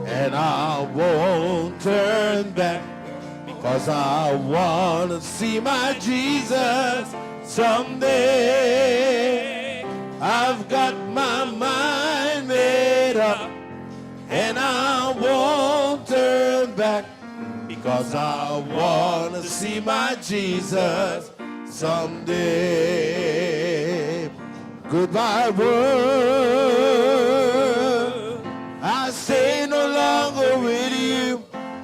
And I won't turn back because I want to see my Jesus someday. I've got my mind made up and I won't turn back because I want to see my Jesus someday. Goodbye, world. I stay no longer with you.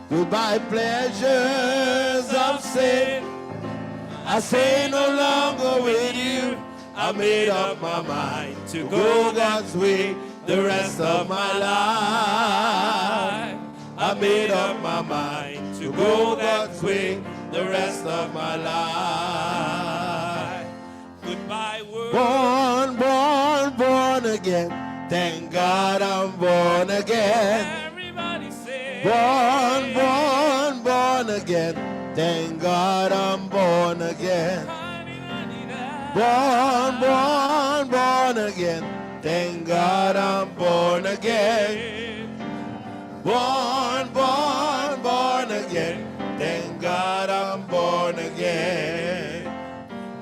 Goodbye, pleasures of sin. I stay no longer with you. I made up my mind to go God's way the rest of my life. I made up my mind to go God's way the rest of my life. Goodbye, world. Born, born, born again. Thank God I'm born again. Everybody say. Born, born, born again. Thank God I'm born again. Born, born, born again. Thank God I'm born again. Born, born, born again. Thank God I'm born again.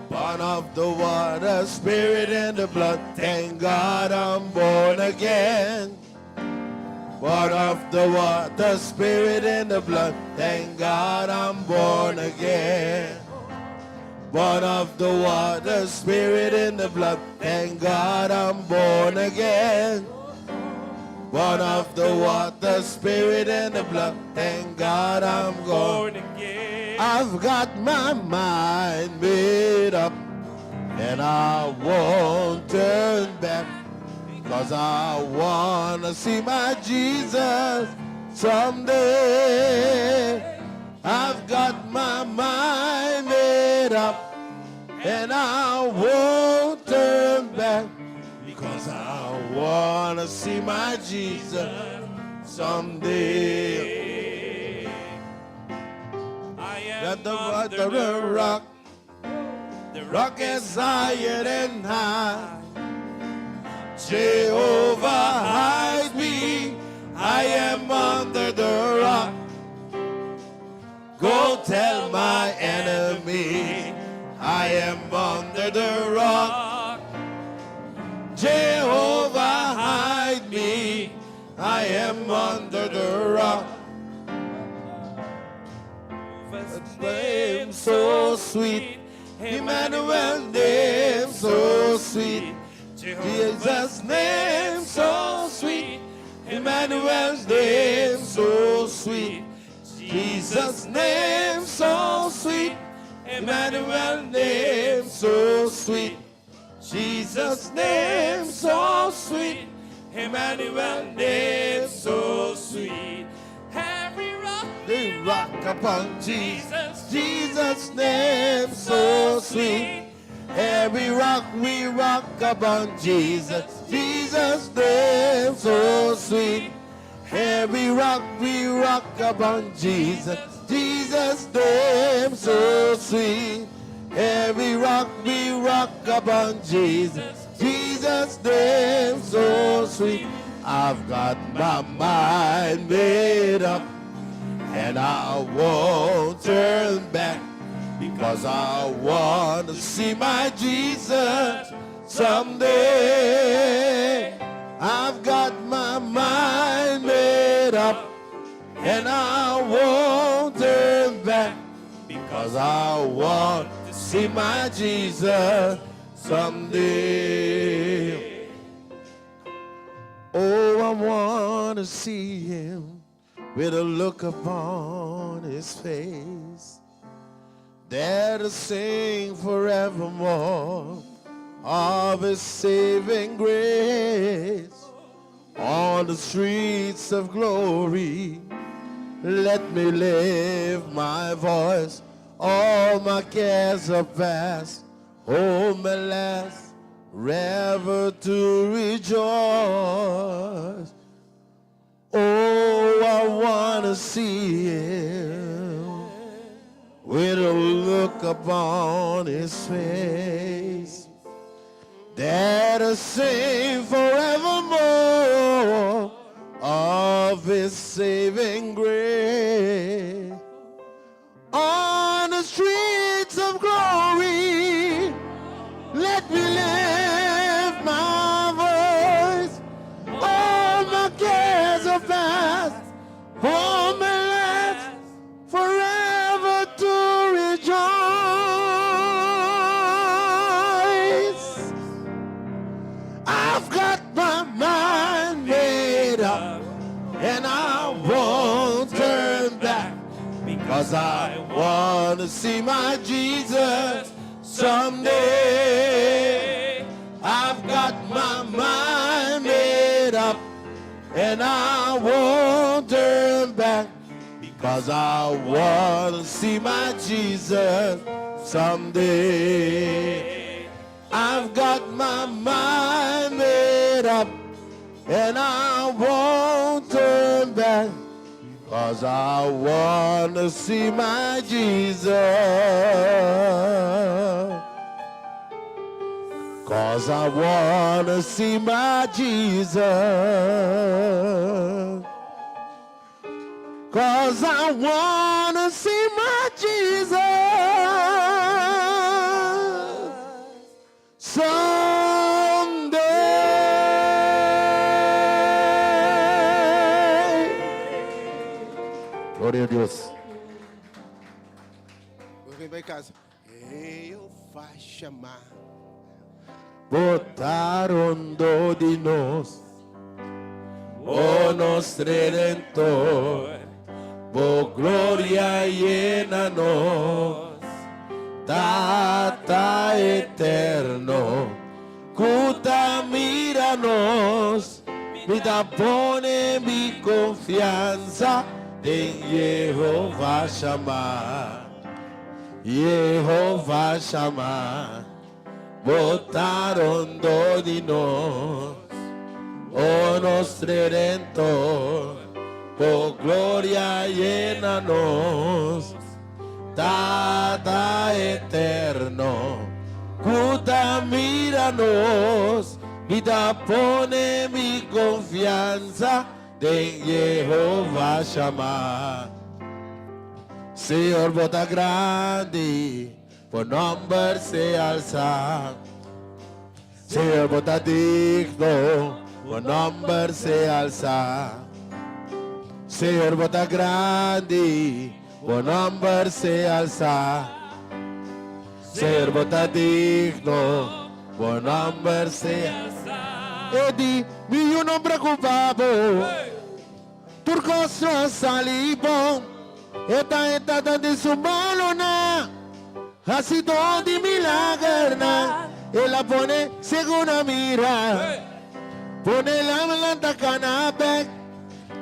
Born of the water, spirit, and the blood. Thank God I'm born again. Born of the water, spirit, and the blood. Thank God I'm born again. Born of the water, spirit, and the blood. Thank God I'm born again. Born of the water, spirit, and the blood. Thank God I'm born. Born again. I've got my mind made up and I won't turn back because I wanna see my Jesus someday. I've got my mind made up and I won't turn back because I wanna see my Jesus someday. I am Let the, under the, the rock, The rock is higher than high. Jehovah hide me, I am under the rock. Go tell my enemy, I am under the rock. Jehovah hide me, I am under the rock. Name so sweet, Emmanuel name so sweet, Jesus name so sweet, Emmanuel's name so sweet, Jesus name so sweet, Emmanuel name so sweet, Jesus name so sweet, Emmanuel name so sweet. Every rock They rock upon Jesus, Jesus name so sweet. Every rock we rock upon Jesus, Jesus name so sweet. Every rock we rock upon Jesus, Jesus name so sweet. Every rock we rock upon Jesus, Jesus name so sweet. I've got my mind made up and I won't turn back because I want to see my Jesus someday. I've got my mind made up and I won't turn back because I want to see my Jesus someday. Oh, I want to see him with a look upon his face. There to sing forevermore of his saving grace. On the streets of glory, let me lift my voice. All my cares are past. Home at last, ever to rejoice. Oh, I want to see him with a look upon his face. There to sing forevermore of his saving grace. On the streets of glory, let me lift my voice. All my cares are past, all my last, forever to rejoice. I've got my mind made up, and I won't turn back. Because I want to see my Jesus someday. I've got my mind made up, and I won't turn back. Because I want to see my Jesus someday. I've got my mind made up, and I won't turn back. Cause I want to see my Jesus. Cause I want to see my Jesus. Cause I want to see my Jesus. Someday. Gloria na Dios. Bo bai kas. Jehová Shammah. Bo ta rondó di nos, o nos Redentor, bo gloria yena nos, Tata eterno, ku ta mira nos, mi ta pone mi konfiansa den Jehová Shammah, Jehová Shammah. Bo ta rondó di nos, o nos Redentor, bo gloria yena nos, Tata eterno, ku ta mira nos, mi ta pone mi konfiansa den Jehová Shammah. Señor, bo ta grandi, bo nòmber sea alsá. Señor, bo ta digno, bo nòmber sea alsá. Señor, bo ta grandi, bo nòmber sea alsá. Señor, bo ta digno, bo nòmber sea alsá. E di, mi yu no preokupá bo, tur kos lo sali bon. E ta e Tata den su manonan, hasidó di milagernan. El a pone siegunan mira, pone lamnan ta kana bek.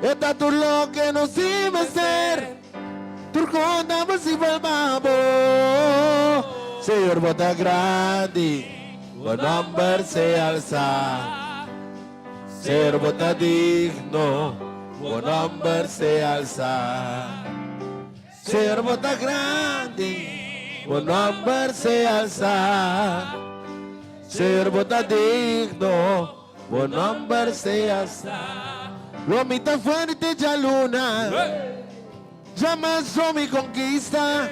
E ta tur loke nos tin mester, tur kon ta posibel pa bo. Señor, bo ta grandi, bo nòmber sea alsá. Señor, bo ta digno, bo nòmber sea alsá. Señor, bo ta grandi, bo nòmber sea alsá. Señor, bo ta digno, bo nòmber sea alsá. Lo mi ta fuerte djaluna, djamas lo mi konkista,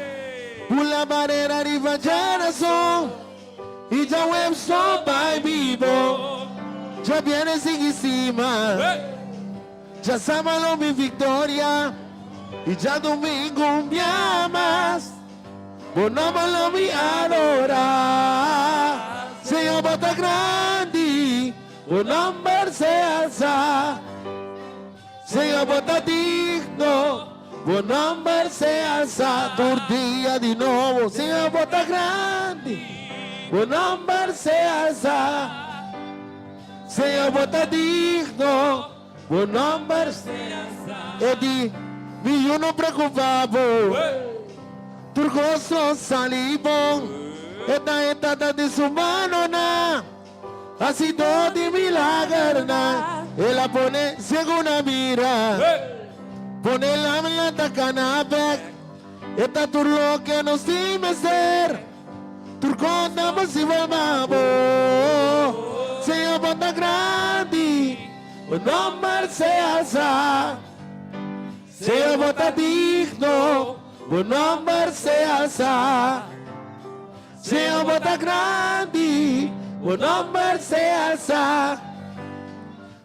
bula barera riba djarason. I djaweps no bai bibo, djabièrnè sigui stima, djasaba lo mi viktoria i djadumingu un bia mas bo nòmber lo mi adorá. Señor bo ta grandi, bo nòmber sea alsá. Señor bo ta digno, bo nomber sea alsa tur dia di nobo. Señor bo ta grandi, bo nomber sea alsa. Señor bo ta digno, bo nomber sea alsa. E di, mi yu no preocupa bo, tur cos lo sali bon. E ta e tata di su manonan. Hasidó di milagernan, el a pone siegunan mira, pone lamnan ta kana bek. E ta tur loke nos tin mester, tur kos ta posibel pa bo. Señor, bo ta grandi, bo nòmber sea alsá. Señor, bo ta digno, bo nomber sea alsá. Señor, bo ta grandi, bo nomber sea alsá.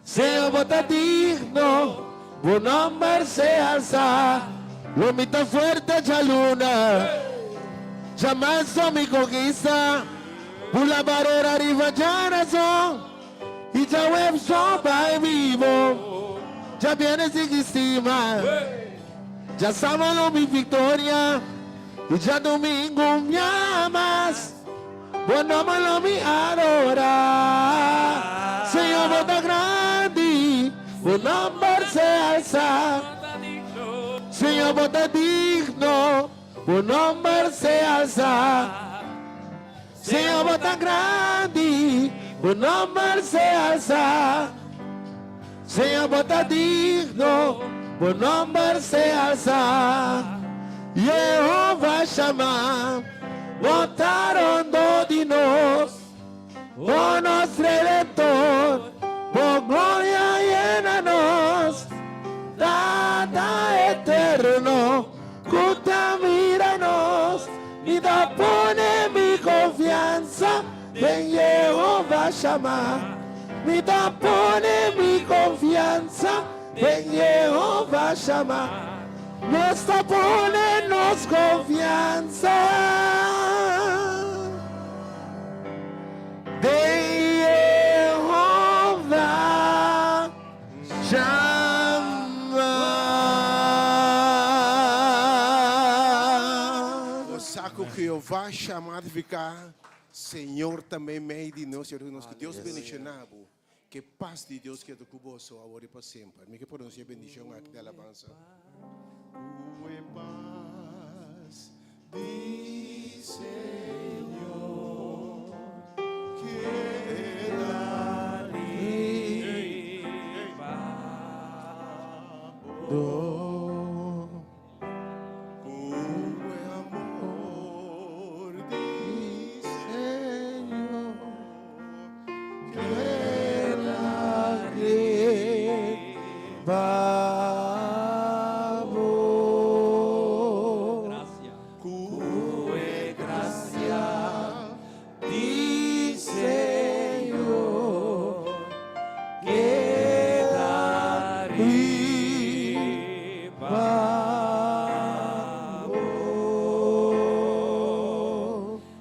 Señor, bo ta digno, bo nomber sea alsá. Lo mi ta fuerte djaluna, djamas lo mi konkista. Bula barera riba djarason i djaweps lo bai bibo. Djabièrnè sigui stima, djasaba lo mi viktoria i djadumingu mi amas. Bo nomber lo mi adorá. Señor, bo ta grandi, bo nomber sea alsá. Señor, bo ta digno, bo nomber sea alsá. Señor, bo ta grandi, bo nomber sea alsá. Señor, bo ta digno, bo nomber sea alsá. Yehova Shammah, bo ta rondó di nos. O nos Redentor, bo gloria yena nos. Tata eterno, ku ta mira nos, mi ta pone mi konfiansa den Yehova Shammah. Mi ta pone mi konfiansa den Yehova Shammah. Nos ta pone nos konfiansa den Yehova Shammah. Bo sa ku Jehová Shammah ta nifiká Señor ta meimei di nos, Señor nos. Ku Dios bendishoná bo. Ku e pas di Dios keda ku boso awor i pa semper. Mi ke pronunsia e bendishon aki di alabansa. Ku e pas di Señor keda riba bo. Ku e amor di Señor keda riba bo. Ku e grasia di Señor keda riba bo.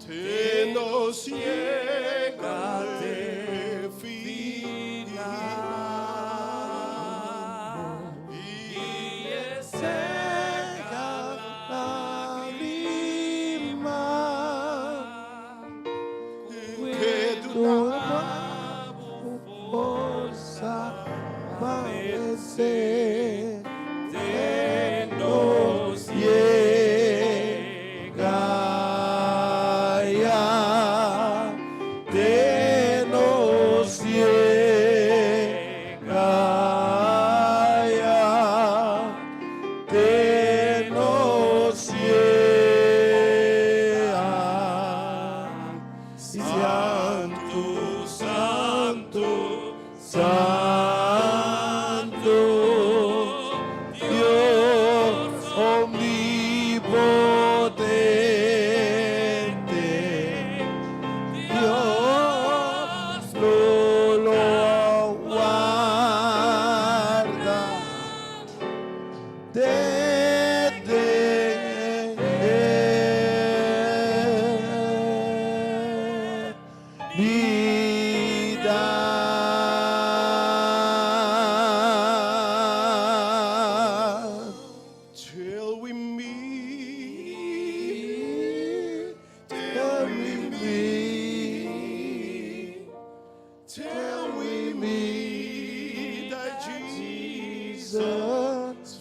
Te nos yega te final i e seka lágrima ke duna bo Forsa pa vense te nos yega ya. Te nos yega ya. Te nos yega. Santu, Santu, Santu, Dios omnipotente, Dios lo lo warda desde eternidad. Till we meet, till we meet, till we meet at Jesus'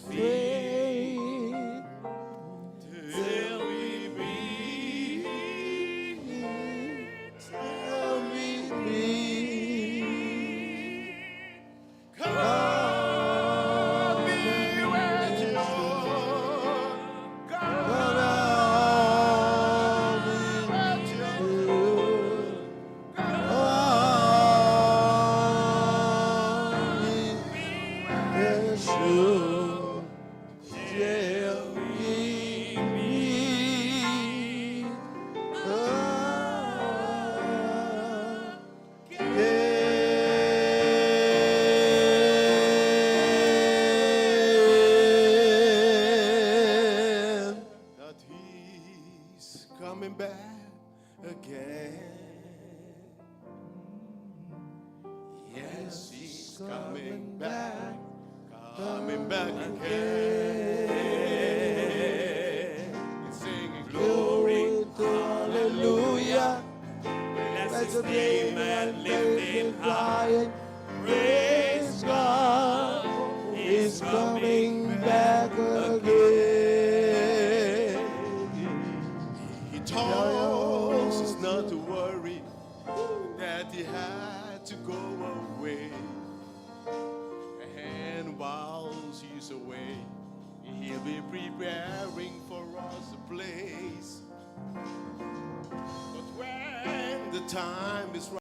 face. again. Yes, he's coming back, coming back again. And singing glory, hallelujah. Bless his name and lift him high. Praise God, He's coming back again. He told us not to worry, that he had to go away. And while he's away, he'll be preparing for us a place. But when the time is right,